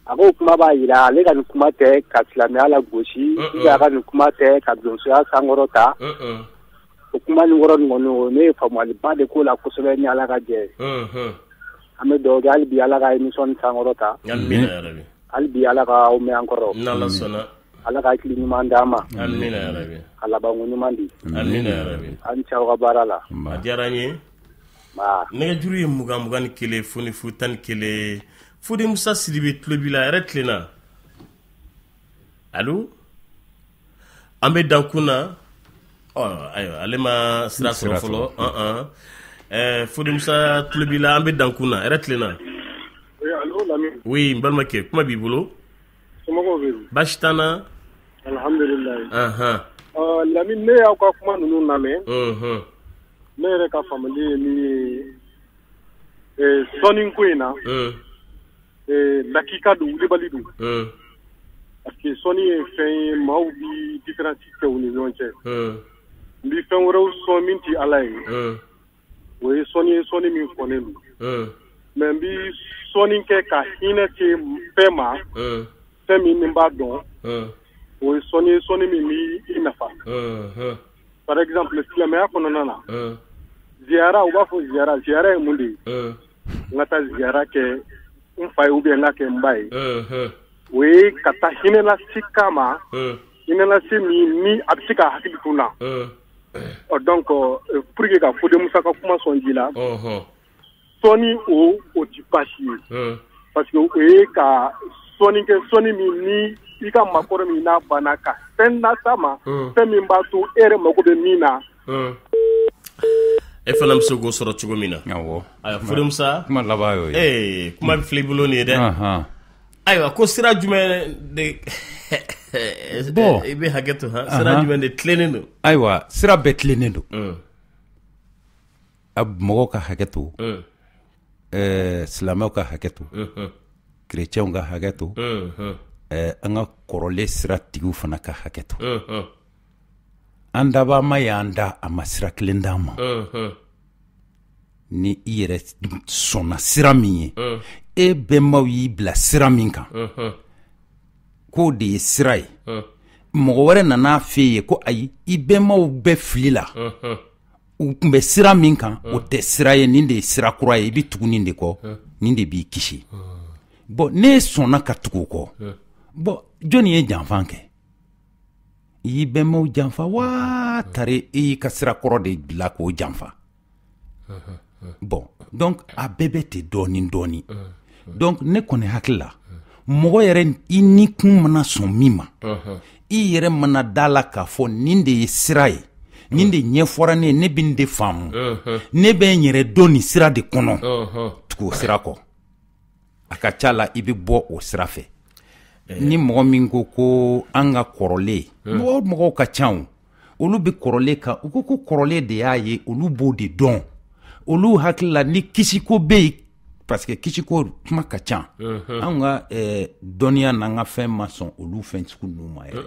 A ko kuma b'a yira ale ka nin kuma tɛ ka silamɛya la gosi, ou bien a ka nin kuma tɛ ka donsoya sankɔrɔ ta. O kuma nin wɔrɔ nin kɔni, ne ye faamuyaliba de k'o la kosɛbɛ ni Ala ka jɛ ye. An bɛ dugawu kɛ hali bi Ala ka émission nin sankɔrɔ ta. Amina yarabi. Hali bi Ala ka aw mɛn an kɔrɔ. N'Ala sɔnna. Ala ka hakili ɲuman d'an ma. Amina yarabi. Ka labanko ɲuman di. Amina yarabi. An ni ce aw ka baara la. A diyara n ye. Nɛgɛjuru ye 20 21 00 11. Fode Musa Sidibe tulo b'i la. Hɛrɛ tilenna. Allo? An bɛ dankun na. Ayiwa, ale ma sira sɔrɔ fɔlɔ. Fode Musa tulo b'i la, an bɛ dankun na. Hɛrɛ tilenna. Oui, n balimakɛ, kuma b'i bolo. Somɔgɔw bɛ yen? Baasi t'an na. Alhamdulilayi. Lamini, ne y'aw ka kuma ninnu lamɛn. Ne yɛrɛ ka faamuyali ye min ye sɔnni ko in na. Lakika don, wulibali don. Parce que sɔnni ye fɛn ye, maaw bi différence kɛ u ni ɲɔgɔn cɛ. N bi fɛn wɛrɛw sɔn min tɛ Ala ye. O ye sɔnni ye, sɔnni min fɔnen don. Mais n bi sɔnni kɛ ka hinɛ se fɛn ma, fɛn min ni n b'a dɔn. O ye sɔnni ye, sɔnni min b'i nafa. Par exemple, silamɛya kɔnɔna na, ziyara, u b'a fɔ ziyara, ziyara ye mun de ye? N ka taa ziyara kɛ n fa ye ou bien n ka kɛ n ba ye. O ye ka taa hinɛlasi kama, hinɛlasi min ni a bɛ se ka hakili to n na. Ɔ donc pour que ka Fode Musa ka kuma sɔn ji la, sɔnni o ti baasi ye, parce que o ye ka sɔnni kɛ, sɔnni min ni i ka makɔrɔ min n'a banna ka fɛn las'a ma, fɛn min b'a to e yɛrɛ mako bɛ min na. E fana bɛ se k'o sɔrɔ cogo min na. Awɔ. Ayiwa Fode Musa. Kuma laban y'o ye. Ee, kuma bɛ filɛ i bolo nin ye dɛ. Ayiwa, ko sira jumɛn de bon, i bɛ hakɛ to han, sira jumɛn de tilennen don? Ayiwa, sira bɛɛ tilennen don. A mɔgɔw ka hakɛ to. Silamɛw ka hakɛ to. Chrétiens ka hakɛ to. An ka kɔrɔlen sira tigiw fana ka hakɛ to. An dabaa y'an da, a ma sira kelen d'an ma. Ni i yɛrɛ sɔnna sira min ye, e bɛnbaw y'i bila sira min kan, k'o de ye sira ye, mɔgɔ wɛrɛ nana f'e ye ko ayi, i bɛnbaw bɛɛ fili la, u tun bɛ sira min kan, o tɛ sira ye, nin de ye sira kura ye, i bɛ tugu nin de kɔ, nin de b'i kisi. Bon, n'e sɔnna ka tugu o kɔ, bon, jɔnni ye janfan kɛ? I y'i bɛnbaw janfa wa tari i y'i ka sira kɔrɔ de bila k'o janfa? Bon, donc a bɛɛ bɛ ten dɔɔni dɔɔni. Donc ne kɔni hakili la, mɔgɔ yɛrɛ i ni kun mana sɔn min ma, i yɛrɛ mana da la k'a fɔ nin de ye sira ye, nin de ɲɛfɔra ne ye, ne bɛ nin de faamu, ne bɛ n yɛrɛ dɔn nin sira de kɔnɔ, tugu o sira kɔ, a ka ca la i bɛ bɔ o sira fɛ. Ni mɔgɔ min ko ko an ka kɔrɔlen, mɔgɔw ka ca o, olu bɛ kɔrɔlen kan, u ko ko kɔrɔlen de y'a ye, olu b'o de dɔn, olu hakili la ni kisiko bɛ yen, parce que kisiko kuma ka ca, anw ka dɔnniya n'an ka fɛn ma sɔn olu fɛn sugu ninnu ma yɛrɛ,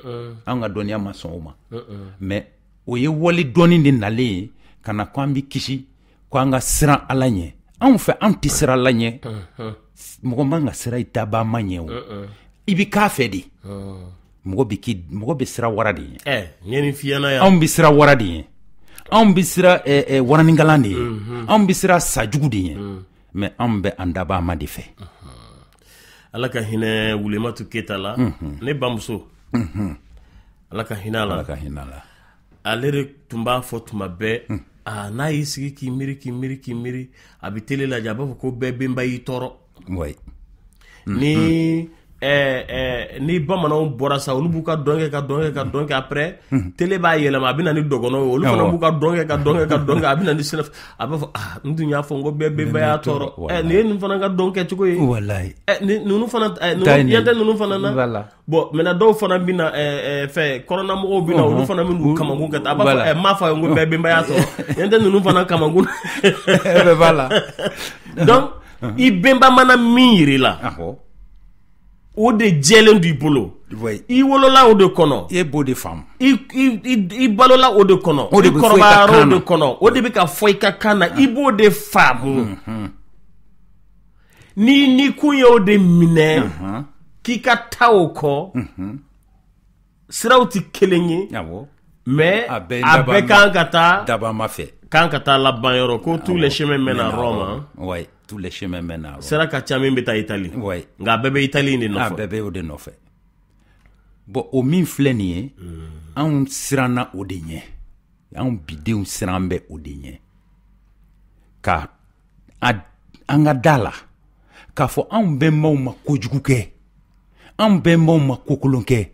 anw ka dɔnniya ma sɔn o ma, mais o ye wali dɔnni de nalen ye ka na ko an bɛ kisi, ko an ka siran Ala ɲɛ. Anw fɛ, anw tɛ siran Ala ɲɛ, mɔgɔ man ka siran i dabaa ma ɲɛ o, i bɛ k'a fɛ de, mɔgɔ bɛ siran wara de ɲɛ. Anw bɛ siran wara de ɲɛ, anw bɛ siran waraninkalan de ɲɛ, anw bɛ siran sajugu de ɲɛ, mais anw bɛ an dabaa ma de fɛ. Ala ka hinɛ Wulematu Keyita la, ne bamuso, Ala ka hinɛ a la. Ala ka hinɛ a la. Ale de tun b'a fɔ tuma bɛɛ, aa n'a y'i sigi k'i miiri k'i miiri k'i miiri, a bɛ télé lajɛ, a b'a fɔ ko bɛɛ bɛnba y'i tɔɔrɔ. Ni ni bamananw bɔra sa, olu b'u ka dɔn kɛ ka dɔn kɛ ka dɔn kɛ, après télé b'a yɛlɛma, a bɛ na ni dɔgɔnɔw ye, olu fana b'u ka dɔn kɛ ka dɔn kɛ ka dɔn kɛ, a bɛ na ni sɛnɛ, a b'a fɔ ah, n tun y'a fɔ n ko bɛɛ bɛnba y'a tɔɔrɔ, nin ye nin fana ka dɔn kɛcogo ye, ninnu fana yan tɛ ninnu fana na. Bon, maintenant dɔw fana bɛ na fɛ kɔrɔnamɔgɔw bɛ na, olu fana bɛ n'u kamankun ka taa, a b'a fɔ n m'a fɔ a ye n ko bɛɛ bɛnba y'a tɔɔrɔ, yan tɛ ninnu fana kamankun. Bɛɛ b'a la. Donc i bɛnba mana min yir'i la, o de jɛlen don i bolo, i wolola o de kɔnɔ, e b'o de faamu, i balola o de kɔnɔ, o de kɔrɔbayara o de kɔnɔ, o de bɛ ka fɔ i ka kan na, i b'o de faamu. Ni kun ye o de minɛ k'i ka taa o kɔ, siraw tɛ kelen ye, mais a bɛɛ kan ka taa dabama fɛ, kan ka taa laban yɔrɔ, ko tous les chemins mènent à Rome. Oui, tous les chemins mènent à Rome. Sira ka ca min bɛ taa Italie. Oui. Nka a bɛɛ bɛ Italie de nɔfɛ. A bɛɛ bɛ o de nɔfɛ. Bon, o min filɛ nin ye, anw siranna o de ɲɛ, anw bidenw siran bɛ o de ɲɛ, ka an ka da la k'a fɔ anw bɛnbaw ma kojugu kɛ, anw bɛnbaw ma kokolon kɛ.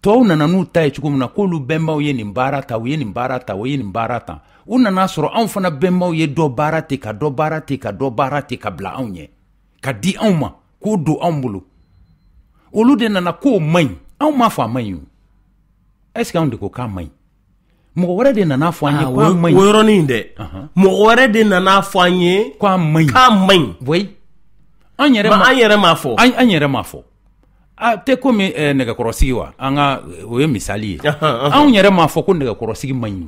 Tɔw nana n'u ta ye cogo min na, k'olu bɛnbaw ye nin baara ta, u ye nin baara ta, u ye nin baara ta, u nana sɔrɔ anw fana bɛnbaw ye dɔ baara ten, ka dɔ baara ten, ka dɔ baara ten, ka bila anw ɲɛ, ka di anw ma, k'o don anw bolo. Olu de nana k'o man ɲi, anw m'a fɔ a man ɲi o. Est ce que anw de ko k'a man ɲi? Mɔgɔ wɛrɛ de nana fɔ an ye k'a man ɲi. O yɔrɔnin dɛ, mɔgɔ wɛrɛ de nana fɔ an ye k'a man ɲi. K'a man ɲi. Oui. An yɛrɛ m'a fɔ. An yɛrɛ m'a fɔ. A tɛ komi nɛgɛkɔrɔsigi wa, an ka o ye misali ye. Anw yɛrɛ m'a fɔ ko nɛgɛkɔrɔsigi man ɲi.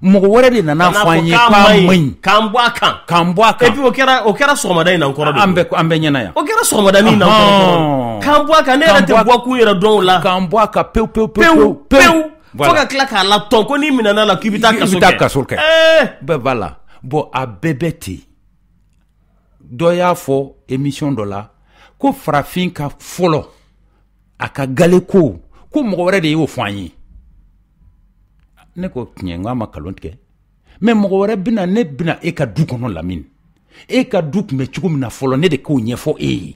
Mɔgɔ wɛrɛ de nana fɔ an ye k'a man ɲi, k'an bɔ a kan, k'an bɔ a kan. Et puis o kɛra sɔgɔmada in na kɔrɔ de. An bɛ ɲɛna yan. O kɛra sɔgɔmada in na kɔrɔ. K'an bɔ a kan, ne yɛrɛ tɛ bɔ kun yɛrɛ dɔn o la. K'an bɔ a kan pewu pewu pewu pewu. Fo ka tila k'a latɔn ko n'i minɛna la k'i bɛ taa kaso kɛ. I bɛ taa kaso kɛ. Bɛɛ b'a la. Bon, a bɛɛ bɛ ten. Dɔ y'a fɔ émission dɔ la ko farafin ka fɔlɔ a ka gale ko mɔgɔ wɛrɛ de y'o fɔ an ye. Ne ko tiɲɛ, n k'a ma nkalon tigɛ, mais mɔgɔ wɛrɛ bɛna, ne bɛna e ka du kɔnɔ Lamini, e ka du tun bɛ cogo min na fɔlɔ, ne de k'o ɲɛfɔ e ye.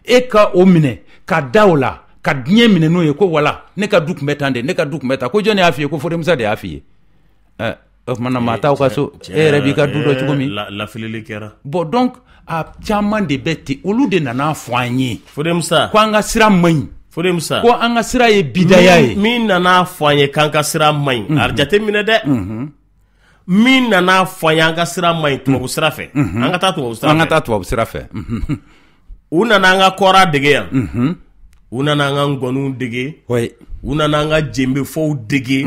E ka o minɛ ka da o la, ka diɲɛ minɛ n'o ye ko wala ne ka du tun bɛ tan de, ne ka du tun bɛ tan. Ko jɔn y'a f'i ye? Ko Fode Musa de y'a f'i ye. O tuma na maa t'aw ka so, e yɛrɛ b'i ka du dɔn cogo min. Lafilili kɛra. Bon, donc a caman de bɛ ten, olu de nana fɔ an ye. Fode Musa, ko an ka sira man ɲi. Fode Musa, ko an ka sira ye bidaya ye. Min nana fɔ an ye k'an ka sira man ɲi, a jateminɛ dɛ. Min nana fɔ an ye an ka sira man ɲi tubabu sira fɛ, an ka taa tubabu sira fɛ. An ka taa tubabu sira fɛ. U nana an ka kɔra dege yan. U nana an ka ngɔniw dege. U nana an ka jenbefɔw dege.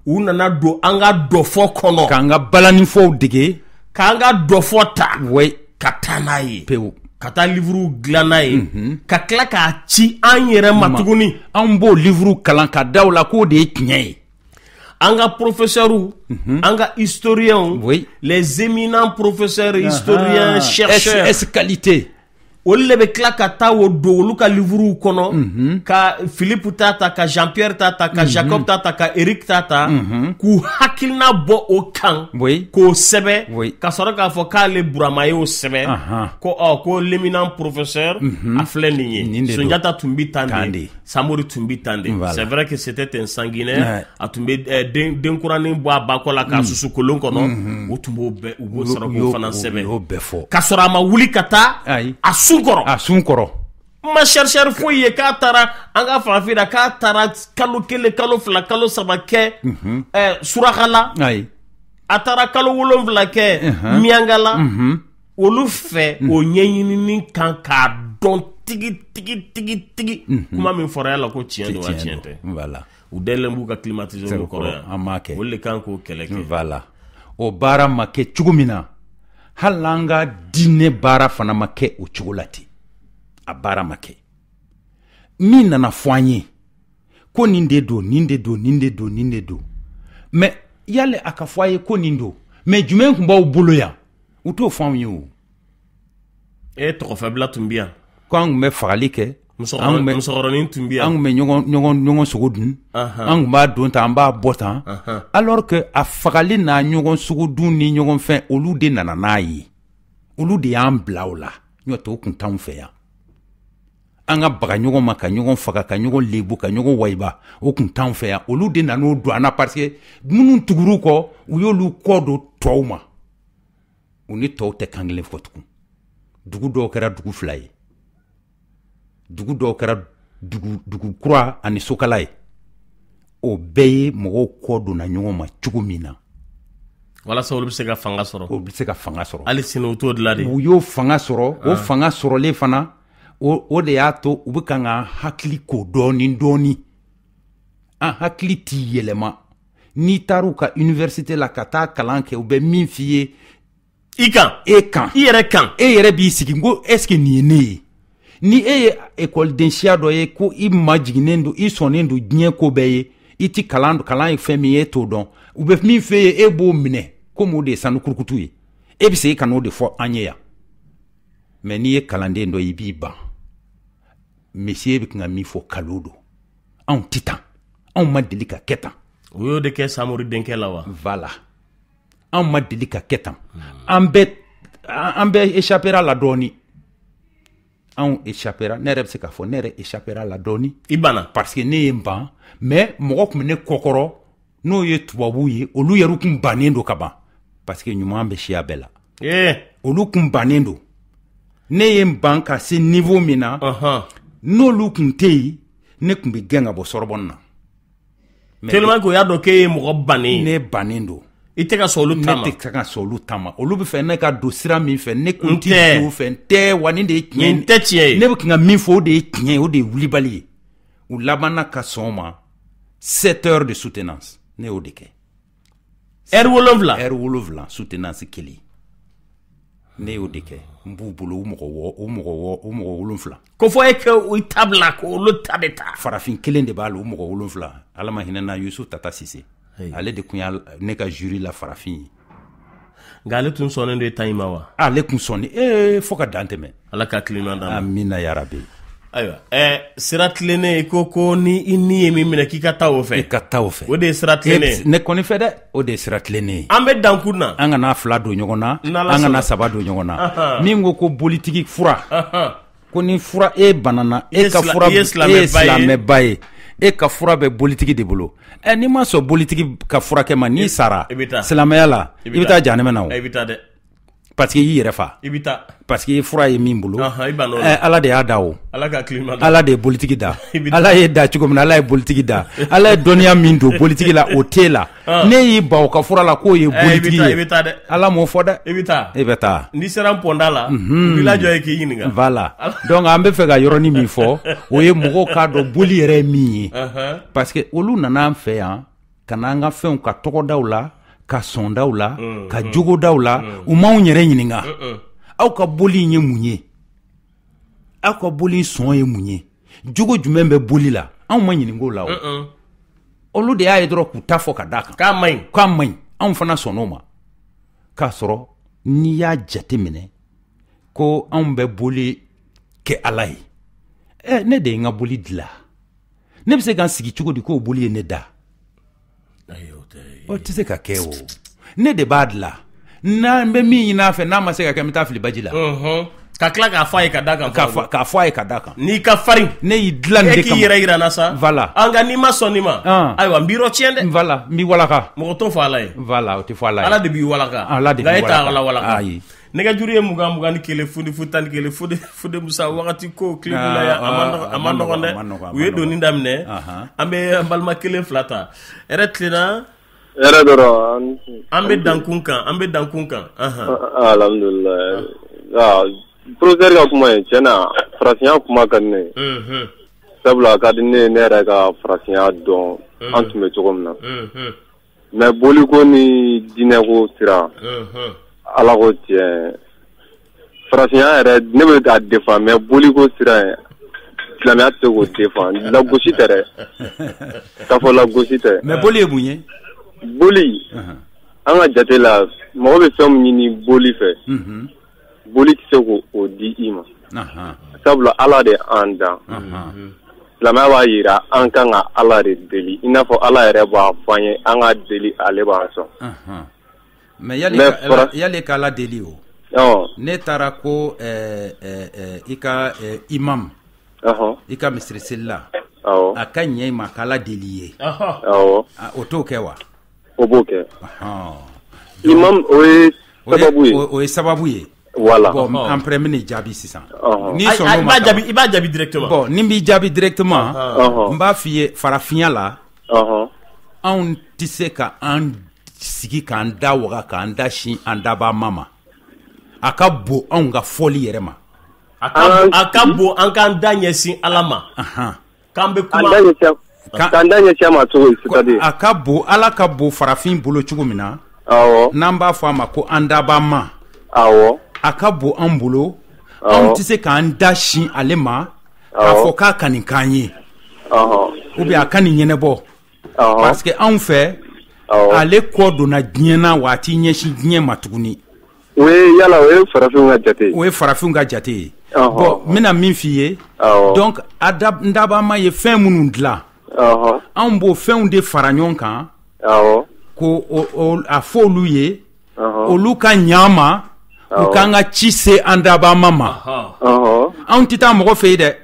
U nana don an ka dɔfɔ kɔnɔ. K'an ka balanifɔw dege. K'an ka dɔfɔ ta. Ka taa n'a ye. Pewu. Ka taa livre dilan n'a ye. Ka tila k'a ci an yɛrɛ ma tuguni. An b'o livre kalan ka da o la k'o de ye tiɲɛ ye. An ka professeurs, an ka historiens, les éminents professeurs, historiens, chercheurs. S qualité. Olu de bɛ tila ka taa o don olu ka livrew kɔnɔ, ka Philippe ta ta, ka Jean Pierre ta ta, ka Jacob ta ta, ka Eric ta ta, k'u hakilina bɔ o kan, k'o sɛbɛn, ka sɔrɔ k'a fɔ k'ale Burama y'o sɛbɛn, ko ko l'éminent professeur a filɛ nin ye, Sunjata tun bɛ tan de, Samori tun bɛ tan de. C'est vrai que c'était un sanguinaire, a tun bɛ denkuranin bɔ a ba kɔ la k'a susu kolon kɔnɔ, o tun b'o bɛɛ, u b'o sɔrɔ k'o fana sɛbɛn, u y'o bɛɛ fɔ, ka sɔrɔ a ma wuli ka taa a sun kɔrɔ. A sun kɔrɔ. Ma chercheur foyi ye k'a taara an ka farafin na, k'a taara kalo 1, kalo 2, kalo 3 kɛ Surakala. A taara kalo 7 kɛ Miyankala. Olu fɛ o ɲɛɲinini kan k'a dɔn tigi tigi tigi tigi. Kuma min fɔra yala ko tiɲɛ don wa tiɲɛ tɛ. Voilà. U dalen b'u ka climatiseur kɔrɔ yan. An m'a kɛ. Olu de kan k'o kɛlɛ kɛ. Voilà. O baara ma kɛ cogo min na, hali an ka diinɛ baara fana ma kɛ o cogo la ten. A baara ma kɛ. Min nana fɔ an ye ko nin de don, nin de don, nin de don, nin de don, mais yali a ka fɔ a ye ko nin don, mais jumɛn tun b'aw bolo yan? U t'o fɔ anw ye o. E tɔgɔfɛbila tun bɛ yan. Ko an tun bɛ fagali kɛ. Musokɔrɔnin tun bɛ yan. An tun bɛ ɲɔgɔn sogo dun. An tun b'a don tan, an b'a bɔ tan. Alors que a fagali n'a ɲɔgɔn sogo dun ni ɲɔgɔn fɛn, olu de nana n'a ye. Olu de y'an bila o la. N'o tɛ o tun t'anw fɛ yan. An ka baga ɲɔgɔn ma, ka ɲɔgɔn faga, ka ɲɔgɔn lebu, ka ɲɔgɔn wayiba, o tun t'anw fɛ yan. Olu de nan'o don an na parce que minnu tugur'u kɔ, u y'olu kɔ don tɔw ma. U ni tɔw tɛ kan kelen fɔ tugun. Dugu dɔw kɛra dugu 2 ye. Dugu dɔw kɛra dugu kura ani sokala ye. O bɛɛ ye mɔgɔw kɔ donna ɲɔgɔn ma cogo min na. Walasa olu bɛ se ka fanga sɔrɔ. O bɛ se ka fanga sɔrɔ. Hali sini u t'o dilan de. U y'o fanga sɔrɔ, o fanga sɔrɔlen fana, o de y'a to u bɛ kan ka hakili ko dɔɔni dɔɔni. An hakili t'i yɛlɛma. N'i taara u ka université la ka taa kalan kɛ, u bɛ min f'i ye. I kan. E kan. I yɛrɛ kan. E yɛrɛ b'i sigi ko est-ce que nin ye ne ye? Ni e ye ekɔliden siya dɔ ye ko i majiginnen don, i sɔnnen don diɲɛ ko bɛɛ ye, i ti kalan ye fɛn min ye, e t'o dɔn. U bɛ min f'e ye, e b'o minɛ komi o de ye sanu kurukutu ye. E bɛ se ka n'o de fɔ an ye yan. Mais n'i ye kalanden dɔ ye, i b'i ban. Monsieur bɛ kan ka min fɔ kalo don. Anw ti tan. Anw ma deli ka kɛ tan. U y'o de kɛ Samori denkɛ la wa? Voilà. Anw ma deli ka kɛ tan. An bɛɛ échappera la dɔɔni. Anw échappera, ne yɛrɛ bɛ se k'a fɔ ne yɛrɛ échappera la dɔɔni. I banna. Parce que ne ye n ban, mais mɔgɔ tun bɛ ne kɔkɔrɔ n'o ye tubabuw ye, olu yɛrɛ tun bannen don ka ban. Parce que ɲuman bɛ siya bɛɛ la. Olu tun bannen don. Ne ye n ban ka se niveau min na, n'olu tun tɛ yen, ne tun bɛ gɛn ka bɔ Sorbonne na. Tellement que o y'a dɔn k'e ye mɔgɔ bannen ye. Ne bannen don. I tɛ ka sɔn olu ta ma. Ne tɛ ka sɔn olu ta ma. Olu bɛ fɛ ne ka don sira min fɛ, ne kun tɛ don fɛ, n tɛ wa nin de ye tiɲɛ ye. Nin tɛ tiɲɛ ye. Ne bɛ kan ka min fɔ, o de ye tiɲɛ ye, o de ye wulibali ye. U labanna ka sɔn o ma 7 heures de soutenance, ne y'o de kɛ. Heure 7. Heure 7 soutenance kelen. Ne y'o de kɛ n b'u bolo u mɔgɔ 7. Ko fɔ e ka u tabila ko olu ta bɛ taa. Farafin kelen de b'a la u mɔgɔ 7. Ala ma hinɛ na Yusuf Tata Sise. Ale de kun y'a ne ka jury la farafin ye. Nka ale tun sɔnnen don e ta in ma wa? Ale tun sɔnnen fo ka dan tɛmɛ. Ala ka tilema d'an ma. Amina yarabi. Ayiwa sira tilennen ko ni i ni ye min minɛ k'i ka taa o fɛ. I ka taa o fɛ. O de ye sira tilennen ye. Ne kɔni fɛ dɛ, o de ye sira tilennen ye. An bɛ dankun na. An kana 2 don ɲɔgɔn na, an kana 3 don ɲɔgɔn na. Min ko bolitigi fura. Ko ni fura e banana, e ka fura e ye silamɛba ye. E ka fura bɛ bolitigi de bolo. N'i ma sɔn bolitigi ka furakɛ ma, n'i sara silamɛya la, i bɛ taa jahanama na o. I bɛ taa dɛ. Parce que i yɛrɛ fa. I bɛ taa. Parce que fura ye min bolo. Ala de y'a da o. Ala ka tilema da. Ala de ye bolitigi da. Ala ye da cogo min na, Ala ye bolitigi da. Ala ye dɔnniya min don bolitigi la, o t'e la. Ne y'i ban o ka fura la k'o ye bolitigi ye. I bɛ taa dɛ. Ala m'o fɔ dɛ. I bɛ taa. I bɛ taa. N'i sera pɔnda la, u b'i lajɔ ye k'i ɲininka. Voilà. Donc an bɛ fɛ ka yɔrɔnin min fɔ, o ye mɔgɔw k'a dɔn boli yɛrɛ ye min ye. Parce que olu nana an fɛ yan ka n'an ka fɛnw ka tɔgɔdaw la, ka sɔndaw la, ka jogodaw la, u m'anw yɛrɛ ɲininka. Aw ka boli in ye mun ye? Aw ka boli in sɔn ye mun ye? Jogo jumɛn bɛ boli la? Anw ma ɲininka o la o. Olu de y'a ye dɔrɔn k'u ta fɔ ka d'a kan. K'a man ɲi. K'a man ɲi. Anw fana sɔnn'o ma. K'a sɔrɔ n'i y'a jate minɛ ko anw bɛ boli kɛ Ala ye. Ne de ye n ka boli dilan. Ne bɛ se ka n sigi cogo di k'o boli ye ne da? O tɛ se ka kɛ o. Ne de b'a dilan. N'an bɛ min ɲini a fɛ, n'a ma se ka kɛ, n bɛ taa fili baji la. Ka tila k'a fɔ a ye ka d'a kan. K'a fɔ a ye ka d'a kan. N'i ka farin. Ne y'i dilan nin de kama. E k'i yɛrɛ yira n na sa. Voilà. Nka n'i ma sɔn nin ma. Ayiwa n b'i yɔrɔ tiɲɛ dɛ. Voilà, n b'i walaka. Mɔgɔ t'o fɔ Ala ye. Voilà, o tɛ fɔ Ala ye. Ala de b'i walaka. Ala de b'i walaka. Nka e t'a Ala walaka. Ayi. Nɛgɛjuru ye 20 21 0 0 11 Fode Musa wagati ko tile la yan a ma nɔgɔn dɛ. U ye doni daminɛ. An bɛ an balima 1 2 ta. Hɛrɛ tilenna. Hɛrɛ dɔrɔn. An bɛ dankun kan, an bɛ dankun kan. Alhamdulilayi. Professeur ka kuma ye tiɲɛ na farafinya kuma ka di ne ye. Sabula a ka di ne ye ne yɛrɛ ka farafinya dɔn an tun bɛ cogo min na. Mais boliko ni diinɛko sira. Ala ko tiɲɛ farafinya yɛrɛ ne bɛ k'a défend mais boliko sira ye silamɛya tɛ se k'o défend lagosi tɛ dɛ. K'a fɔ lagosi tɛ. Mais boli ye mun ye? Boli an ka jate la mɔgɔ bɛ fɛn min ɲini boli fɛ. Boli tɛ se k'o di i ma. Sabula Ala de an dan. Silamɛya b'a jira an kan ka Ala de deli i n'a fɔ Ala yɛrɛ b'a fɔ an ye an ka deli ale b'an sɔn. Mais yali k'Ala deli o. Ne taara ko i ka imam. I ka misiri selila. A ka ɲɛ i ma k'Ala deli ye. O t'o kɛ wa? O b'o kɛ. Imam o ye sababu ye. O ye sababu ye. Voilà. Bon, après n bɛna jaabi sisan. N'i sɔnn'o ma. I b'a jaabi directement. Bon, ni n b'i jaabi directement. N b'a f'i ye farafinya la. Anw tɛ se ka an sigi k'an da waga k'an da sin an dabaa ma. A ka bon anw ka fɔli yɛrɛ ma. A ka bon an k'an da ɲɛsin Ala ma. K'an bɛ kuma. K'an da ɲɛsin a ma cogo di c'est-à-dire. A ka bon Ala ka bon farafin bolo cogo min na. N'an b'a fɔ a ma ko an dabaa ma. A ka bon an bolo. Anw tɛ se k'an da sin ale ma. K'a fɔ k'a ka nin k'an ye. Ou bien a ka nin ɲɛnabɔ. Parce que anw fɛ. Ale kɔ donna diɲɛ na wa a t'i ɲɛsin diɲɛ ma tuguni. O ye yala o ye farafinw ka jate ye. O ye farafinw ka jate ye. Bon n bɛna min f'i ye. Donc n dabaa ye fɛn minnu dilan. Anw b'o fɛnw de fara ɲɔgɔn kan. Ko a fɔ olu ye. Olu ka ɲa ma. U k'an ka ci se an dabaa ma. Anw tɛ taa mɔgɔ fɛ yen dɛ.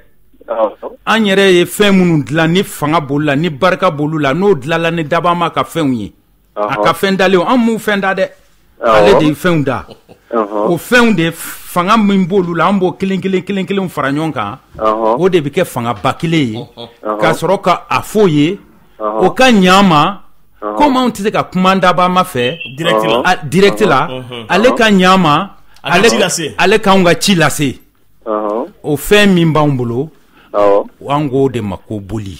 An yɛrɛ ye fɛn minnu dilan ni fanga b'olu la ni barika b'olu la n'o dilanla ni dabaa ma ka fɛnw ye. A ka fɛn dalenw an m'u fɛn da dɛ. Ale de ye fɛnw da. O fɛnw de fanga min b'olu la an b'o kelen kelen kelen kelen fara ɲɔgɔn kan. O de bɛ kɛ fangaba kelen ye. Ka sɔrɔ ka a f'o ye. O ka ɲa ma. Komi anw tɛ se ka kuma dabaa ma fɛ. Direct la. Ale ka ɲa ma. Ale k'anw ka ci lase. O fɛn min b'anw bolo. An k'o de ma ko boli.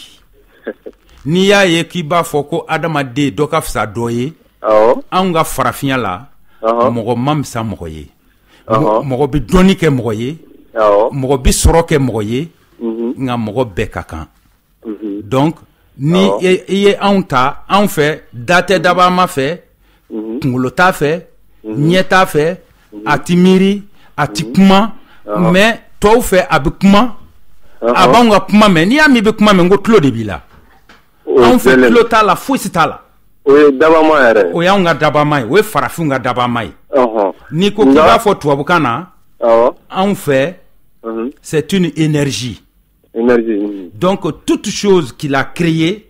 N'i y'a ye k'i b'a fɔ ko adamaden dɔ ka fisa dɔ ye. Awɔ. Anw ka farafinya la, mɔgɔ ma fisa mɔgɔ ye. Mɔgɔ bɛ dɔnni kɛ mɔgɔ ye. Mɔgɔ bɛ sɔrɔ kɛ mɔgɔ ye. Nka mɔgɔ bɛɛ ka kan. Donc ni i ye anw ta, anw fɛ da tɛ dabama fɛ, kunkolo t'a fɛ, ɲɛ t'a fɛ, a ti miiri, a ti kuma, mais tɔw fɛ a bɛ kuma, a b'anw ka kuma mɛn. N'i y'a mɛn i bɛ kuma mɛn, n ko tulo de b'i la. Anw fɛ tulo t'a la, fosi t'a la. O ye dabama yɛrɛ. O y'anw ka dabama ye, o ye farafinw ka dabama ye. N'i ko k'i b'a fɔ tubabukan na, anw fɛ, c'est une énergie. Énergie. Donc toute chose qu'il a créée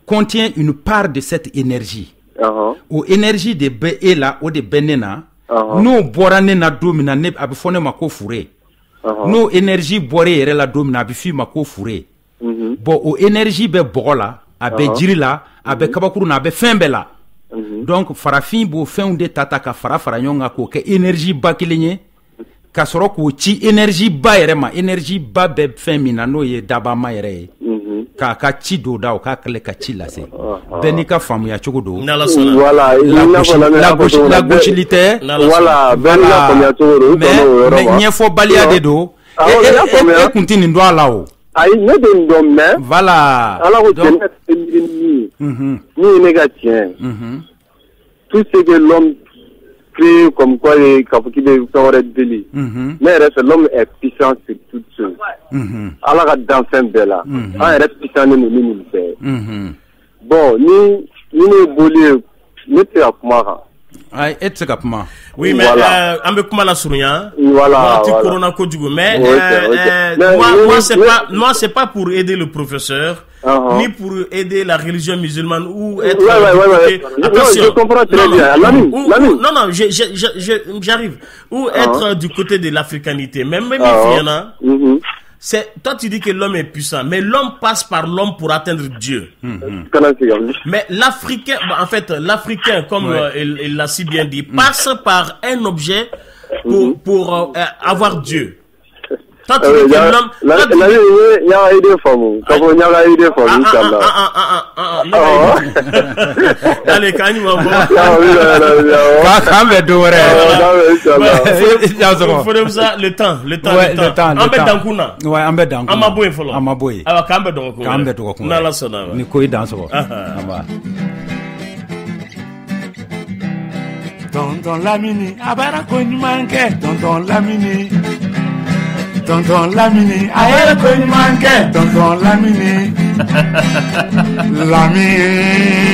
contient une part de cette énergie. O énergie de bɛ e la, o de bɛ ne na. N'o bɔra ne na don min na, ne a bɛ fɔ ne ma ko fure. N'o énergie bɔra e yɛrɛ la don min na, a bɛ f'i ma ko fure. Bon, o énergie bɛ bɔgɔ la, a bɛ jiri la, a bɛ kabakuru na, a bɛ fɛn bɛɛ la. Donc farafin b'o fɛnw de ta ka fara fara ɲɔgɔn kan k'o kɛ énergie ba kelen ye, ka sɔrɔ k'o ci énergie ba yɛrɛ ma. Énergie ba bɛ fɛn min na, n'o ye dabama yɛrɛ ye, k'a ka ci don da, o k'a kɛlɛ ka ci lase. Bɛɛ n'i ka faamuya cogo don. Voilà, lagosili tɛ. Voilà, bɛɛ n'i ka faamuya cogo don. Mais ɲɛfɔbaliya de don. E kun tɛ nin dɔn a la o. Ayi, ne tɛ nin dɔn, mais. Voilà. Ala ko tiɲɛ, ne tɛ miiri ni min ye. Min ye ne ka tiɲɛ. Tout ce que l'homme crée comme quoi k'a fɔ k'i bɛ fɛn wɛrɛ deli. Ne yɛrɛ fɛ, l'homme est puissant sur toute chose. Ala ka danfɛn bɛɛ la, an yɛrɛ puissant ne don ni nin bɛɛ ye. Bon, ni ne ye boli ye, ne tɛ se ka kuma kan. Ayi, e tɛ se ka kuma. Oui, mais an bɛ kuma lasurunya. Voilà. Waati corona kojugu, mais moi c'est pas pour aider le professeur, ni pour aider la religion musulmane ou être. Ouais. Attention. Non, je comprends très bien. Lamine. Non, j'arrive. Ou être du côté de l'africanité. Même il y en a. C'est, toi tu dis que l'homme est puissant, mais l'homme passe par l'homme pour atteindre Dieu. Mais l'Africain, en fait, l'Africain, comme il l'a si bien dit, passe par un objet pour avoir Dieu. Toi tu dis que l'homme. Il y a idée femme. Il y a idée femme. Allez, quand il va voir. Le temps. An bɛ dankun na. Ouais, an bɛ dankun. An ma bɔ yen fɔlɔ. An ma bɔ yen. Ayiwa, k'an bɛ dɔgɔkun wɛrɛ. K'an bɛ dɔgɔkun wɛrɛ. N'Ala sɔnna. Ni ko i dan sɔgɔ. Tonton Lamini, a baara ko ɲuman kɛ. Tonton Lamini. Tonton Lamini, a ye ko ɲuman kɛ. Tonton Lamini. Lamini.